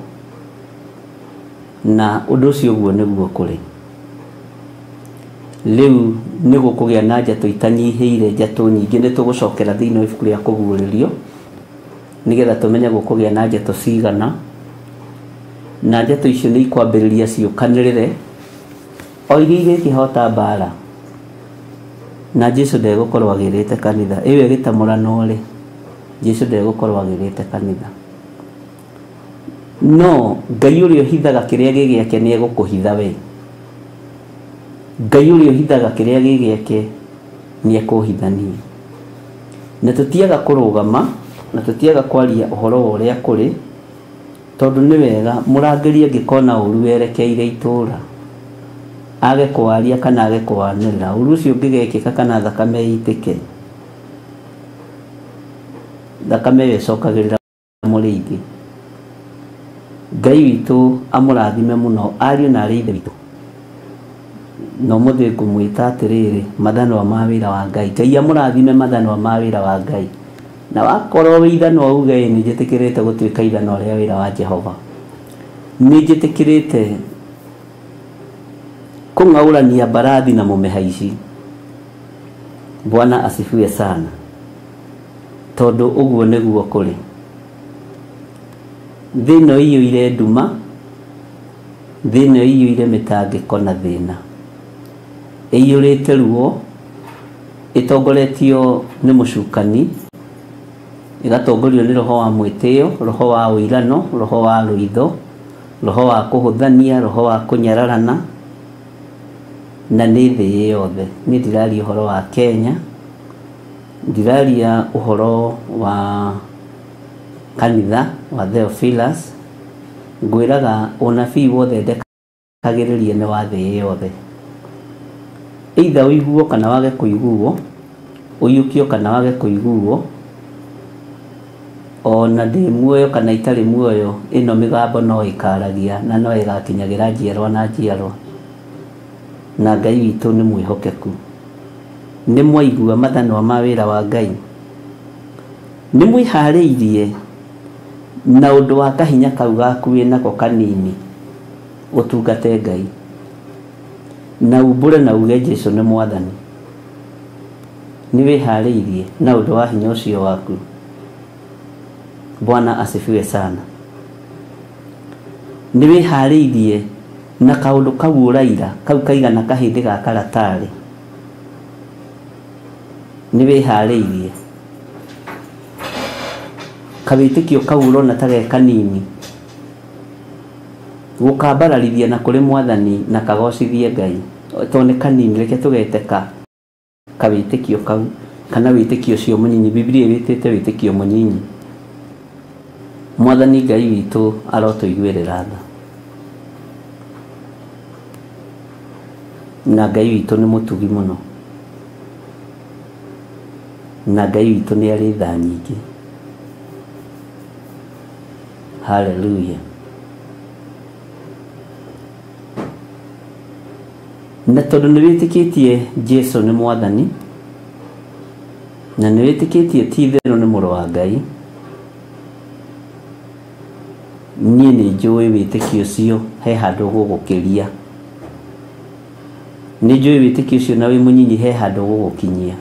na ũndũ ũcio ũguo nĩguo kũrĩ. Rĩu nĩ gũkũgĩa na njatũ itanyihĩire njatũ nyingĩ. Nĩ tũgũcokera thĩinĩ wa ibuku rĩa kũguũrĩrio nĩgetha tũmenye gũkũgĩa na njatũ cigana, na njatũ icio nĩ ikwambĩrĩria ciũkanĩrĩre o iria igĩkĩhota mbara, na Jesu ndegũkorwo agĩrĩte kanitha. Ĩyo ĩgĩtamũranwo rĩ, Jesu ndegũkorwo agĩrĩte kanitha. No Ngai ũrĩa ũhithaga kĩrĩa gĩ gĩake nĩ egũkũhitha we. Ngai ũrĩa ũhithaga kĩrĩa gĩ gĩake nĩ ekũhitha niĩ. Na tũtiaga kũrũgama, na tũtiaga kwaria ũhoro wa ũrĩa kũrĩ, tondũ nĩ wega mũrangĩri angĩkona ũru werekeire itũũra age kwaria kana age kwanĩrĩra, ũru ũcio ũngĩgekĩka kana thakame ĩitĩke, thakame ĩyo ĩcokagĩrĩra mũrĩithi. Ngai witũ amũrathime mũno ariũ na arĩ ithe witũ. Na ũmũthĩ ngũmwĩta atĩrĩrĩ, mathanwa ma wĩra wa Ngai. Ngai amũrathime mathanwa ma wĩra wa Ngai. Na wakorwo wĩ ithanwa uge nĩ njĩtĩkĩrĩte gũtuĩka ithanwa rĩa wĩra wa Jehova, nĩ njĩtĩkĩrĩte Kũng'aũrania mbarathi na mũmĩhaici. Bwana asifiwe sana. Tondũ ũguo nĩguo kũrĩ. Thĩ ĩno ĩiyũire nduma, thĩ ĩno ĩiyũire mĩtangĩko na thĩna. Ĩiyũrĩte ruo, ĩtongoretio nĩ mũcukani, ĩgatongorio nĩ roho wa mwĩtĩo, roho wa ũirano, roho wa rũitho, roho wa kũhũthania, roho wa kũnyararana, na nĩ thĩ yothe. Niĩ ndiraria ũhoro wa Kenya, ndiraria ũhoro wa kanitha wa Theophilus, ngwĩraga ũnabii wothe ndekagĩrĩria nĩ wa thĩ yothe. Either ũiguo kana wage kũiguo, ũiyũkio kana wage kũiguo, ona ndĩ muoyo kana itarĩ muoyo, ĩno mĩgambo no ĩkaragia na no ĩgakinyagĩra njiarwa na njiarwa. Na Ngai witũ nĩ mwĩhokeku. Nĩ mwaigua mathanwa ma wĩra wa Ngai. Nĩ mwĩharĩirie na ũndũ wa kahinya kau gaku wĩnako kanini ũtungate Ngai na umbũre na uge Jesũ nĩ mwathani. Nĩ wĩharĩirie na ũndũ wa hinya ũcio waku. Bwana asifiwe sana. Nĩ wĩharĩirie na kaũndũ kau ũraira kau kaigana kahĩndĩ ga karatarĩ. Nĩ wĩharĩirie kawĩtĩkio kau ũrona ta ge kanini gũkambararithia na kũrĩ mwathani na kagocithie Ngai, tondũ nĩ kanini, reke tũgete ka kawĩtĩkio kau kana wĩtĩkio ũcio mũnyinyi. Biblia ĩwĩtĩte wĩtĩkio mũnyinyi. Mwathani Ngai witũ arotũiguĩrĩra tha, na Ngai witũ nĩ mũtugi mũno, na Ngai witũ nĩ arĩ tha nyingĩ. Hallelujah. Na tondũ nĩ wĩtĩkĩtie Jesũ nĩ mwathani, na nĩ wĩtĩkĩtie ti itherũ nĩ mũrũ wa Ngai, niĩ nĩ njũĩ wĩtĩkio ũcio he handũ gũgũkĩria. Nĩ njũĩ wĩtĩkio ũcio na wĩ mũnyinyi he handũ gũgũkinyia.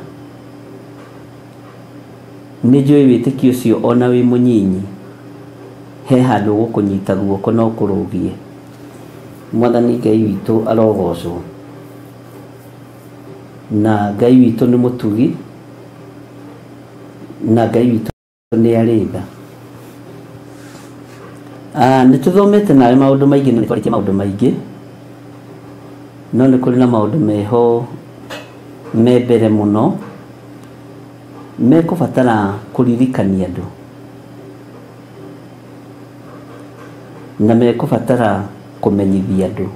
Nĩ njũĩ wĩtĩkio ũcio ona wĩ mũnyinyi he handũ gũkũnyita guoko na ũkũrũgie. Mwathani Ngai witũ arogocwo. Na Ngai witũ nĩ mũtugi, na Ngai witũ nĩ arĩ tha. Nĩ tũthomete nawe maũndũ maingĩ, na nĩ twarĩtie maũndũ maingĩ, no nĩ kũrĩ na maũndũ meho me mbere mũno mekũbatara kũririkania andũ, na mekũbatara kũmenyithia andũ.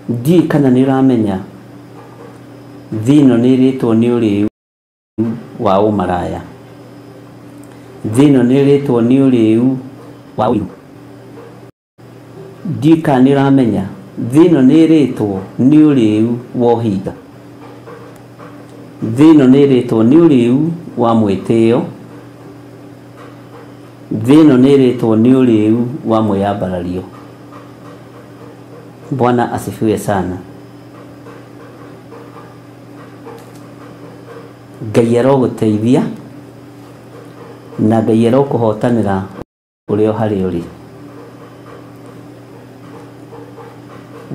Ndiũĩ kana nĩ ũramenya thĩ ĩno nĩ ĩrĩtwo nĩ ũrĩu wa ũmaraya, thĩ ĩno nĩ ĩrĩtwo nĩ ũrĩu wa ũiru. Ndiũĩ kana nĩ ũramenya thĩ ĩno nĩ ĩrĩtwo nĩ ũrĩu wa ũhinga, thĩ ĩno nĩ ĩrĩtwo nĩ ũrĩu wa mwĩtĩo, thĩ ĩno nĩ ĩrĩtwo nĩ ũrĩu wa mwĩyambarario. Bwana asifiwe sana. Ngai arogũteithia na Ngai arokũhotanĩra ũrĩa o harĩa ũrĩ.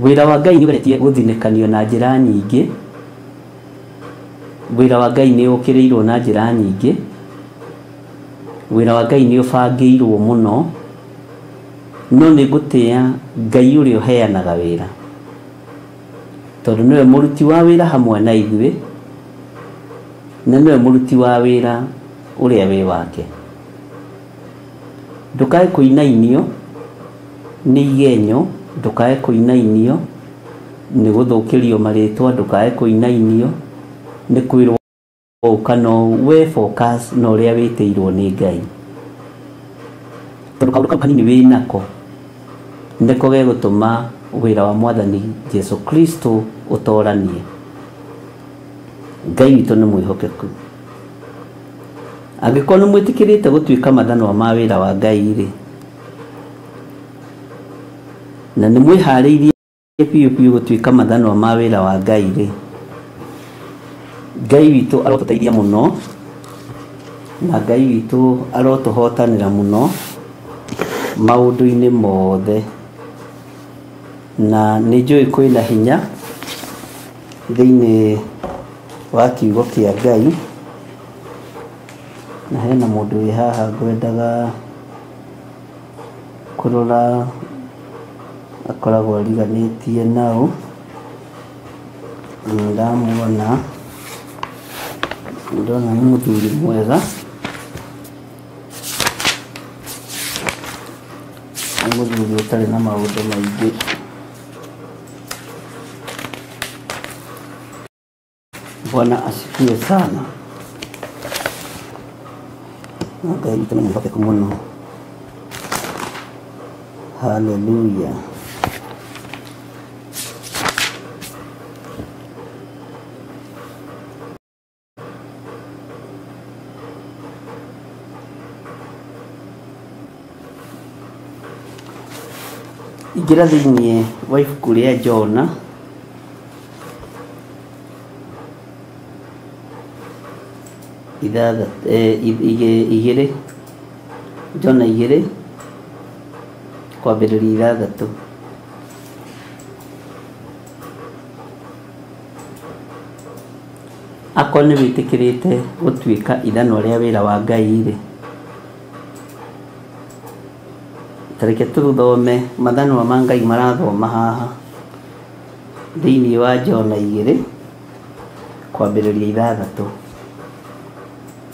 Wĩra wa Ngai nĩ ũgeretie gũthinĩkanio na njĩra nyingĩ. Wĩra wa Ngai nĩ ũkĩrĩirwo na njĩra nyingĩ. Wĩra wa Ngai nĩ ũbangĩirwo mũno, no nĩ ngũtĩĩa Ngai ũrĩa ũheanaga wĩra, tondũ nĩwe mũruti wa wĩra hamwe na ithuĩ, na nĩwe mũruti wa wĩra ũrĩa wĩ wake. Ndũkae kũinainio nĩ igenyo, ndũkae kũinainio nĩ gũthũkĩrio marĩtwa, ndũkae kũinainio nĩ kwĩrwo ũũ kana ũũ. We focus na ũrĩa wĩtĩirwo nĩ Ngai, tondũ kaũndũ kau kanini wĩnako nĩko gegũtũma wĩra wa mwathani Jesũ Kristo ũtoranie. Ngai witũ nĩ mwĩhokeku. Angĩkorwo nĩ mwĩtĩkĩrĩte gũtuĩka mathanwa ma wĩra wa Ngai rĩ, Na nĩ mwĩharĩirie biũ biũ gũtuĩka mathanwa ma wĩra wa Ngai rĩ, Ngai witũ arotũteithia mũno, na Ngai witũ arotũhotanĩra mũno maũndũ-inĩ mothe. Na nĩ njũĩ kwĩna hinya thĩinĩ wa kiugo kĩa Ngai. Na hena mũndũ wĩ haha ngwendaga kũrora, akoragwo ariganĩtie nau. Ndamuona, ndona nĩ mũthuri mwega, nĩ mũthuri ũtarĩ na maũndũ maingĩ. Bwana asifiwe sana. Na Ngai witũ nĩ mwĩhokeku mũno. Haleluya. Ingĩra thĩinĩ wa ibuku rĩa Jona igĩrĩ, Jona 2 kwambĩrĩria 6. Akorwo nĩ wĩtĩkĩrĩte gũtuĩka ithanwa rĩa wĩra wa Ngai rĩ, ta reke tũthome mathanwa ma Ngai marathoma haha thĩinĩ wa Jona 2 kwambĩrĩria 6,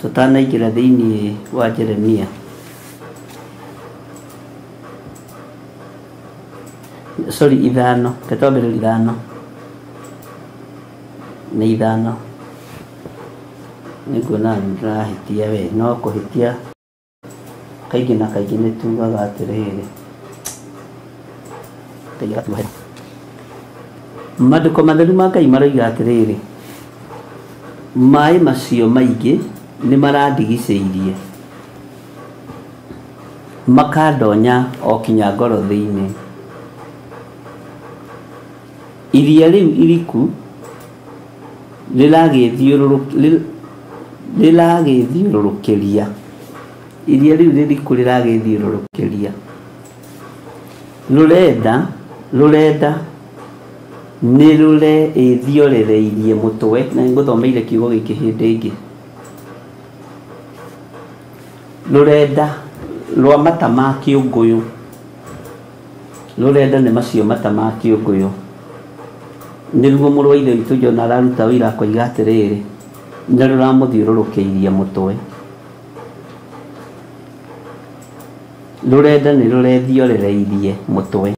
tũtanaingĩra thĩinĩ wa Jeremia. Sorry, 5, reke twambĩrĩrie 5. Nĩ 5. Nĩnguona nĩndĩrahĩtia we, no kũhĩtia kaingĩ na kaingĩ nĩ tugaga atĩrĩrĩ, Ngai agatuohera. Maandĩko matheru ma Ngai maroiga atĩrĩrĩ, maĩ macio maingĩ nĩ marandigicĩirie, makandonya o kinya ngoro thĩinĩ. Iria rĩu iriku rĩragĩthiũrũrũkĩria, iria rĩu rĩriku rĩragĩthiũrũrũkĩria. Rũrenda nĩ rũreĩthiorereirie mũtwe. Na nĩngũthomeire kiugo gĩkĩ hĩndĩ ĩngĩ. Rũrenda rwa mata ma kĩũngũyũ, rũrenda nĩ macio mata ma kĩũngũyũ, nĩruo mũrũ wa ithe witũ Jona araruta wĩra akoiga atĩrĩrĩ, nĩ rũramũthiũrũrũkĩirie mũtwe. Rũrenda nĩ rũrethiorereirie mũtwe.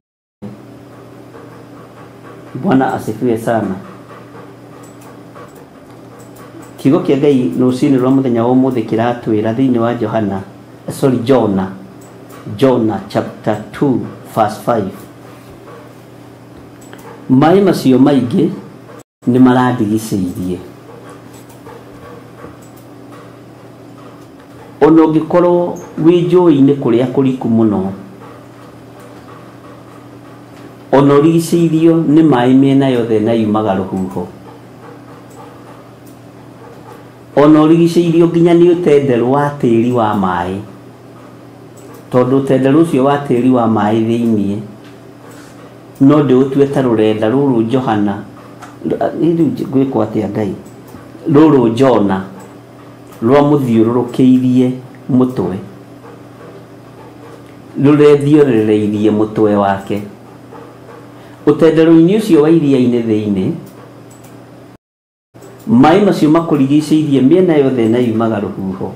Bwana asifiwe sana. Kiugo kĩa Ngai rũcinĩ rwa mũthenya wa ũmũthĩ kĩratwĩra thĩinĩ wa Johana, sorry, Jona, Jona chapter 2 verse 5. Maĩ macio maingĩ nĩ marandigicĩirie. Ona ũngĩkorwo wĩ njũĩ-inĩ kũrĩa kũriku mũno, ona ũrigicĩirio nĩ maĩ mĩena yothe na yumaga rũhuho, ona ũrigicĩirio nginya nĩ ũtenderũ wa tĩri wa maĩ, tondũ ũtenderũ ũcio wa tĩri wa maĩ thĩiniĩ no ndĩũtue ta rũrenda rũrũ Johana, rĩu ngwĩkwo atĩa Ngai, rũrũ Jona rwamũthiũrũrũkĩirie mũtwe, rũrethiorereirie mũtwe wake. Ũtenderũ-inĩ ũcio wa iria-inĩ thĩinĩ, maĩ macio makũrigicĩirie mĩena yothe na yumaga rũhuho.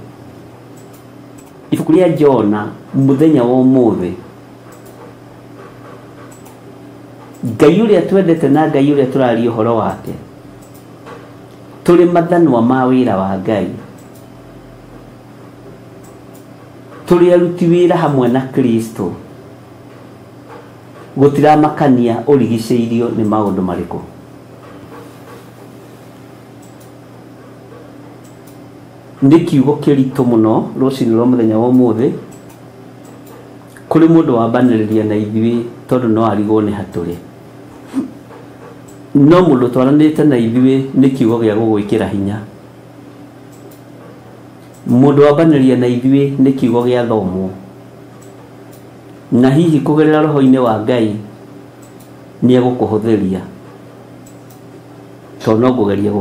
Ibuku rĩa Jona mũthenya wa ũmũthĩ, Ngai ũrĩa twendete na Ngai ũrĩa tũraria ũhoro wake, tũrĩ mathanwa ma wĩra wa Ngai, tũrĩ aruti wĩra hamwe na Kristo. Gũtiramakania ũrigicĩirio nĩ maũndũ marĩkũ. Nĩ kiugo kĩritũ mũno rũcinĩ rwa mũthenya wa ũmũthĩ, Kũrĩ mũndũ wambanĩrĩria na ithuĩ tondũ no arigwo nĩ hatũrĩ. No mũndũ twaranĩte na ithuĩ nĩ kiugo gĩa gũgwĩkĩra hinya. Mũndũ wambanĩrĩria na ithuĩ nĩ kiugo gĩa thomwo. Na hihi kũgerera roho-inĩ wa Ngai nĩ egũkũhũthĩria. Tondũ no ngũgeria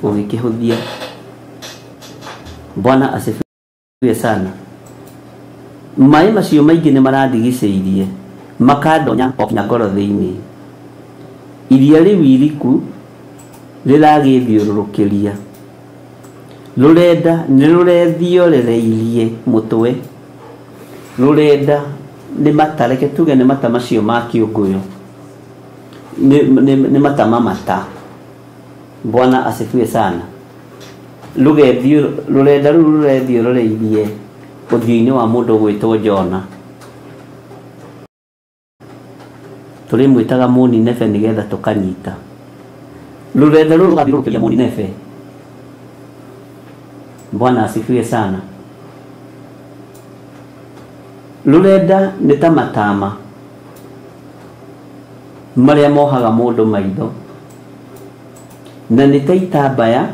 gũgĩkĩhũthia. Bwana asifiwe sana. Maĩ macio maingĩ nĩ marandigicĩirie makandonya o nginya ngoro thĩinĩ. Iria rĩu iriku rĩragĩthiũrũrũkĩria. Rũrenda nĩ rũrethiorereirie mũtwe. Rũrenda nĩ mata, reke tuge nĩ mata macio ma kĩũngũyũ. Nĩ mata mamata. Bwana asifiwe sana. Rũrenda rũu rũrethiũrũrĩirie ũthiũ-inĩ wa mũndũ ũgwĩtwo Jona. Tũrĩmwĩtaga Mũninebe nĩgetha tũkanyita. Rũrenda rũu rũgathiũrũrũkĩria Mũninebe. Bwana asifiwe sana. Rũrenda nĩ ta matama marĩa mohaga mũndũ maitho, na nĩ ta itambaya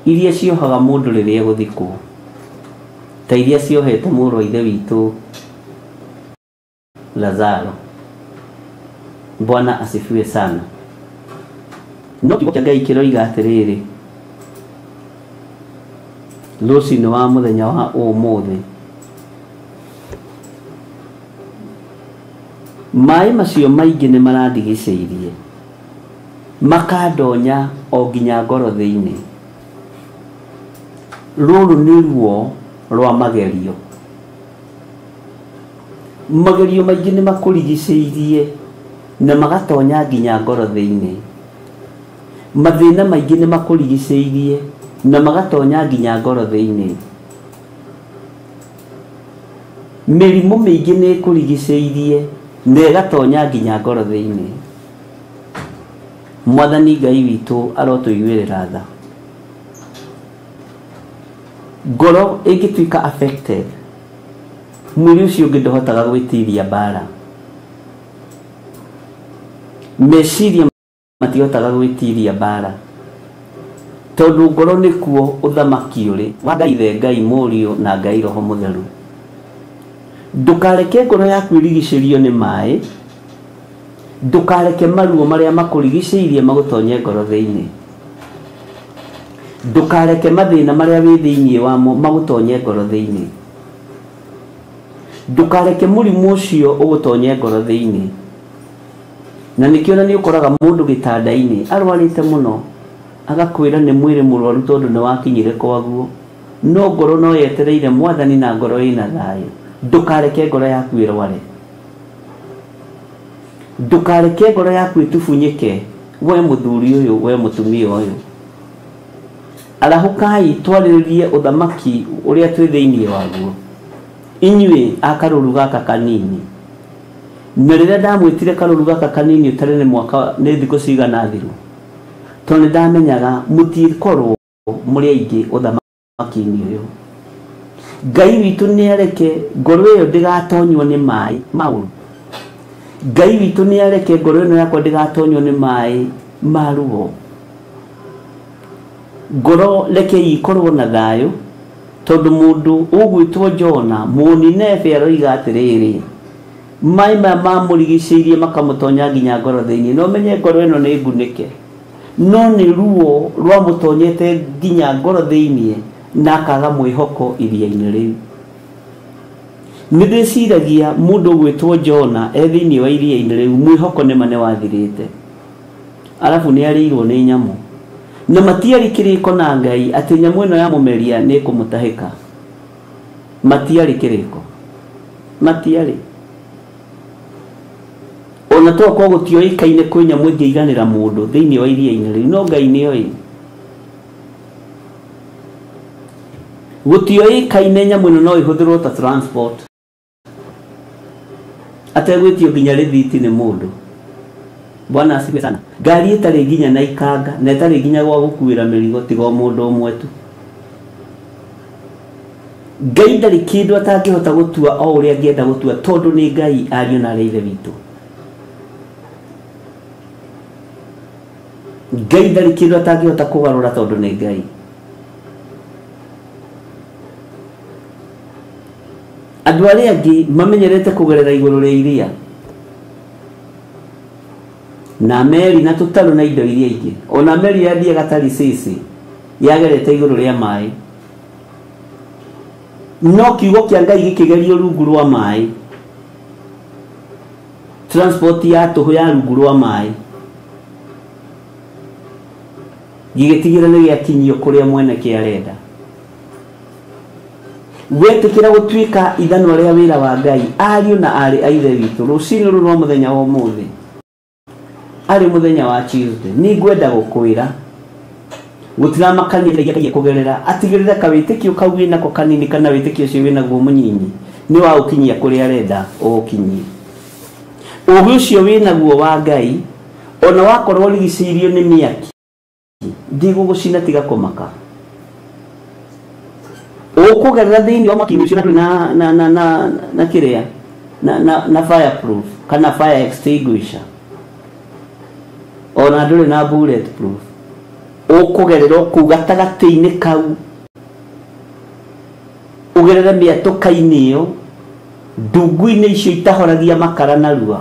iria ciohaga mũndũ rĩrĩa egũthikwo, ta iria ciohete mũrũ wa ithe witũ Lazaro. Bwana asifiwe sana. No kiugo kĩa Ngai kĩroiga atĩrĩrĩ, rũcinĩ wa mũthenya wa ũmũthĩ, maĩ macio maingĩ nĩ marandigicĩirie makandonya o nginya ngoro thĩinĩ. Rũrũ nĩ ruo rwa magerio. Magerio maingĩ nĩ makũrigicĩirie na magatonya nginya ngoro thĩinĩ. Mathĩna maingĩ nĩ makũrigicĩirie na magatonya nginya ngoro thĩinĩ. Mĩrimũ mĩingĩ nĩ ĩkũrigicĩirie na ĩgatonya nginya ngoro thĩinĩ. Mwathani Ngai witũ arotũiguĩrĩra tha. Ngoro ĩngĩtuĩka affected, mwĩrĩ ũcio ũngĩ ndũhotaga gwĩtiria mbara. Meciria matihotaga gwĩtiria mbara. Tondũ ngoro nĩkuo ũthamaki ũrĩ wa Ngai Ithe, Ngai Mũriũ na Ngai Roho Mũtheru. Ndũkareke ngoro yaku ĩrigicĩrio nĩ maĩ. Ndũkareke maruo marĩa makũrigicĩirie magũtonye ngoro thĩinĩ. Ndũkareke mathĩna marĩa wĩ thĩinĩ wamo magũtonye ngoro thĩinĩ. Ndũkareke mũrimũ ũcio ũgũtonye ngoro thĩinĩ. Na nĩkĩo na nĩ ũkoraga mũndũ gĩtanda-inĩ arwarĩte mũno, agakwĩra nĩ mwĩrĩ mũrwaru tondũ nĩ wakinyire kwaguo, no ngoro no yetereire Mwathani na ngoro ĩna thayũ. Ndũkareke ngoro yaku ĩrware. Ndũkareke ngoro yaku ĩtubunyĩke, we mũthuri ũyũ, we mũtumia ũyũ. Arahũkai twarĩrĩrie ũthamaki ũrĩa twĩ thĩinĩ waguo, inyuĩ a karũru gaka kanini. Na rĩrĩa ndamwĩtire karũru gaka kanini ũtarĩ nĩ mwaka nĩ thikũ cigana thiru, tondũ nĩ ndamenyaga mũtikorwo mũrĩ aingĩ ũthamaki-inĩ ũyũ. Ngai witũ nĩ areke ngoro ĩyo ndĩgatonywo nĩ maĩ ma ũũru. Ngai witũ nĩ areke ngoro ĩno yakwa ndĩgatonywo nĩ maĩ ma ruo. Ngoro reke ikorwo na thayũ, tondũ mũndũ ũgwĩtwo Jona Mũninebe aroiga atĩrĩrĩ, maĩ maya mamũrigicĩirie makamũtonya nginya ngoro thĩinĩ. No menye ngoro ĩno nĩ ngunĩke, no nĩ ruo rwamũtonyete nginya ngoro thĩinĩ na akaga mwĩhoko iria-inĩ rĩu. Nĩ ndĩciragia mũndũ ũgwĩtwo Jona e thĩinĩ wa iria-inĩ rĩu, mwĩhoko nĩma nĩ wathirĩte. Arabu nĩ arĩirwo nĩ nyamũ, na matiarĩ kĩrĩko na Ngai atĩ nyamũ ĩno ya mũmeria nĩ ĩkũmũtahĩka. Matiarĩ kĩrĩko, matiarĩ. Ona to korwo gũtioĩkaine kwĩ nyamũ ĩngĩiganĩra mũndũ thĩinĩ wa iria-inĩ rĩu, no Ngai nĩoĩ. Gũtioĩkaine nyamũ ĩno no ĩhũthĩrwo ta transport, ategwĩtio nginya rĩthiti nĩ mũndũ. Bwana asifiwe sana. Ngari ĩtarĩ nginya na ikanga na ĩtarĩ nginya gwa gũkuĩra mĩrigo tiga o mũndũ ũmwe tu. Ngai ndarĩ kĩndũ atangĩhota gũtua o ũrĩa angĩenda gũtua tondũ nĩ Ngai ariũ na arĩa ithe witũ. Ngai ndarĩ kĩndũ atangĩhota kũgarũra tondũ nĩ Ngai. Andũ arĩa angĩ mamenyerete kũgerera igũrũ rĩa iria na meri na tũtarũ na indo iria ingĩ. Ona meri yathiaga Tarisisi yagerete igũrũ rĩa maĩ, no kiugo kĩa Ngai gĩkĩgerio rungu rwa maĩ, transport ya tũhũ ya rungu rwa maĩ gĩgĩtigĩra nĩ gĩakinyio kũrĩa mwene kĩarenda. Wetĩkĩra gũtuĩka ithanwa rĩa wĩra wa Ngai, ariũ na aarĩ a ithe witũ, rũcinĩ rũrũ rwa mũthenya wa ũmũthĩ, arĩ mũthenya wa Tuesday, nĩ ngwenda gũkwĩra gũtiramakania kũgerera atigĩrĩra kawĩtĩkio kau wĩnako kanini kana wĩtĩkio ũcio wĩnaguo mũnyinyi nĩ wa ũkinyia kũrĩa arenda ũũkinyie. Ũũgĩ ũcio wĩnaguo wa Ngai ona wakorwo ũrigicĩirio nĩ mĩaki ndigũgũcina tiga kũmaka. Ũkũgerera thĩinĩ wa mwaki ũcio na na na na na kĩrĩa na na na fireproof kana fire extinguisher, ona ndũrĩ na bullet proof, ũkũgerera kũu gatagatĩ-inĩ kau, ũgerere mĩatũka-inĩ ĩyo, ndungu-inĩ icio itahoragia makara narua.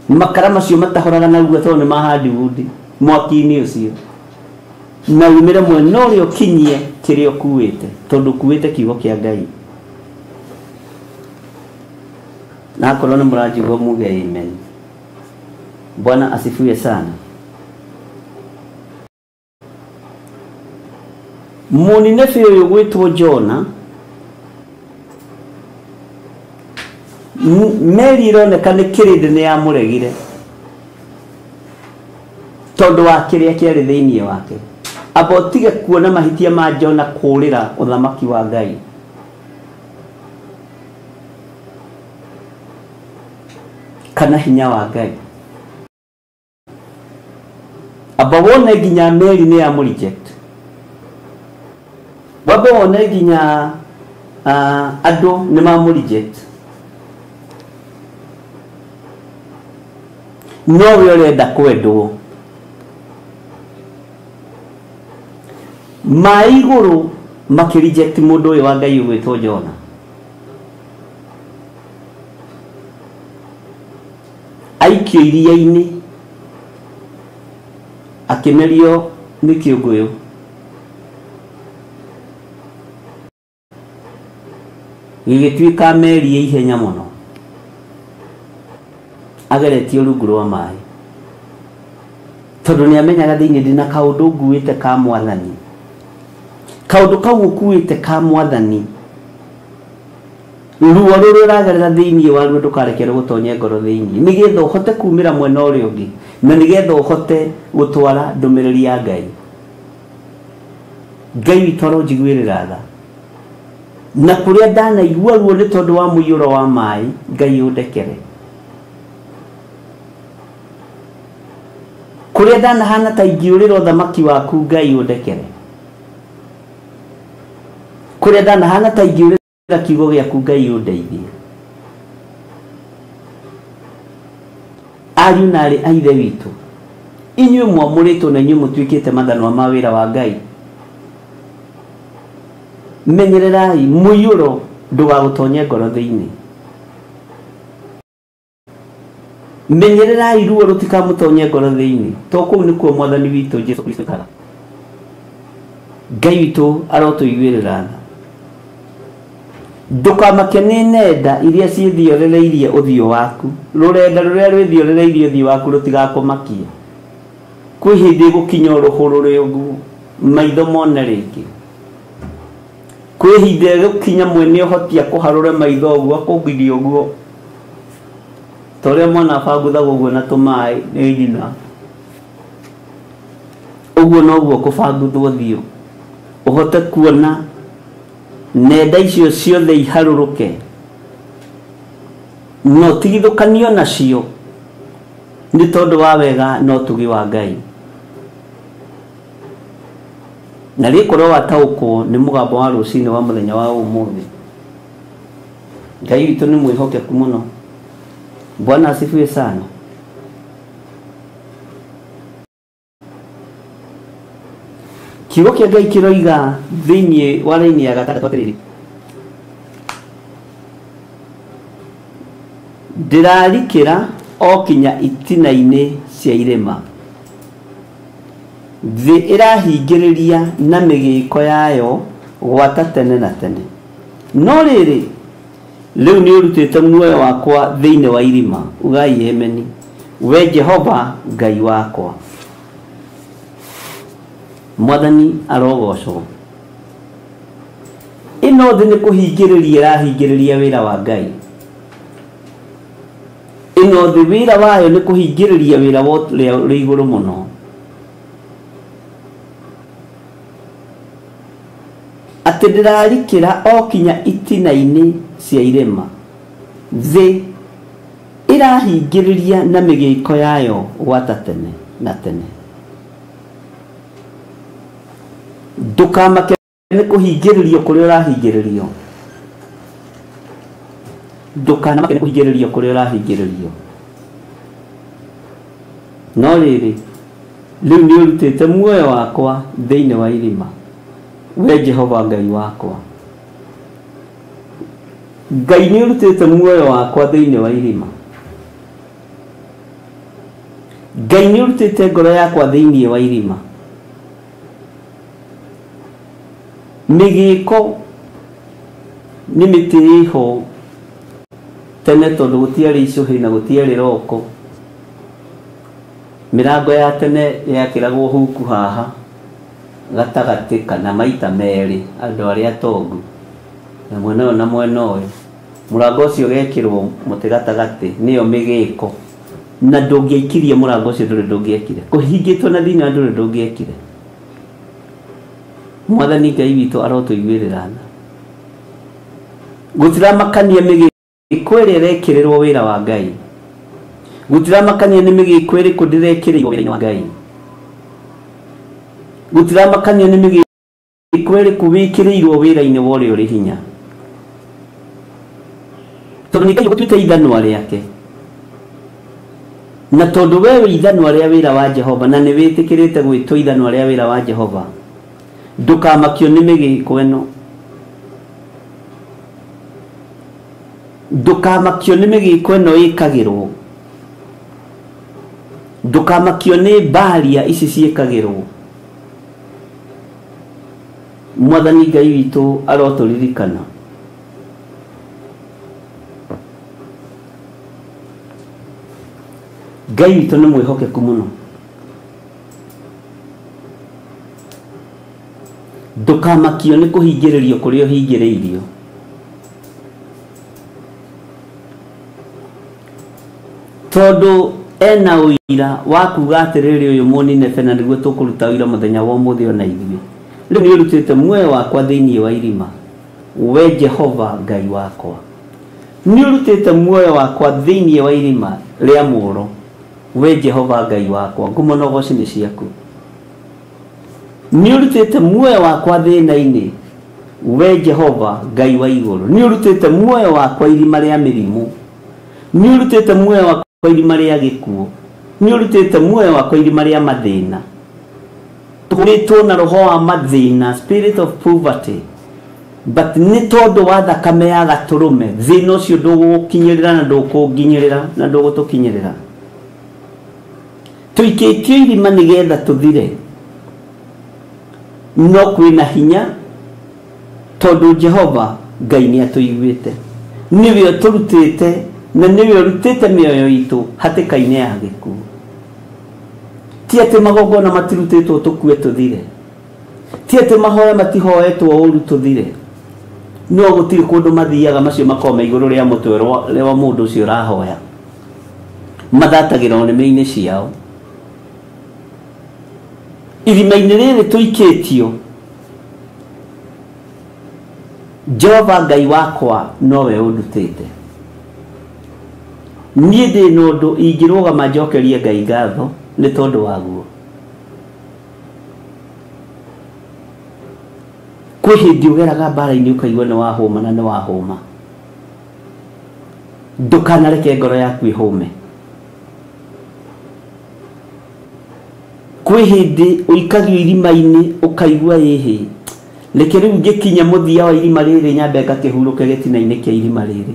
Makara macio matahoraga narua tondũ nĩ ma hardwood mwaki-inĩ ũcio, na umĩre mwena ũrĩa ũkinyie kĩrĩa ũkuĩte tondũ ũkuĩte kiugo kĩa Ngai. Na akorwo nĩ mũranjigua muge amen. Bwana asifiwe sana. Mũninebi ũyũ gwĩtwo Jona, meri ĩroneka nĩ kĩrĩndĩ nĩ yamũregire tondũ wa kĩrĩa kĩarĩ thĩinĩ wake. Amba ũtige kuona mahĩtia ma Jona kũũrĩra ũthamaki wa Ngai. Kana hinya wa Ngai. Amba wone nginya meri nĩ yamũ reject. Wambe wone nginya andũ nĩ mamũ reject. No we ũrenda kwendwo. Maĩ igũrũ makĩ reject mũndũ ũyũ wa Ngai ũgwĩtwo Jona. Aikio iria-inĩ akĩmerio nĩ kĩũngũyũ. Gĩgĩtuĩka meri ya ihenya mũno, ageretio rungu rwa maĩ tondũ nĩ amenyaga thĩinĩ ndĩna kaũndũ nguĩte ka mwathani. Kaũndũ kau ũkuĩte ka mwathani, ruo rũrĩa ũragerera thĩinĩ waruo ndũkareke rũgũtonye ngoro thĩinĩ, nĩgetha ũhote kumĩra mwena ũrĩa ũngĩ na nĩgetha ũhote gũtwara ndũmĩrĩri ya Ngai. Ngai witũ aronjiguĩrĩra tha, na kũrĩa ndanaigua ruo nĩ tondũ wa mũiyũro wa maĩ, Ngai ũndekere. Kũrĩa ndanahana ta ingĩũrĩra ũthamaki waku, Ngai ũndekere. Kũrĩa ndanahana ta ingĩũrĩra kiugo gĩaku, Ngai ũndeithie. Ariũ na aarĩ a ithe witũ, inyuĩ mwamũrĩtwo na inyuĩ mũtuĩkĩte mathanwa ma wĩra wa Ngai, menyererai mũiyũro ndũgagũtonye ngoro thĩinĩ. Menyererai ruo rũtikamũtonye ngoro thĩinĩ, to kũu nĩkuo mwathani witũ Jesũ Kristo aikaraga. Ngai witũ arotũiguĩrĩra tha. Ndũkamake nĩ nenda iria ciĩthiorereirie ũthiũ waku. Rũrenda rũrĩa rwĩthiorereirie ũthiũ waku rũtigakũmakie. Kwĩ hĩndĩ ĩgũkinya ũrũhũrũre ũguo maitho mone rĩngĩ. Kwĩ ihinda ĩgũkinya mwene ũhoti akũharũre maitho ũguo akũgirie ũguo, ta ũrĩa mwana abanguthagwo ũguo na tũmaĩ nĩ nyina, ũguo noguo kũbanguthwo ũthiũ ũhote kuona nenda icio ciothe iharũrũke, no tigithũkanio nacio nĩ tondũ wa wega na ũtugi wa Ngai. Na rĩkorwo wataũkwo nĩ mũgambo wa rũcinĩ wa mũthenya wa ũmũthĩ. Ngai witũ nĩ mwĩhokeku mũno. Bwana asifiwe sana. Kiugo kĩa Ngai kĩroiga thĩinĩ wa raini ya gatandatũ atĩrĩrĩ, ndĩrarikĩra o kinya itina-inĩ cia irĩma, thĩ ĩrahingĩrĩria na mĩgĩko yayo gwata tene na tene. No rĩrĩ, rĩu nĩ ũrutĩte muoyo wakwa thĩinĩ wa irima, ugai ameni, we Jehova Ngai wakwa. Mwathani arogocwo. Ĩno thĩ nĩ kũhingĩrĩria ĩrahingĩrĩria wĩra wa Ngai. Ĩno thĩ wĩra wayo nĩ kũhingĩrĩria wĩra wa ũrĩa ũrĩ igũrũ mũno. Atĩ ndĩrarikĩra o kinya itina-inĩ cia irĩma, thĩ ĩrahingĩrĩria na mĩgĩko yayo gwata tene na tene. Ndũkamake nĩ kũhingĩrĩrio kũrĩa ũrahingĩrĩrio. Ndũkanamake nĩ kũhingĩrĩrio kũrĩa ũrahingĩrĩrio. No rĩrĩ, rĩu nĩ ũrutĩte muoyo wakwa thĩinĩ wa irima, we Jehova Ngai wakwa. Ngai nĩ ũrutĩte muoyo wakwa thĩinĩ wa irima. Ngai nĩ ũrutĩte ngoro yakwa thĩinĩ wa irima. Mĩgĩko nĩ mĩtĩ ĩho tene tondũ gũtiarĩ icũhĩ na gũtiarĩ roko. Mĩrango ya tene yakĩragwo huku haha gatagatĩ kana maita merĩ andũ arĩa atongu, na mwena ũyũ na mwena ũyũ. Mũrango ũcio ũgekĩrwo mũtĩ gatagatĩ, nĩyo mĩgĩko. Na ndũngĩaikirie mũrango ũcio, ndũrĩ ndũngĩekire. Kũhingĩtwo na thĩinĩ ndũrĩ ndũngĩekire. Mwathani Ngai witũ arotũiguĩrĩra tha. Gũtiramakania mĩgĩko ĩrĩa ĩrekĩrĩrwo wĩra wa Ngai. Gũtiramakania nĩ mĩgĩko ĩrĩkũ ndĩrekĩrĩirwo wĩra-inĩ wa Ngai. Gũtiramakania nĩ mĩgĩko ĩrĩkũ wĩkĩrĩirwo wĩra-inĩ wa ũrĩa ũrĩ hinya. Tondũ nĩ Ngai ũgũtuĩte ithanwa rĩake. Na tondũ we wĩ ithanwa rĩa wĩra wa Jehova na nĩ wĩtĩkĩrĩte gwĩtwo ithanwa rĩa wĩra wa Jehova, ndũkamakio nĩ mĩgĩko ĩno. Ndũkamakio nĩ mĩgĩko ĩno ĩkagĩrwo. Ndũkamakio nĩ mbaria ici ciĩkagĩrwo. Mwathani Ngai witũ arotũririkana. Ngai witũ nĩ mwĩhokeku mũno. Ndũkamakio nĩ kũhingĩrĩrio kũrĩa ũhingĩrĩirio. Tondũ ena ũira wa kuga atĩrĩrĩ, ũyũ mũnine tena nĩguo tũkũruta ũira mũthenya wa ũmũthĩ ona ithuĩ. Rĩu nĩ ũrutĩte muoyo wakwa thĩinĩ wa irima, we Jehova Ngai wakwa. Nĩ ũrutĩte muoyo wakwa thĩinĩ wa irima rĩa mũũro, we Jehova Ngai wakwa. Ngumo na ũgoci nĩ ciaku. Nĩ ũrutĩte muoyo wakwa thĩna-inĩ, we Jehova Ngai wa igũrũ. Nĩ ũrutĩte muoyo wakwa irima rĩa mĩrimũ. Nĩ ũrutĩte muoyo wakwa irima rĩa gĩkuũ. Nĩ ũrutĩte muoyo wakwa irima rĩa mathĩna. Tũhũrĩtwo na roho wa mathĩna, spirit of poverty. But nĩ tondũ wa thakame ya gatũrũme, thĩna ũcio ndũgũgũkinyĩrĩra na ndũkũnginyĩrĩra na ndũgũtũkinyĩrĩra. Tũikĩtio irima nĩgetha tũthire. No kwĩna hinya tondũ Jehova Ngai nĩ atũiguĩte. Nĩwe ũtũrutĩte na nĩwe ũrutĩte mĩoyo itũ hatĩka-inĩ ya gĩkuũ. Ti atĩ magongona matirutĩtwo tũkue tũthire. Ti atĩ mahoya matihoetwo ũru tũthire. No gũtirĩ kũndũ mathiaga macio makoragwo me igũrũ rĩa mũtwe wa mũndũ ũcio ũrahoya. Mathatagĩra nĩmĩ-inĩ ciao. Irima-inĩ rĩrĩ tũikĩtio, Jehova Ngai wakwa nowe ũndutĩte. Niĩ ndĩ na ũndũ ingĩrũgama njokerie Ngai ngatho nĩ tondũ waguo. Kwĩ hĩndĩ ũgeraga mbara-inĩ ũkaigua nĩ wahũma na nĩ wahũma. Ndũkanareke ngoro yaku ĩhũme. Kwĩ hĩndĩ ũikagio irima-inĩ ũkaigua ĩhĩ, reke rĩu ngĩkinya mũthia wa irima rĩrĩ nyambe ngakĩhurũke gĩtina-inĩ kĩa irima rĩrĩ,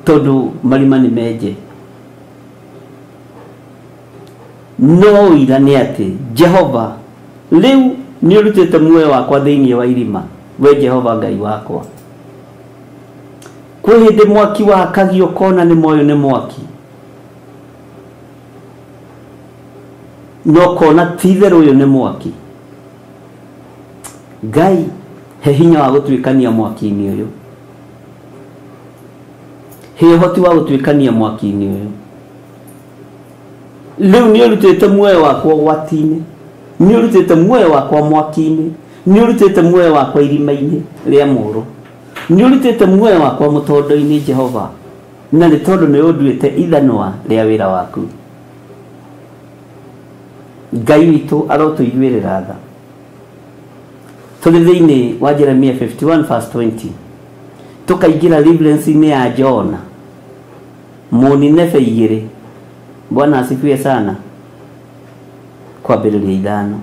tondũ marima nĩ menje. No ũira nĩ atĩ Jehova rĩu nĩ ũrutĩte muoyo wakwa thĩinĩ wa irima, we Jehova Ngai wakwa. Kwĩ hĩndĩ mwaki wakagio ũkona nĩ moyo nĩ mwaki, no kona ti itherũ ũyũ nĩ mwaki. Ngai he hinya wa gũtuĩkania mwaki-inĩ ũyũ, he ũhoti wa gũtuĩkania mwaki-inĩ ũyũ. Rĩu nĩ ũrutĩte muoyo wakwa ũgwati-inĩ, nĩ ũrutĩte muoyo wakwa mwaki-inĩ, nĩ ũrutĩte muoyo wakwa irima-inĩ rĩa mũũrũ, nĩ ũrutĩte muoyo wakwa mũtondo-inĩ Jehova, na nĩ tondũ nĩ ũnduĩte ithanwa rĩa wĩra waku. Ngai witũ arotũiguĩrĩra tha. Tũrĩ thĩinĩ wa Jeremia 51 verse 20, tũkaingĩra reference-inĩ ya Jona Mũnineve 2. Bwana asifiwe sana. Kwambĩrĩria 5.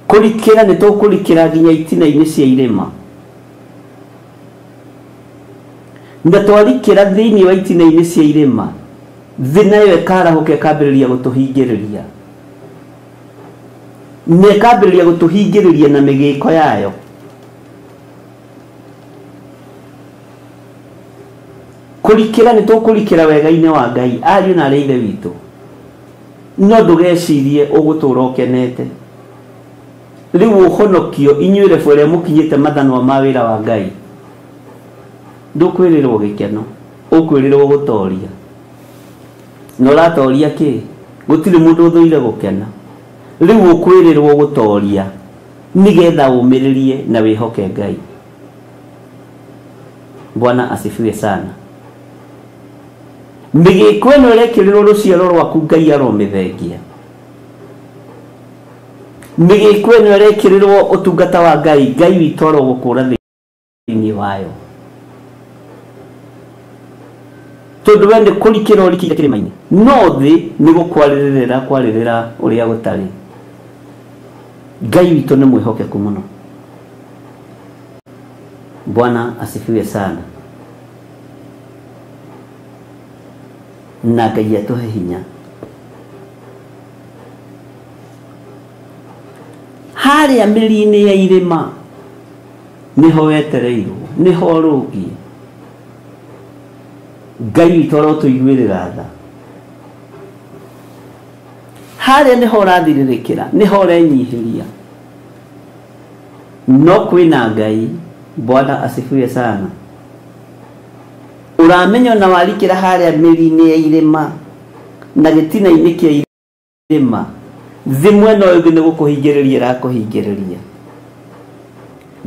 Kũrikĩra nĩ tũkũrikĩra nginya itina-inĩ cia irĩma, na twarikĩra thĩinĩ wa itina-inĩ cia irĩma, thĩ nayo ĩkarahũka ĩkambĩrĩria gũtũhingĩrĩria, na ĩkambĩrĩria gũtũhingĩrĩria na mĩgĩko yayo. Kũrikĩra nĩ tũkũrikĩra wega-inĩ wa Ngai, ariũ na arĩ ithe witũ, no ndũgecirie ũgũtũra ũkenete. Rĩu ũhonokio inyuĩ rebu ĩrĩa mũkinyĩte mathanwa ma wĩra wa Ngai, ndũkwĩrĩrwo gĩkeno, ũkwĩrĩrwo gũtoria. Na ũratoria kĩ? Gũtirĩ mũndũ ũthũire gũkena. Rĩu ũkwĩrĩrwo gũtoria nĩgetha ũmĩrĩrie na wĩhoke Ngai. Bwana asifiwe sana. Mĩgĩko ĩno ĩrekĩrĩrwo rũciaro rwaku Ngai aromĩthengia. Mĩgĩko ĩno ĩrekĩrĩrwo ũtungata wa Ngai, Ngai witũ arogũkũra thĩinĩ wayo. Tondũ we nĩ kũrikĩra ũrikĩire kĩrĩma-inĩ, no thĩ nĩ gũkwarĩrĩra kwarĩrĩra ũrĩa gũtarĩ. Ngai witũ nĩ mwĩhokeku mũno. Bwana asifiwe sana. Na Ngai atũhe hinya. Harĩa mĩri-inĩ ya irĩma nĩho wetereirwo, nĩho ũrũngiĩ. Ngai witũ arotũiguĩrĩra tha. Harĩa nĩho ũrathirĩrĩkĩra, nĩho ũrenyihĩria, no kwĩna Ngai. Bwana asifiwe sana. Ũramenya ona warikĩra harĩa mĩri-inĩ ya irĩma na gĩtina-inĩ kĩa irĩma, thĩ mwena ũyũ ũngĩ nĩ gũkũhingĩrĩria ĩrakũhingĩrĩria,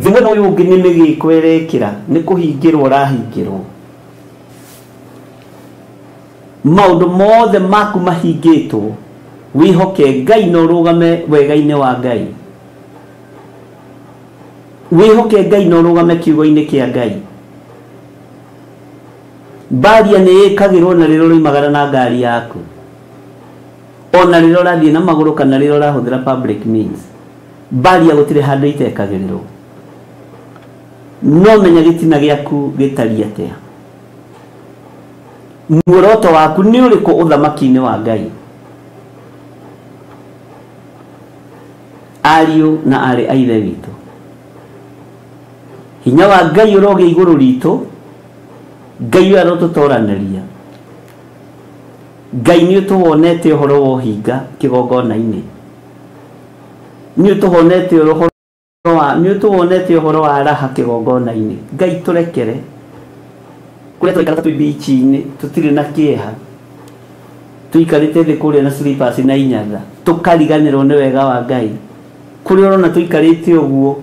thĩ mwena ũyũ ũngĩ nĩ mĩgĩko ĩrekĩra, nĩ kũhingĩrwo ũrahingĩrwo. Maũndũ mothe maku mahingĩtwo, wĩhoke Ngai na ũrũgame wega-inĩ wa Ngai. Wĩhoke Ngai na ũrũgame kiugo-inĩ kĩa Ngai. Mbaria nĩ ĩkagĩrwo na rĩrĩa ũroimagara na ngari yaku, ona rĩrĩa ũrathiĩ na magũrũ kana rĩrĩa ũrahũthĩra public means. Mbaria gũtirĩ handũ itekagĩrĩrwo. No menya gĩtina gĩaku gĩtariĩ atĩa, muoroto waku nĩ ũrĩkũ ũthamaki-inĩ wa Ngai. Ariũ na arĩ a ithe witũ, hinya wa Ngai ũrogĩa igũrũ ritũ. Ngai ũyũ arotũtoranĩria. Ngai nĩ ũtũhonete ũhoro wa ũhinga kĩgongona-inĩ, nĩ ũtũhonete ũhoro wa, nĩ ũtũhonete ũhoro wa raha kĩgongona-inĩ. Ngai tũrekere kũrĩa tũikaraga twĩ bichi-inĩ, tũtirĩ na kĩeha, tũikarĩte thĩ kũrĩa na slippers na inyatha, tũkariganĩrwo nĩ wega wa Ngai. Kũrĩa ũrona tũikarĩte ũguo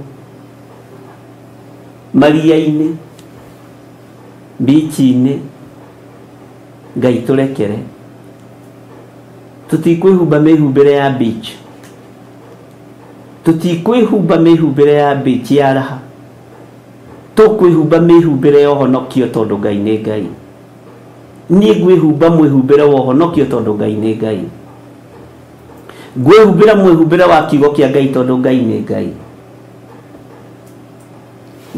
maria-inĩ, bichi-inĩ, Ngai tũrekere. Tũtikwĩhumba mĩhumbĩre ya beach, Tũtikwĩhumba mĩhumbĩre ya mbĩti ya raha, tũkwĩhumba mĩhumbĩre ya ũhonokio tondũ Ngai nĩ Ngai. Niĩ ngwĩhumba mwĩhumbĩre wa ũhonokio tondũ Ngai nĩ Ngai. Ngwĩhumbĩra mwĩhumbĩre wa kiugo kĩa Ngai tondũ Ngai nĩ Ngai.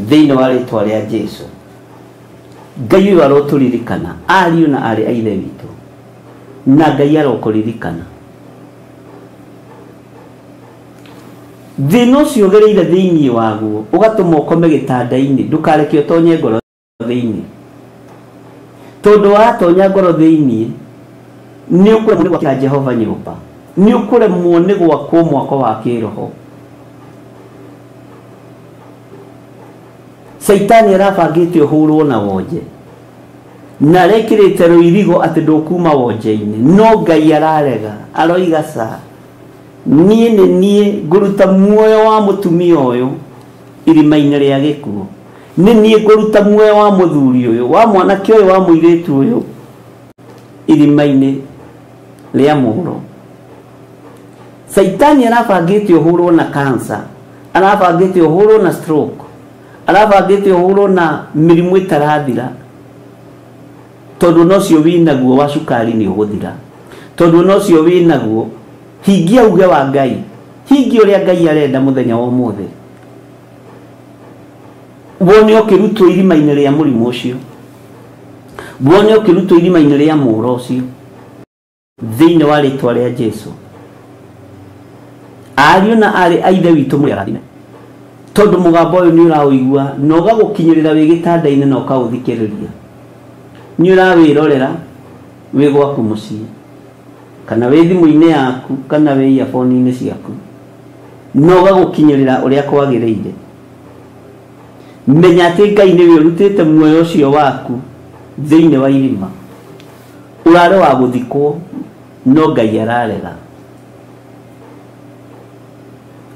Thĩinĩ wa rĩtwa rĩa Jesu, Ngai ũyũ arotũririkana ariũ na aarĩ a Ithe witũ, na Ngai arokũririkana. Thĩna ũcio ũgereire thĩinĩ waguo ũgatũma ũkome gĩtanda-inĩ, ndũkareke ũtonye ngoro thĩinĩ, tondũ watonya ngoro thĩinĩ nĩ ũkũremwo nĩ gwakĩra Jehova nyũmba, nĩ ũkũremwo nĩ gwakwo mwako wa kĩroho. Caitani arabangĩte ũhũrwo na wonje, na arekĩrĩte rũirigo atĩ ndũkuma wonje-inĩ, no Ngai ararega, aroiga ca, niĩ nĩ niĩ ngũruta muoyo wa mũtumia ũyũ irima-inĩ rĩa gĩkuũ, nĩ niĩ ngũruta muoyo wa mũthuri ũyũ, wa mwanake ũyũ, wa mũirĩtu ũyũ irima-inĩ rĩa mũro. Caitani arabangĩte ũhũrwo na cancer, arabangĩte ũhũrwo na stroke, arabangĩte ũhũrwo na mĩrimũ ĩtarathira, tondũ nocio wĩnaguo wa cukari nĩ ũgũthira, tondũ nocio wĩnaguo. Hingia uge wa Ngai, hingia ũrĩa Ngai arenda mũthenya wa ũmũthĩ, wone ũkĩrutwo irima-inĩ rĩa mũrimũ ũcio, wone ũkĩrutwo irima-inĩ rĩa mũro ũcio, thĩinĩ wa rĩtwa rĩa Jesu. Ariũ na aarĩ a Ithe witũ mũrĩ arathime, tondũ mũgambo ũyũ nĩ ũraũigua na ũgagũkinyĩrĩra wĩ gĩtanda-inĩ na ũkaũthikĩrĩria. Nĩ ũrawĩrorera wĩ gwaku mũciĩ, kana wĩ thimũ-inĩ yaku, kana wĩ earphone-inĩ ciaku, na ũgagũkinyĩrĩra ũrĩa kwagĩrĩire. Menya atĩ Ngai nĩwe ũrutĩte muoyo ũcio waku thĩinĩ wa irima, ũrarĩ wa gũthikwo, no Ngai ararega.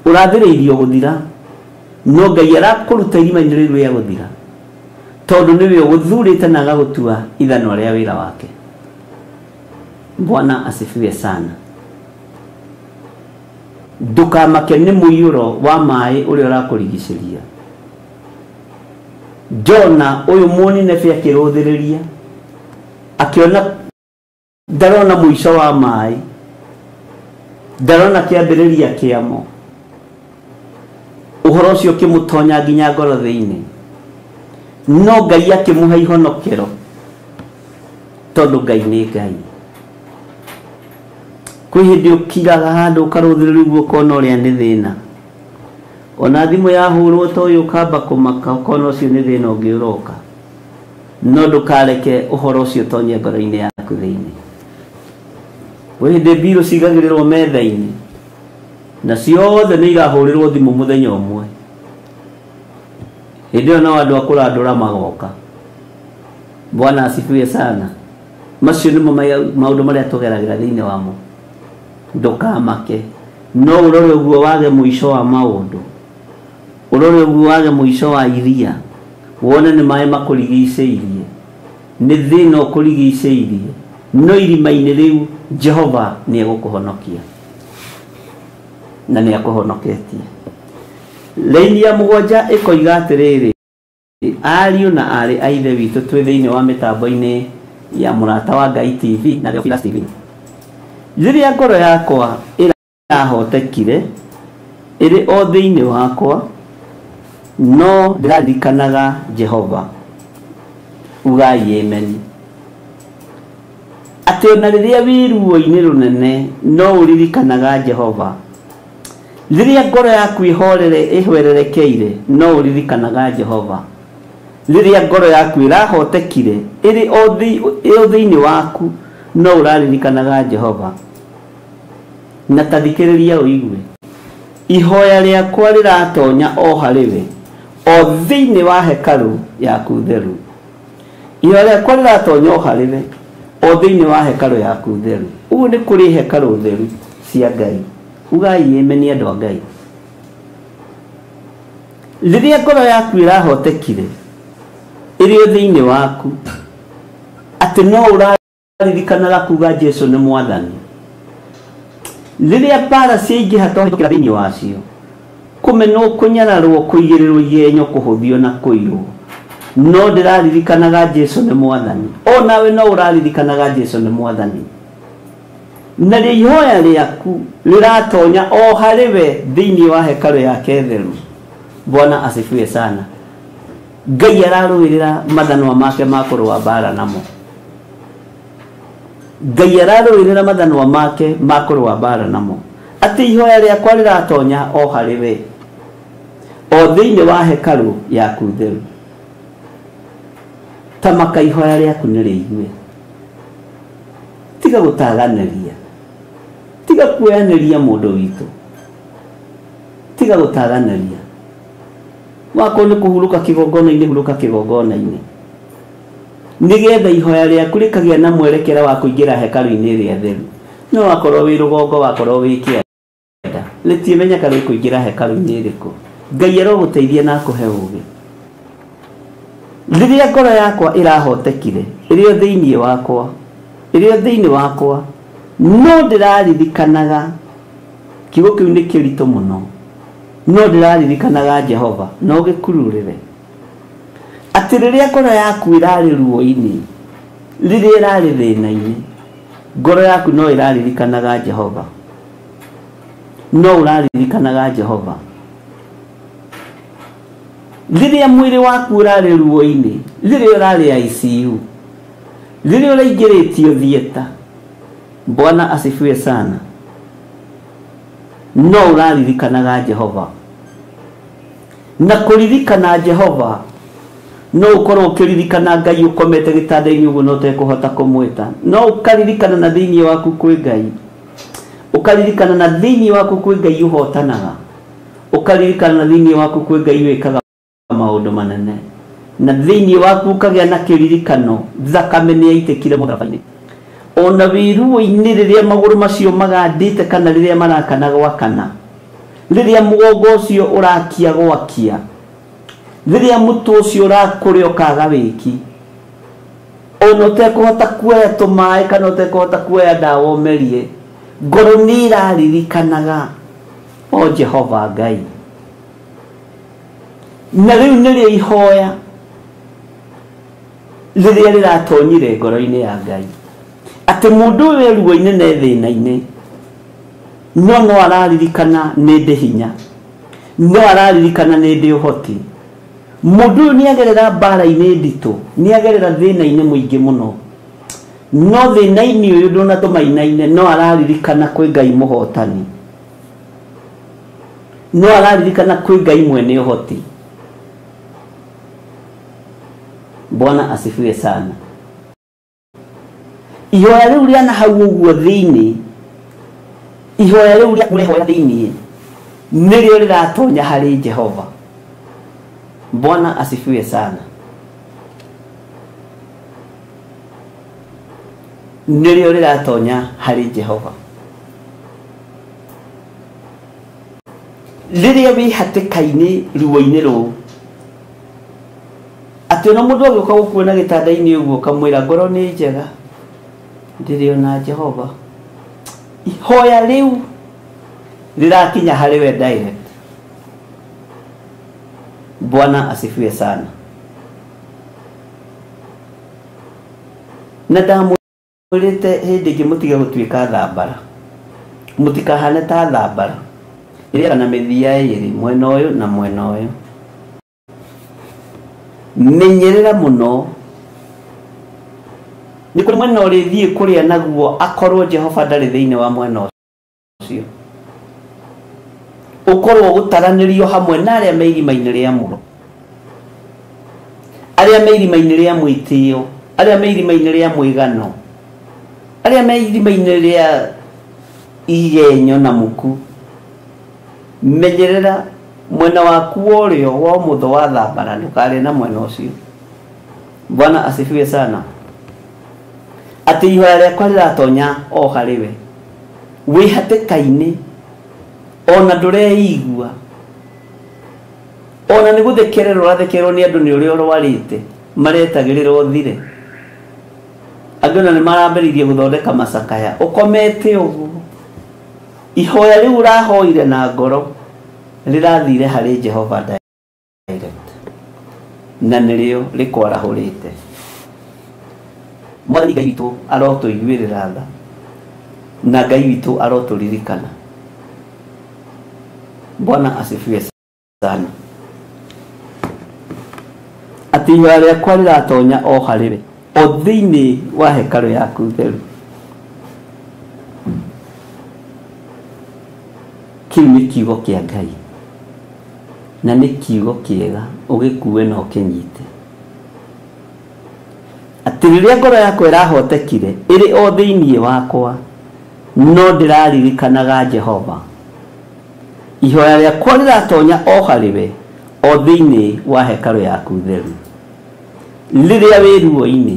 Ũrathĩrĩirio gũthira, no Ngai arakũruta irima-inĩ rĩu rĩa gũthira, tondũ nĩwe ũgũthurĩte na agagũtua ithanwa rĩa wĩra wake. Bwana asifiwe sana. Ndũkamake nĩ mũiyũro wa maĩ ũrĩa ũrakũrigicĩria. Jona ũyũ mũninebe akĩrũthĩrĩria, akĩona ndarona mũico wa maĩ, ndarona kĩambĩrĩria kĩamo. Ũhoro ũcio ũkĩmũtonya nginya ngoro thĩinĩ, no Ngai akĩmũhe ihonokero, tondũ Ngai nĩ Ngai. Kwĩ hĩndĩ ũkiraga handũ ũkarũthĩrĩria ũguo ũkona ũrĩa nĩ thĩna, ona thimũ yahũrwo ta ũyũ ũkamba kũmaka ũkona ũcio nĩ thĩna ũngĩ ũroka, no ndũkareke ũhoro ũcio ũtonye ngoro-inĩ yaku thĩinĩ. Kwĩ hĩndĩ mbirũ cigagĩrĩrwo metha-inĩ, na ciothe nĩ irahũrĩrwo thimũ mũthenya ũmwe. Hĩndĩ ĩyo nao andũ a kũrandũra magoka. Bwana asifiwe sana. Macio nĩmo maũndũ marĩa tũgeragĩra thĩinĩ wamo. Ndũkamake, no ũrore ũguo wage mũico wa maũndũ, ũrore ũguo wage mũico wa iria, wone nĩ maĩ makũrigicĩirie, nĩ thĩna ũkũrigicĩirie, no irima-inĩ rĩu Jehova nĩ egũkũhonokia, na nĩ akũhonoketie. Raini ya 7 ĩkoiga atĩrĩrĩ, ariũ na aarĩ a Ithe witũ twĩ thĩinĩ wa mĩtambo-inĩ ya Mũrata wa Ngai TV na Theophilus TV. Rĩrĩa ngoro yakwa ĩrahotekire ĩrĩ o thĩinĩ wakwa, no ndĩraririkanaga Jehova. Ugai amen. Atĩ ona rĩrĩa wĩ ruo-inĩ rũnene no ũririkanaga Jehova. Rĩrĩa ngoro yaku ĩhwererekeire no ũririkanaga Jehova. Rĩrĩa ngoro yaku ĩrahotekire ĩrĩ o thĩinĩ waku no ũraririkanaga Jehova. Na ta thikĩrĩria ũigue, ihoya rĩakwa rĩratonya o harĩ we, o thĩinĩ wa hekarũ yaku theru. Ihoya rĩakwa rĩratonya o harĩ we, o thĩinĩ wa hekarũ yaku theru. Ũguo nĩ kũrĩ hekarũ theru cia Ngai. Ugai amen andũ a Ngai. Rĩrĩa ngoro yaku ĩrahotekire ĩrĩ o thĩinĩ waku, atĩ no ũraririkanaga kuga Jesu nĩ Mwathani. Rĩrĩa mbara ciaingĩha twahĩtũkĩra thĩinĩ wacio, Kũmenwo, kũnyararwo, kũigĩrĩrwo igenyo, kũhũthio na kũirwo, no ndĩraririkanaga Jesu nĩ mwathani. O nawe no ũraririkanaga Jesu nĩ mwathani, na ihoya rĩaku rĩratonya o harĩ we thĩinĩ wa hekarũ yake theru. Bwana asifiwe sana. Ngai ararũĩrĩra mathanwa make ma kũrũa mbara namo. Ngai ararũĩrĩra mathanwa make ma kũrũa mbara namo, atĩ ihoya rĩakwa rĩratonya o harĩ we, o thĩinĩ wa hekarũ yaku theru. Tamaka ihoya rĩaku nĩ rĩigue. Tiga gũtaganĩria, tiga kuoyanĩria mũndũ witũ, tiga gũtaganĩria. Wakorwo nĩ kũhurũka kĩgongona-inĩ, hurũka kĩgongona-inĩ, nĩgetha ihoya rĩaku rĩkagĩa na mwerekera wa kũingĩra hekarũ-inĩ ĩrĩa theru. No wakorwo wĩ rũgongo, wakorwo wĩ kĩanda, rĩtimenyeka rĩkũingĩra hekarũ-inĩ ĩrĩkũ. Ngai arogũteithia na akũhe ũũgĩ. Rĩrĩa ngoro yakwa ĩrahotekire, ĩrĩ o thĩinĩ wakwa, ĩrĩ o thĩinĩ wakwa, no ndĩraririkanaga, kiugo kĩu nĩ kĩritũ mũno, no ndĩraririkanaga Jehova, no gĩkururĩre atĩ rĩrĩa ngoro yaku ĩrarĩ ruo-inĩ, rĩrĩa ĩrarĩ thĩna-inĩ, ngoro yaku no ĩraririkanaga Jehova, no ũraririkanaga Jehova. Rĩrĩa mwĩrĩ waku ũrarĩ ruo-inĩ, rĩrĩa ũrarĩ ICU, rĩrĩa ũraingĩrĩtio theatre, Bwana asifiwe sana, no ũraririkanaga Jehova. Na kũririkana Jehova, no ũkorwo ũkĩririkana Ngai ũkomete gĩtanda-inĩ ũguo no ũtekũhota kũmwĩta, no ũkaririkana na thĩinĩ waku kwĩ Ngai, ũkaririkana na thĩinĩ waku kwĩ Ngai ũhotanaga, ũkaririkana na thĩinĩ waku kwĩ Ngai wĩkaga maũndũ manene, na thĩinĩ waku ũkagĩa na kĩririkano thakame nĩ yaitĩkire mũtharaba-inĩ. Ona wĩ ruo-inĩ rĩrĩa magũrũ macio magandĩte, kana rĩrĩa marakana gwakana, rĩrĩa mũgongo ũcio ũrakia gwakia, rĩrĩa mũtwe ũcio ũrakũrĩa ũkaga wĩki, ona ũtekũhota kuoya tũmaĩ kana ũtekũhota kuoya ndawa ũmerie, ngoro nĩ ĩraririkanaga o Jehova Ngai. Na rĩu nĩrĩo ihoya rĩrĩa rĩratonyire ngoro-inĩ ya Ngai, atĩ mũndũ ũyũ e ruo-inĩ na e thĩna-inĩ, no araririkana nĩ ndĩ hinya, no araririkana nĩ ndĩ ũhoti. Mũndũ ũyũ nĩagerera mbara-inĩ nditũ, nĩagerera thĩna-inĩ mũingĩ mũno, no thĩna-inĩ ũyũ ndũnatũma inaine, no araririkana kwĩ Ngai mũhotani, no araririkana kwĩ Ngai mwene ũhoti. Bwana asifiwe sana. Ihoya rĩu rĩa na hau ũguo thĩinĩ, ihoya rĩu rĩa kũrehoya thĩinĩ nĩrĩo rĩratonya harĩ Jehova. Bwana asifiwe sana. Nĩrĩo rĩratonya harĩ Jehova. Rĩrĩa wĩ hatĩka-inĩ ruo-inĩ rũu, atĩ ona mũndũ agĩũka gũkuona gĩtanda-inĩ ũguo ũkamwĩra ngoro nĩ njega, ndĩrĩ ona Jehova, ihoya rĩu rĩrakinya harĩ we direct. Bwana asifiwe sana. Na ndamwĩrĩte hĩndĩ ĩngĩ mũtige gũtuĩka thambara, mũtikahane ta thambara ĩrĩa na mĩthia ĩrĩ, mwena ũyũ na mwena ũyũ. Menyerera mũno, nĩ kũrĩ mwena ũrĩthiĩ kũrĩa naguo akorwo Jehova ndarĩ thĩinĩ wa mwena ũcio, ũkorwo gũtaranĩrio hamwe na arĩa me irima-inĩ rĩa mũro, arĩa me irima-inĩ rĩa mwĩtĩo, arĩa me irima-inĩ rĩa mwĩgano, arĩa me irima-inĩ rĩa igenyo na muku. Menyerera mwena waku wa ũrĩo wa ũmotho wa thambara, ndũkarĩe na mwena ũcio. Bwana asifiwe sana. Atĩ ihoya rĩakwa rĩratonya o harĩ we, wĩ hatĩka-inĩ, ona ndũreigua, ona nĩ gũthekererwo ũrathekererwo nĩ andũ nĩ ũrĩa ũrwarĩte, maretagĩrĩra ũthire. Angĩ ona nĩ marambĩrĩirie gũthondeka macakaya, ũkomete ũguo, ihoya rĩu ũrahoire na ngoro Rĩrathire harĩ Jehova direct, na nĩrĩo rĩkwarahũrĩte. Mwathani Ngai witũ arotũiguĩrĩra tha, na Ngai witũ arotũririkana. Bwana asifiwe sana. Atĩ ihoya rĩakwa rĩratonya o harĩ we, o thĩinĩ wa hekarũ yaku theru. Kĩu nĩ kiugo kĩa Ngai, na nĩ kiugo kĩega, ũgĩkue na ũkĩnyite. Atĩ rĩrĩa ngoro yakwa ĩrahotekire ĩrĩ o thĩinĩ wakwa, no ndĩraririkanaga Jehova. Ihoya rĩakwa rĩratonya o harĩ we, o thĩinĩ wa hekarũ yaku theru. Rĩrĩa wĩ ruo-inĩ,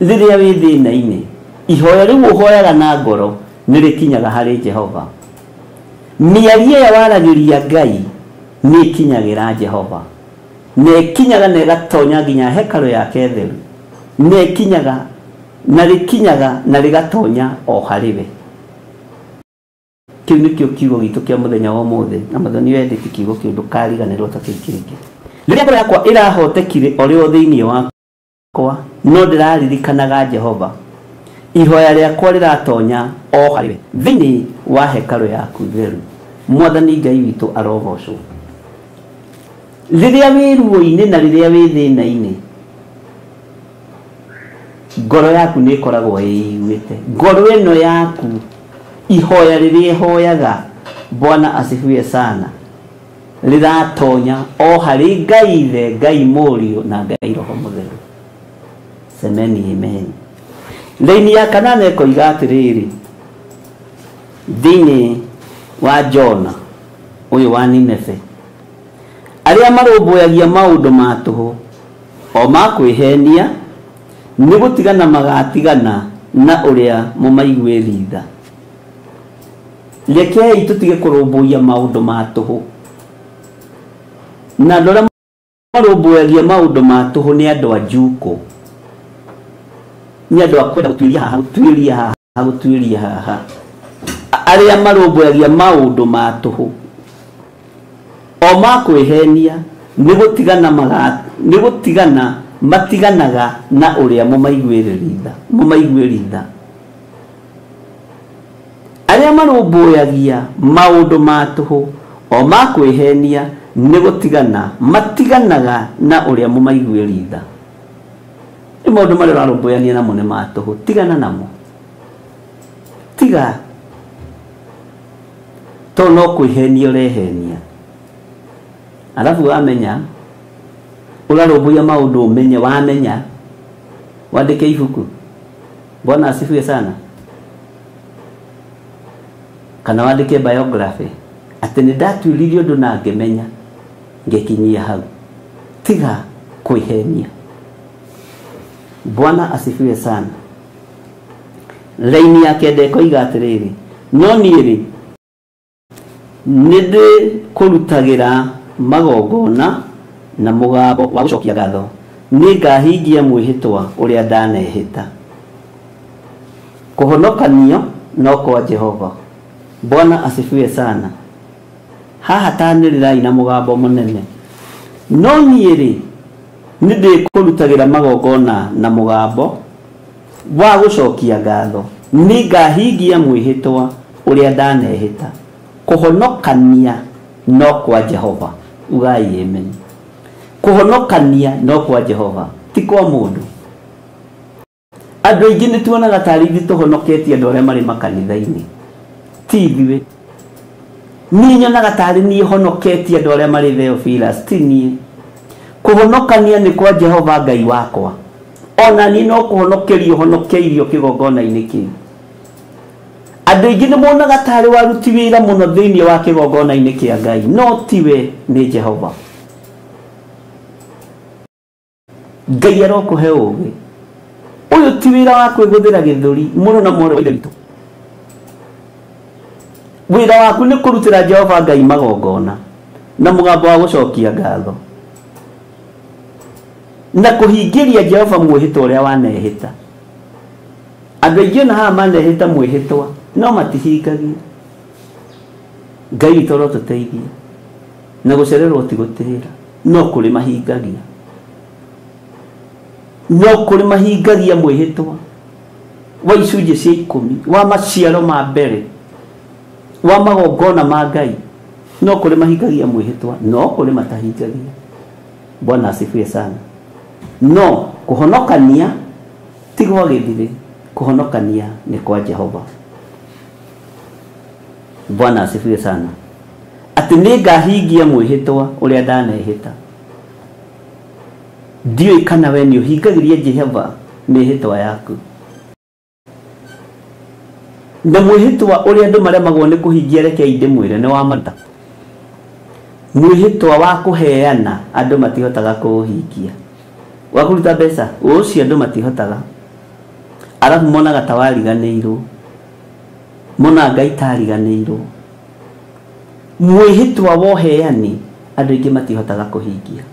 rĩrĩa wĩ thĩna-inĩ, ihoya rĩu ũhoyaga na ngoro nĩ rĩkinyaga harĩ Jehova. Mĩario ĩyo waragĩria Ngai nĩ ĩkinyagĩra Jehova, na ĩkinyaga na ĩgatonya nginya hekarũ yake theru, na ĩkinyaga na rĩkinyaga na rĩgatonya o harĩ we. Kĩu nĩkĩo kiugo gitũ kĩa mũthenya wa ũmũthĩ, na mũthoni wendete kiugo kĩu ndũkariganĩrwo ta kĩu kĩngĩ. Rĩrĩa ngoro yakwa ĩrahotekire o rĩo thĩinĩ wakwa, no ndĩraririkanaga Jehova. Ihoya rĩakwa rĩratonya o harĩ we, thĩinĩ wa hekarũ yaku theru. Mwathani Ngai witũ arogocwo. Rĩrĩa wĩ ruo-inĩ na rĩrĩa wĩ thĩna-inĩ, ngoro yaku nĩ ĩkoragwo ĩiguĩte. Ngoro ĩno yaku, ihoya rĩrĩa ĩhoyaga, Bwana asifiwe sana, rĩratonya o harĩ Ngai Ithe, Ngai Mũriũ na Ngai Roho Mũtheru. Semeni amen. Raini ya kanana ĩkoiga atĩrĩrĩ, thĩinĩ wa Jona ũyũ wa Nineve, arĩa marũmbũyagia maũndũ ma tũhũ o ma kwĩhenia, nĩ gũtigana magatigana na ũrĩa mũmaiguĩri tha. Rekei tũtige kũrũmbũiya maũndũ ma tũhũ. Na andũ arĩa marũmbũyagia maũndũ ma tũhũ nĩ andũ a njukũ, nĩ andũ a kwenda gũtuĩria haha, gũtuĩria haha, gũtuĩria haha. Arĩa marũmbũyagia maũndũ ma tũhũ o ma kwĩhenia, nĩ gũtigana matiganaga na ũrĩa mũmaiguĩri tha. Arĩa marũmbũyagia maũndũ ma tũhũ o ma kwĩhenia, nĩ gũtigana matiganaga na ũrĩa mũmaiguĩri tha. Nĩ maũndũ marĩa ũrarũmbũyania namo nĩ ma tũhũ, tigana namo. Tiga, tondũ no kwĩhenia ũrehenia. Arabu wamenya ũrarũmbũiya maũndũ, ũmenye, wamenya wandĩke ibuku. Bwana asifiwe sana. Kana wandĩke biography atĩ nĩ ndatuĩririe ũndũ na ngĩmenya ngĩkinyia hau. Tiga kwĩhenia. Bwana asifiwe sana. Raini ya kenda ĩkoiga atĩrĩrĩ, no niĩ rĩ, nĩ ndĩkũrutagĩra magongona na mũgambo wa gũcokia ngatho, nĩ ngahingia mwĩhĩtwa ũrĩa ndanehĩta. Kũhonokanio no kwa Jehova. Bwana asifiwe sana. Haha tanĩrĩrai na mũgambo mũnene. No niĩ rĩ, nĩ ndĩkũrutagĩra magongona na mũgambo wa gũcokia ngatho, nĩ ngahingia mwĩhĩtwa ũrĩa ndanehĩta. Kũhonokania no kwa Jehova. Ugai amen. Kũhonokania no kwa Jehova, ti kwa mũndũ. Andũ aingĩ nĩ tuonaga tarĩ ithuĩ tũhonoketie andũ arĩa marĩ makanitha-inĩ, ti ithuĩ. Niĩ nyonaga tarĩ niĩ honoketie andũ arĩa marĩ Theophilus, ti niĩ. Kũhonokania nĩ kwa Jehova Ngai wakwa. Ona niĩ no kũhonokerio honokeirio kĩgongona-inĩ kĩu. Andũ aingĩ nĩ monaga tarĩ waruti wĩra mũno thĩinĩ wa kĩgongona-inĩ kĩa Ngai, no tiwe, nĩ Jehova. Ngai arokũhe ũũgĩ. Ũyũ ti wĩra wa kwĩgũthĩra gĩthũri mũno na mwarĩ wa Ithe witũ. Wĩra waku nĩ kũrutĩra Jehova Ngai magongona na mũgambo wa gũcokia ngatho, na kũhingĩria Jehova mwĩhĩtwa ũrĩa wanehĩta. Andũ aingĩ ona haha manehĩta mwĩhĩtwa no matihingagia. Ngai witũ arotũteithia. Na gũcererwo ti gũtĩra, no kũrĩ mahingagia, no kũrĩ mahingagia mwĩhĩtwa wa icunjĩ cia 10 wa maciaro ma mbere wa magongona ma Ngai. No kũrĩ mahingagia mwĩhĩtwa, no kũrĩ matahingagia. Bwana asifiwe sana. No kũhonokania ti gwa gĩthirĩ, kũhonokania nĩ kwa Jehova. Bwana asifiwe sana. Atĩ nĩngahingia mwĩhĩtwa ũrĩa ndanehĩta. Ndiũĩ kana we nĩ ũhingagĩria Jehova mĩhĩtwa yaku. Na mwĩhĩtwa ũrĩa andũ maremagwo nĩ kũhingia, rekei ndĩmwĩre, nĩ wa mata. Mwĩhĩtwa wa kũheana andũ matihotaga kũũhingia. Wa kũruta mbeca ũcio andũ matihotaga. Arabu monaga ta wariganĩirwo, monaga Ngai tariganĩirwo. Mwĩhĩtwa wa ũheani andũ aingĩ matihotaga kũhingia.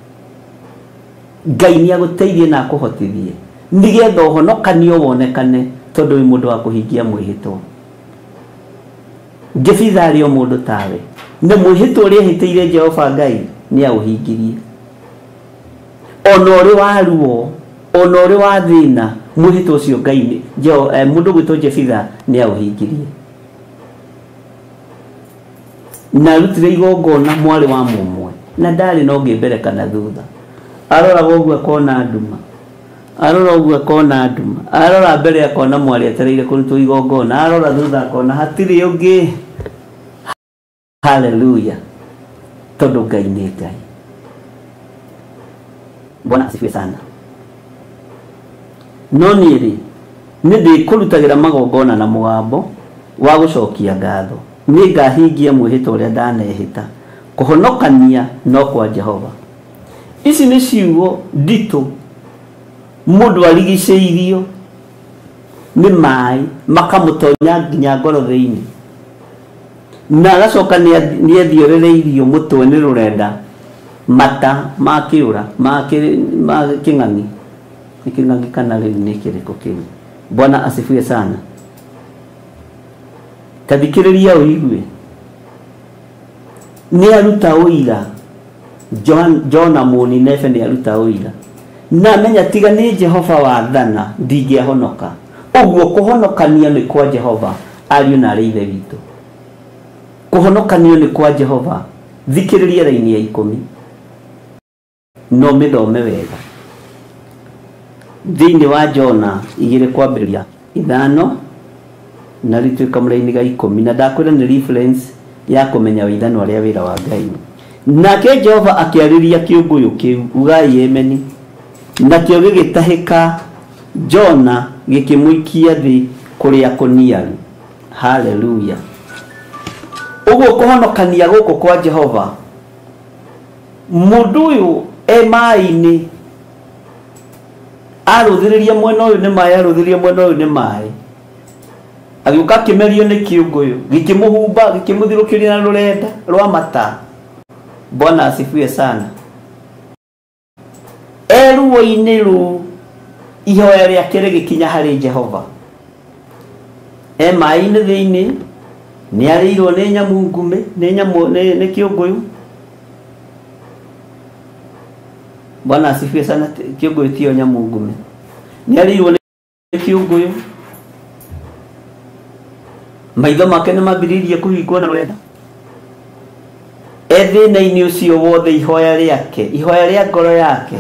Ngai nĩ agũteithie na akũhotithie nĩgetha ũhonokanio wonekane, tondũ wĩ mũndũ wa kũhingia mwĩhĩtwa. Jefitha arĩ o mũndũ tawe, na mwĩhĩtwa ũrĩa ehĩtĩire Jehova Ngai nĩ aũhingirie. Ona ũrĩ wa ruo, ona ũrĩ wa thĩna, mwĩhĩtwa ũcio Ngai mũndũ gwĩtwo Jefitha nĩ aũhingirie. Na arutire igongona mwarĩ wa mũmwe, na ndarĩ na ũngĩ mbere kana thutha. Aroraga ũguo akona nduma, arora ũguo akona nduma, arora mbere akona mwarĩ etereire kũrutwo igongona, arora thutha akona hatirĩ ũngĩ. Haleluya. Tondũ Ngai nĩ Ngai. Bwana asifiwe sana. No niĩ rĩ, nĩ ndĩkũrutagĩra magongona na mũgambo wa gũcokia ngatho. Nĩngahingia mwĩhĩtwa ũrĩa ndanehĩta. Kũhonokania no kwa Jehova. Ici nĩ ciugo nditũ mũndũ arigicĩirio nĩ maĩ makamũtonya nginya ngoro thĩinĩ, na agacoka nĩ ethiorereirio mũtwe nĩ rũrenda mata ma kĩũra ma kĩng'ang'i. Nĩ kĩng'ang'i kana rĩu nĩ kĩrĩkũ kĩu? Bwana asifiwe sana. Ta thikĩrĩria ũigue. Nĩ aruta ũira, Jona Mũnineve nĩ aruta ũira, na menya tiga nĩ Jehova wathana ndingĩahonoka. Ũguo kũhonokanio nĩ kwa Jehova, ariũ na arĩ ithe witũ. Kũhonokanio nĩ kwa Jehova. Thikĩrĩria raini ya 10, no mĩthome wega. Thĩinĩ wa Jona 2 kwambĩrĩria 5 na rĩtuĩka mũraini ga 10, na ndakwĩra nĩ reference ya kũmenya wĩithano arĩa wĩra wa Ngai. Nake Jehova akĩarĩria kĩũngũyũ kĩu, ugai emeni, nakĩo gĩgĩtahĩka Jona gĩkĩmũikia thĩ kũrĩa kũniaru. Haleluya. Ũguo kũhonokania gũkũ kwa Jehova, mũndũ ũyũ e maĩ-inĩ, arũthĩrĩria mwena ũyũ nĩ maĩ, arũthĩrĩria mwena ũyũ nĩ maĩ, agĩũka akĩmerio nĩ kĩũngũyũ, gĩkĩmũhumba, gĩkĩmũthirũkĩria na rũrenda rwa mata. Bwana asifiwe sana. Eruo-inĩ rũu ihoya rĩake rĩgĩkinya harĩ Jehova. E maĩ-inĩ thĩinĩ, nĩ arĩirwo nĩ nyamũ ngume, nĩ nyamũ nĩ kĩũngũyũ. Bwana asifiwe sana. Kĩũngũyũ tiyo nyamũ ngume. Nĩ arĩirwo nĩ kĩũngũyũ, maitho make nĩ mambĩrĩirie kũhingwo na rũrenda. E thĩna-inĩ ũcio wothe, ihoya rĩake, ihoya rĩa ngoro yake,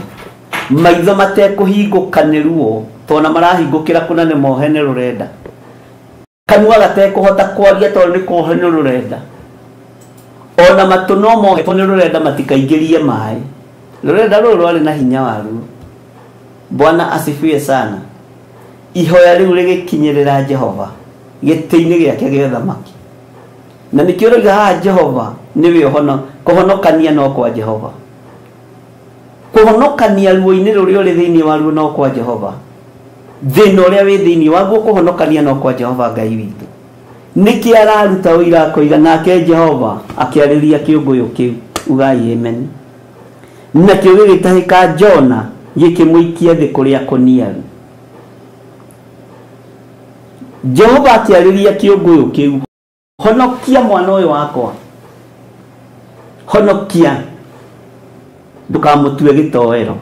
maitho matekũhingũka nĩ ruo, tondũ marahingũkĩra kũna nĩ mohe nĩ rũrenda. Kanua gatekũhota kwaria tondũ nĩ kohe nĩ rũrenda. Ona matũ no mohetwo nĩ rũrenda matikaingĩrie maĩ. Rũrenda rũrũ rwarĩ na hinya waruo. Bwana asifiwe sana. Ihoya rĩu rĩgĩkinyĩrĩra Jehova gĩtĩ-inĩ gĩake gĩa ũthamaki. Na nĩkĩo ũroiga haha Jehova nĩwe ũhono, kũhonokania no kwa Jehova. Kũhonokania ruo-inĩ rũrĩa ũrĩ thĩinĩ waruo no kwa Jehova. Thĩna ũrĩa wĩ thĩinĩ waguo kũhonokania no kwa Jehova Ngai witũ. Nĩkĩ araruta ũira akoiga, nake Jehova akĩarĩria kĩũngũyũ kĩu, ugai amen. Nakĩo gĩgĩtahĩka Jona gĩkĩmũikia thĩ kũrĩa kũniaru. Jehova akĩarĩria kĩũngũyũ kĩu, honokia mwana ũyũ wakwa, Honokia ndukamutue gitoero,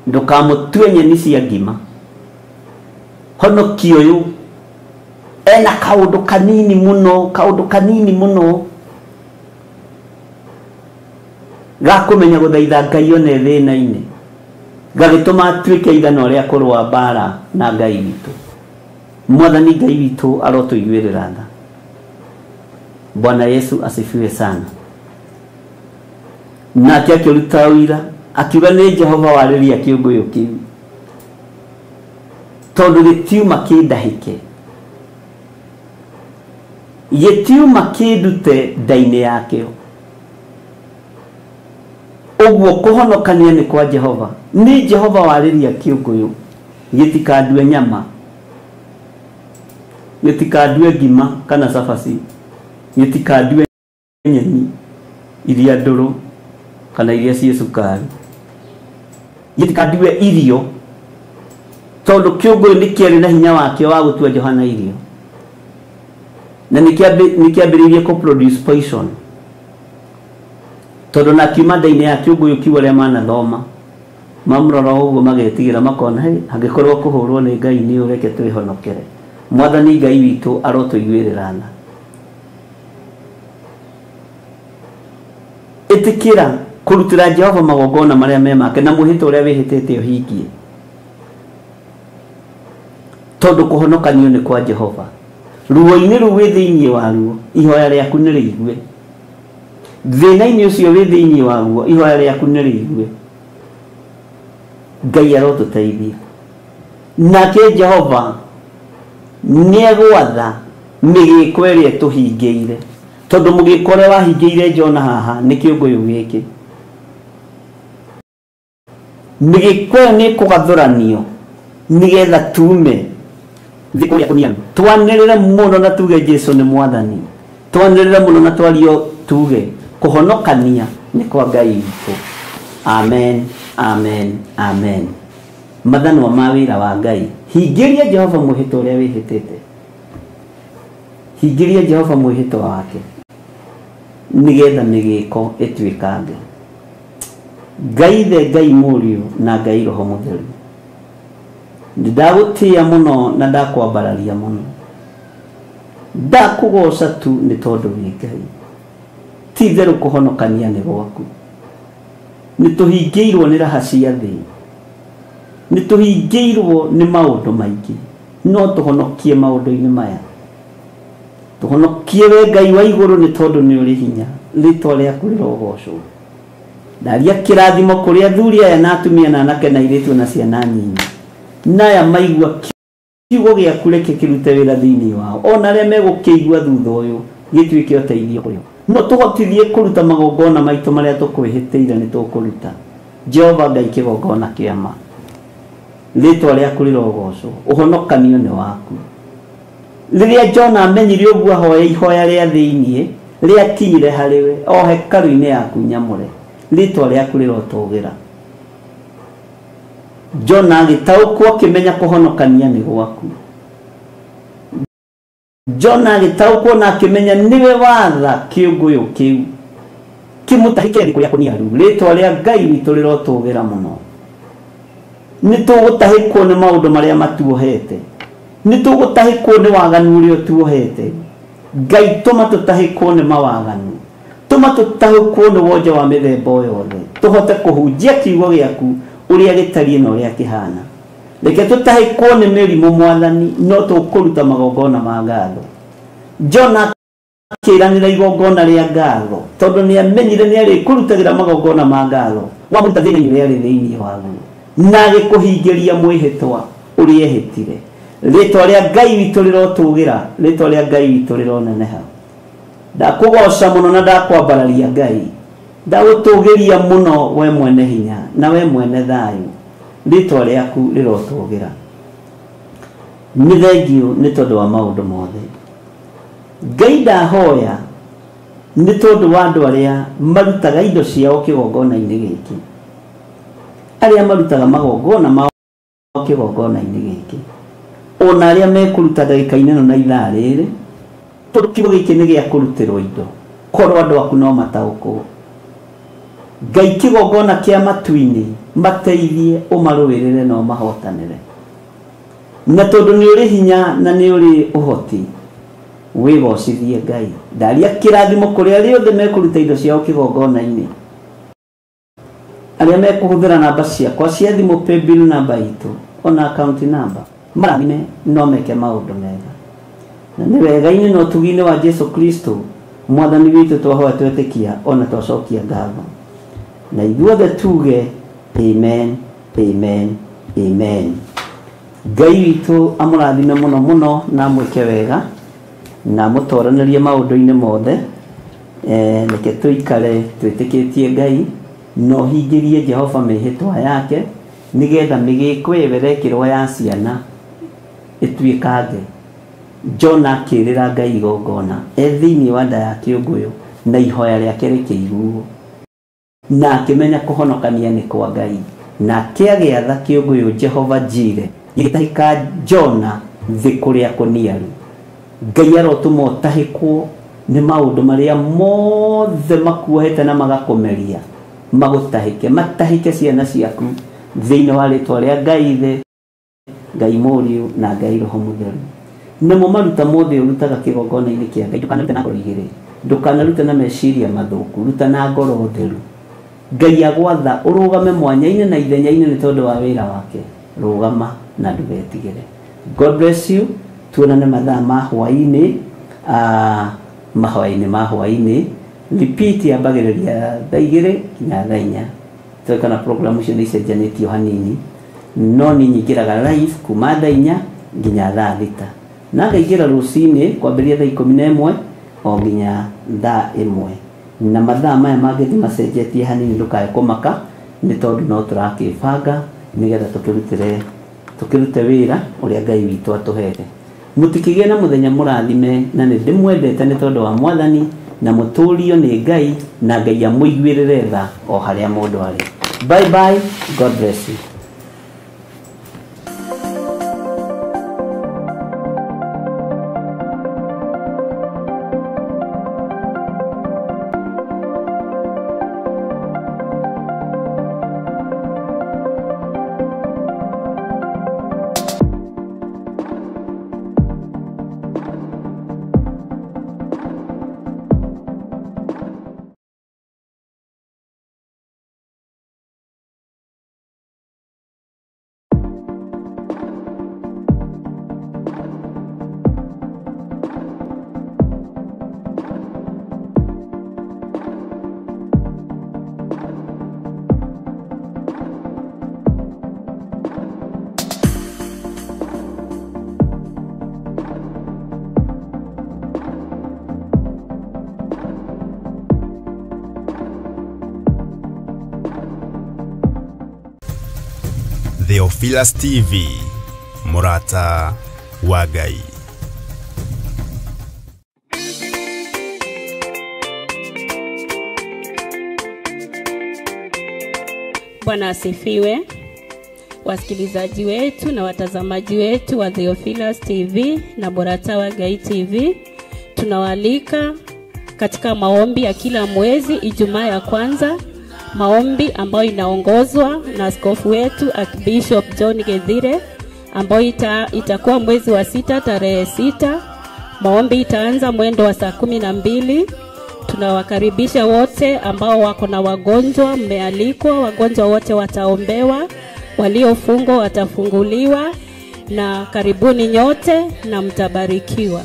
ndukamutue nyeni cia ngima. Honokia uyu ena kaundu kanini muno, kaundu kanini muno gakumenya guthaitha Ngai one thina-ini, gagituma atuike ithano ria kurua mbara na Ngai witũ. Mwathani Ngai witũ arotuiguĩrĩra tha. Bwana Yesu asifiwe sana. Nake akĩruta ũira akiuga nĩ Jehova warĩria kĩũngũyũ kĩu, tondũ gĩtiuma kĩndahĩke, gĩtiuma kĩndute nda-inĩ yakĩo. Ũguo kũhonokania nĩ kwa Jehova. Nĩ Jehova warĩria kĩũngũyũ gĩtikandue nyama, gĩtikandue ngima kana cabaci, gĩtikandue nyeni iria ndũrũ kana iria ciĩ cukari, gĩtikandue irio, tondũ kĩũngũyũ nĩ kĩarĩ na hinya wakĩo wa gũtua Johana irio, na nĩ kĩambĩrĩirie kũ produce poison, tondũ na kiuma nda-inĩ ya kĩũngũyũ kiu arĩa manathoma mamũrora ũguo magetigĩra makona, hey, angĩkorwo kũhũrwo nĩ Ngai nĩ ũreke twĩhonokere. Mwathani Ngai witũ arotũiguĩrĩra tha. Ĩtĩkĩra kũrutĩra Jehova magongona marĩa me make na mwĩhĩtwa ũrĩa wĩhĩtĩte ũhingie, tondũ kũhonokanio nĩ kwa Jehova. Ruo-inĩ rũu wĩ thĩinĩ waruo ihoya rĩaku nĩ rĩigue, thĩna-inĩ ũcio wĩ thĩinĩ waguo ihoya rĩaku nĩ rĩigue. Ngai arotũteithia. Nake Jehova nĩegwatha mĩgĩko ĩrĩa tũhingĩire, tondũ mũgĩko ũrĩa wahingĩire Jona haha nĩ kĩũngũyũ gĩkĩ. Mĩgĩko ĩyo nĩ ĩkũgathũranio nĩgetha tume thĩ kũrĩa kũniaru, twanĩrĩre mũno na tuge Jesu nĩ Mwathani, twanĩrĩre mũno na twario tuge kũhonokania nĩ kwa Ngai witũ. Amen, amen, amen. Mathanwa ma wĩra wa Ngai. Hingĩria Jehova mwĩhĩtwa ũrĩa wĩhĩtĩte, hingĩria Jehova mwĩhĩtwa wake nĩgetha mĩgĩko ĩtuĩkange. Ngai Ithe, Ngai Mũriũ na Ngai Roho Mũtheru, ndagũtĩĩa mũno na ndakwambararia mũno, ndakũgoca tu nĩ tondũ wĩ Ngai. Ti itherũ kũhonokania nĩ gwaku. Nĩ tũhingĩirwo nĩ raha cia thĩ, nĩ tũhingĩirwo nĩ maũndũ maingĩ, no tũhonokie maũndũ-inĩ maya. Tũhonokie we Ngai wa igũrũ nĩ tondũ nĩ ũrĩ hinya, rĩtwa rĩaku rĩrogocwo. Ndaria kĩrathimo kũrĩ athuri aya na atumia na anake na airĩtu na ciana nini, na aya maigua kiugo gĩaku reke kĩrute wĩra thĩinĩ wao, ona arĩa megũkĩigua thutha ũyũ gĩtuĩke ũteithio kũrĩ o. No tũhotithie kũruta magongona maitũ marĩa tũkwĩhĩtĩire nĩ tũkũruta. Jehova Ngai kĩgongona kĩa ma, rĩtwa rĩaku rĩrogocwo, ũhonokanio nĩ waku. Rĩrĩa Jona amenyire ũguo ahoya ihoya rĩa thĩinĩ rĩakinyire harĩ we o hekarũ-inĩ yaku nyamũre, rĩtwa rĩaku rĩrotũgĩra. Jona agĩtaũkwo akĩmenya kũhonokania nĩ gwaku. Jona agĩtaũkwo na akĩmenya nĩwe watha kĩũngũyũ kĩu kĩmũtahĩke thĩ kũrĩa kũniaru. Rĩtwa rĩa Ngai witũ rĩrotũgĩra mũno. Nĩ tũgũtahĩkwo nĩ maũndũ marĩa matuohete, nĩ tũgũtahĩkwo nĩ waganu ũrĩa ũtuohete. Ngai tũma tũtahĩkwo nĩ mawaganu, tũma tũtahĩkwo nĩ wonje wa mĩthemba o yothe, tũhote kũhunjia kiugo gĩaku ũrĩa gĩtariĩ na ũrĩa kĩhana. Reke tũtahĩkwo nĩ mĩrimũ Mwathani, no tũkũruta magongona ma ngatho. Jona akĩranĩra igongona rĩa ngatho, tondũ nĩ amenyire nĩ arĩkũrutagĩra magongona ma ngatho wamũruta thĩna-inĩ ũrĩa arĩ thĩinĩ waguo, na agĩkũhingĩria mwĩhĩtwa ũrĩa ehĩtire. Rĩtwa rĩa Ngai witũ rĩrotũgĩra, rĩtwa rĩa Ngai witũ rĩroneneha. Ndakũgoca mũno na ndakwambararia Ngai, ndagũtũgĩria mũno we mwene hinya na we mwene thayũ, rĩtwa rĩaku rĩrotũgĩra. Nĩ thengiũ nĩ tondũ wa maũndũ mothe. Ngai ndahoya nĩ tondũ wa andũ arĩa marutaga indo ciao kĩgongona-inĩ gĩkĩ, arĩa marutaga magongona mao kĩgongona-inĩ gĩkĩ, ona arĩa mekũruta ndagĩka-inĩ ĩno na ithaa rĩrĩ, Tondũ kiugo gĩkĩ nĩ gĩa kũrutĩrwo indo, korwo andũ aku no mataũkwo. Ngai kĩgongona kĩa matu-inĩ mateithie ũmarũĩrĩre na ũmahotanĩre. Na tondũ nĩ ũrĩ hinya na nĩ ũrĩ ũhoti, wĩgocithie Ngai. Ndaria kĩrathimo kũrĩ arĩa othe mekũruta indo ciao kĩgongona-inĩ. Arĩa mekũhũthĩra namba ciakwa cia thimũ, paybill namba itũ ona account number, marathime no meke maũndũ mega. Na nĩ wega-inĩ na ũtugi-inĩ wa Jesu Kristo mwathani witũ twahoya twetĩkia ona twacokia ngatho. Na ithuothe tuge amen, amen, amen. Ngai witũ amũrathime mũno mũno na amwĩke wega na amũtoranĩrie maũndũ-inĩ mothe. Reke tũikare twĩtĩkĩtie Ngai na ũhingĩrie Jehova mĩhĩtwa yake nĩgetha mĩgĩko ĩyo ĩrekĩrwo ya ciana ĩtuĩkange. Jona akĩrĩra Ngai igongona e thĩinĩ wa nda ya kĩũngũyũ na ihoya rĩake rĩkĩiguo, na akĩmenya kũhonokania nĩ kwa Ngai, na akĩagĩatha kĩũngũyũ Jehova Jire gĩgĩtahĩka Jona thĩ kũrĩa kũniaru. Ngai arotũma ũtahĩkwo nĩ maũndũ marĩa mothe makuohete na magakũmeria, magũtahĩke, matahĩke ciana ciaku thĩinĩ wa rĩtwa rĩa Ngai Ithe, Ngai Mũriũ na Ngai Roho Mũtheru. Namo maruta mothe ũrutaga kĩgongona-inĩ kĩa Ngai, ndũkanarute na ngoro igĩrĩ, ndũkanarute na meciria mathũku, ruta na ngoro theru. Ngai agwatha ũrũgame mwanya-inĩ na ithenya-inĩ nĩ tondũ wa wĩra wake, rũgama na ndũgetigĩre. God bless you. Tuonane mathaa ma hwaĩ-inĩ, mahoya-inĩ ma hwaĩ-inĩ. Repeat yambagĩrĩria thaa 2 nginya thaa 4. Tũĩ kana program icio nĩ icenjanĩtio hanini, no niĩ nyingĩraga live kuma thaa 4 nginya thaa 6, na ngaingĩra rũcinĩ kwambĩrĩria thaa 11 o nginya thaa 1. Na mathaa maya mangĩthiĩ macenjetie hanini, ndũkae kũmaka nĩ tondũ no tũrakĩbanga nĩgetha tũkĩrute wĩra ũrĩa Ngai witũ atũhete. Mũtikĩgĩe na mũthenya mũrathime, na nĩ ndĩmwendete nĩ tondũ wa Mwathani, na mũtũrio nĩ Ngai, na Ngai amũiguĩrĩre tha o harĩa mũndũ arĩ. Bye bye, God bless you. Theophilus TV, Murata wa Ngai. Bwana asifiwe. Wasikilizaji wetu na watazamaji wetu wa Theophilus TV na Murata wa Ngai TV, tunawaalika katika maombi ya kila mwezi Ijumaa ya kwanza, maombi ambayo inaongozwa na askofu wetu Archbishop John Gethire, ambayo itakuwa mwezi wa 6 tarehe 6. Maombi itaanza mwendo wa saa 12. Tunawakaribisha wote ambao wako na wagonjwa, mmealikwa, wagonjwa wote wataombewa, waliofungwa watafunguliwa, na karibuni nyote na mtabarikiwa.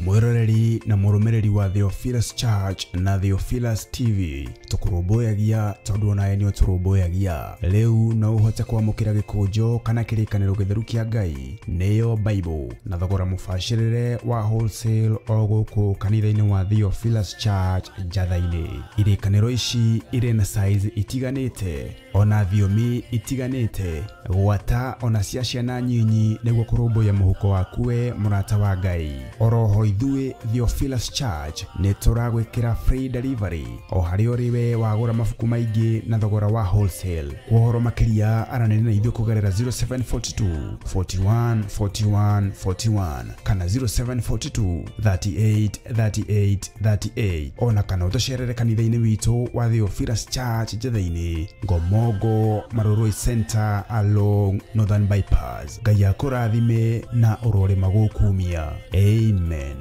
Mwiroreri Mwĩroreri na mũrũmĩrĩri wa Theophilus Church na Theophilus TV, tũkũrũmbũyagia tondũ onawe nĩ ũtũrũmbũyagia. Rĩu no ũhote kwamũkĩra gĩkũnjo kana kĩrĩkanĩro gĩtheru kĩa Ngai, nĩyo Bible, na thogora mũbacĩrĩre wa wholesale o gũkũ kanitha-inĩ wa Theophilus Church Njatha-inĩ. Irĩkanĩro ici irĩ na size itiganĩte ona thiomi itiganĩte, gwata ona cia ciana nyinyi, nĩguo kũrũmbũiya mũhuko waku we mũrata wa Ngai. Oroho ithuĩ Theophilus Church nĩ tũragwĩkĩra free delivery o harĩa ũrĩ we wagũra mabuku maingĩ na thogora wa wholesale. Kwa ũhoro makĩria aranĩria na ithuĩ kũgerera 0742 41 41 41 kana 0742 38 38 38, ona kana ũtũcerere kanitha-inĩ witũ wa Theophilus Church Njatha-inĩ, Ngomongo Marurui Center along Northern Bypass. Ngai akũrathime na ũrore magũkumia. Amen.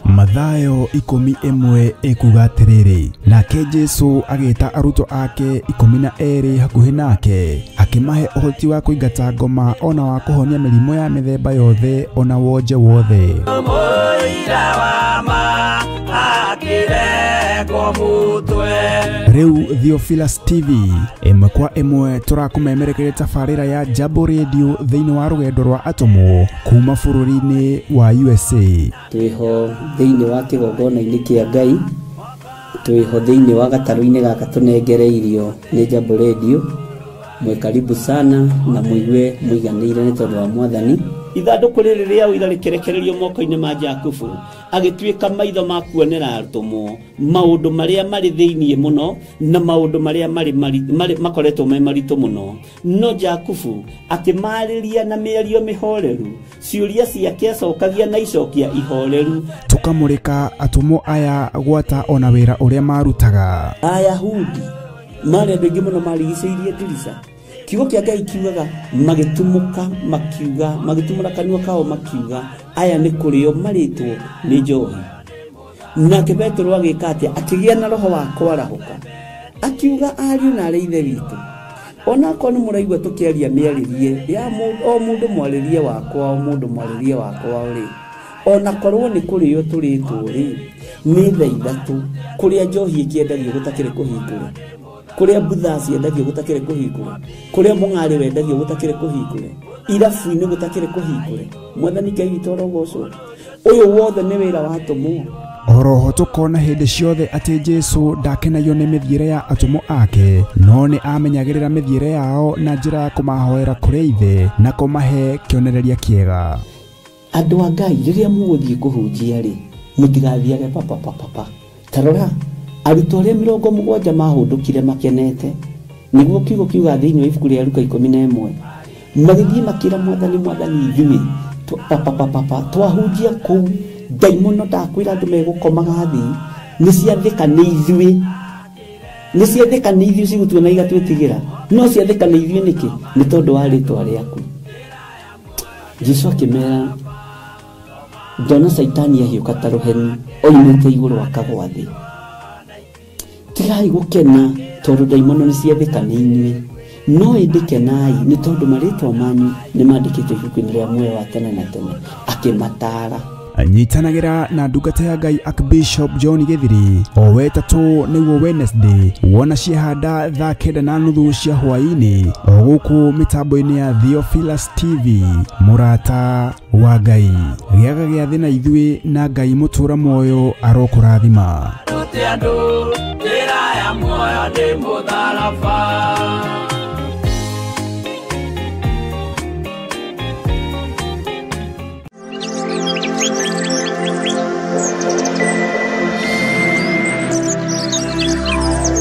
Mathayo 11 ĩkuga atĩrĩrĩ, nake Jesũ agĩta arutwo ake 12 hakuhĩ nake, akĩmahe ũhoti wa kũingata ngoma ona wa kũhonia mĩrimũ ya mĩthemba yothe ona wonje wothe. Rĩu Theophilus TV ĩmwe kwa ĩmwe tũrakũmemerekeria tabarĩra ya Jambo Radio thĩinĩ wa rũgendo rwa atũmwo kuma bũrũri-inĩ wa USA. Twĩho thĩinĩ wa kĩgongona-inĩ kĩa Ngai, twĩho thĩinĩ wa gatarũ-inĩ gaka tũnengereirio nĩ Jambo Radio. Mwe karibu sana na muigue muiganĩire nĩ tondũ wa Mwathani. Ithandũkũ rĩrĩ rĩa ũira rĩkĩrekererio moko-inĩ ma Jakubu, agĩtuĩka maitho ma kuonera atũmwo maũndũ marĩa marĩ thĩinĩ mũno na maũndũ marĩa marĩ makoretwo me maritũ mũno. No Jakubu akĩmarĩria na mĩario mĩhoreru, ciũria ciake acokagia na icokia ihoreru. Tũkamũrĩka atũmwo aya gwata ona wĩra ũrĩa marutaga. Ayahudi marĩ andũ aingĩ mũno marigicĩirie ndirica. Kiugo kĩa Ngai kiugaga magĩtumũka makiuga, magĩtumũra kanua kao makiuga, aya nĩ kũrĩo marĩtwo nĩ njohi. Nake Petero agĩka atĩa? Akĩgĩa na roho wa kwarahũka, akiuga ariũ na arĩ ithe witũ, onakorwo nĩ mũraigua tũkĩaria mĩarĩrie ya o mũndũ mwarĩrie wakwa, o mũndũ mwarĩrie wakwa rĩ, onakorwo nĩ kũrĩo tũrĩtwo rĩ, nĩ thaa 3 kũrĩa njohi ĩkĩendagio gũtakĩrĩ kũhingũre, kũrĩa mbutha ciendagio gũtakĩrĩ kũhingũre, kũrĩa mũng'arĩ wendagio gũtakĩrĩ kũhingũre, irabu-inĩ gũtakĩrĩ kũhingũre. Mwathani Ngai witũ arogocwo. Ũyũ wothe nĩ wĩra wa atũmwo. Oroho tũkona hĩndĩ ciothe atĩ Jesũ ndakenagio nĩ mĩthiĩre ya atũmwo ake, no nĩ amenyagĩrĩra mĩthiĩre yao na njĩra ya kũmahoera kũrĩ Ithe na kũmahe kĩonereria kĩega. Andũ a Ngai, rĩrĩa mũgũthiĩ kũhunjia rĩ, mũtigathiage papapapapa. Ta rora, arutwo arĩa 70 mahũndũkire makenete, nĩguo kiugo kiuga thĩinĩ wa ibuku rĩa Luka 11, magĩthiĩ makĩra Mwathani, Mwathani ithuĩ papapapapa twahunjia kũu, ndaimono ndakwĩra andũ megũkomaga thĩ, nĩ ciathĩka nĩ ithuĩ, nĩ ciathĩka nĩ ithuĩ cigũtuona igatwĩtigĩra, no ciathĩka nĩ ithuĩ nĩkĩ? Nĩ tondũ wa rĩtwa rĩaku. Jesũ akĩmera, ndona Caitani ahiũka ta rũheni oimĩte igũrũ akagwa thĩ. Tigai gũkena tondũ ndaimono nĩ ciathĩka nĩ inyuĩ, no ĩndĩ kenai nĩ tondũ marĩtwa manyu nĩ mandĩkĩtwo ibuku-inĩ rĩa muoyo wa tene na tene. Akĩmataara. Nyitanagĩra na ndungata ya Ngai Archbishop John Gĩthiri o wetatũ nĩguo Wednesday, wona ciahanda thaa 9:30 cia hwaĩ-inĩ o gũkũ mĩtambo-inĩ ya Theophilus TV. Mũrata wa Ngai, gĩaga gĩathĩ na ithuĩ na Ngai mũtũra muoyo arokũrathima. Muoyo nĩ mũtharaba.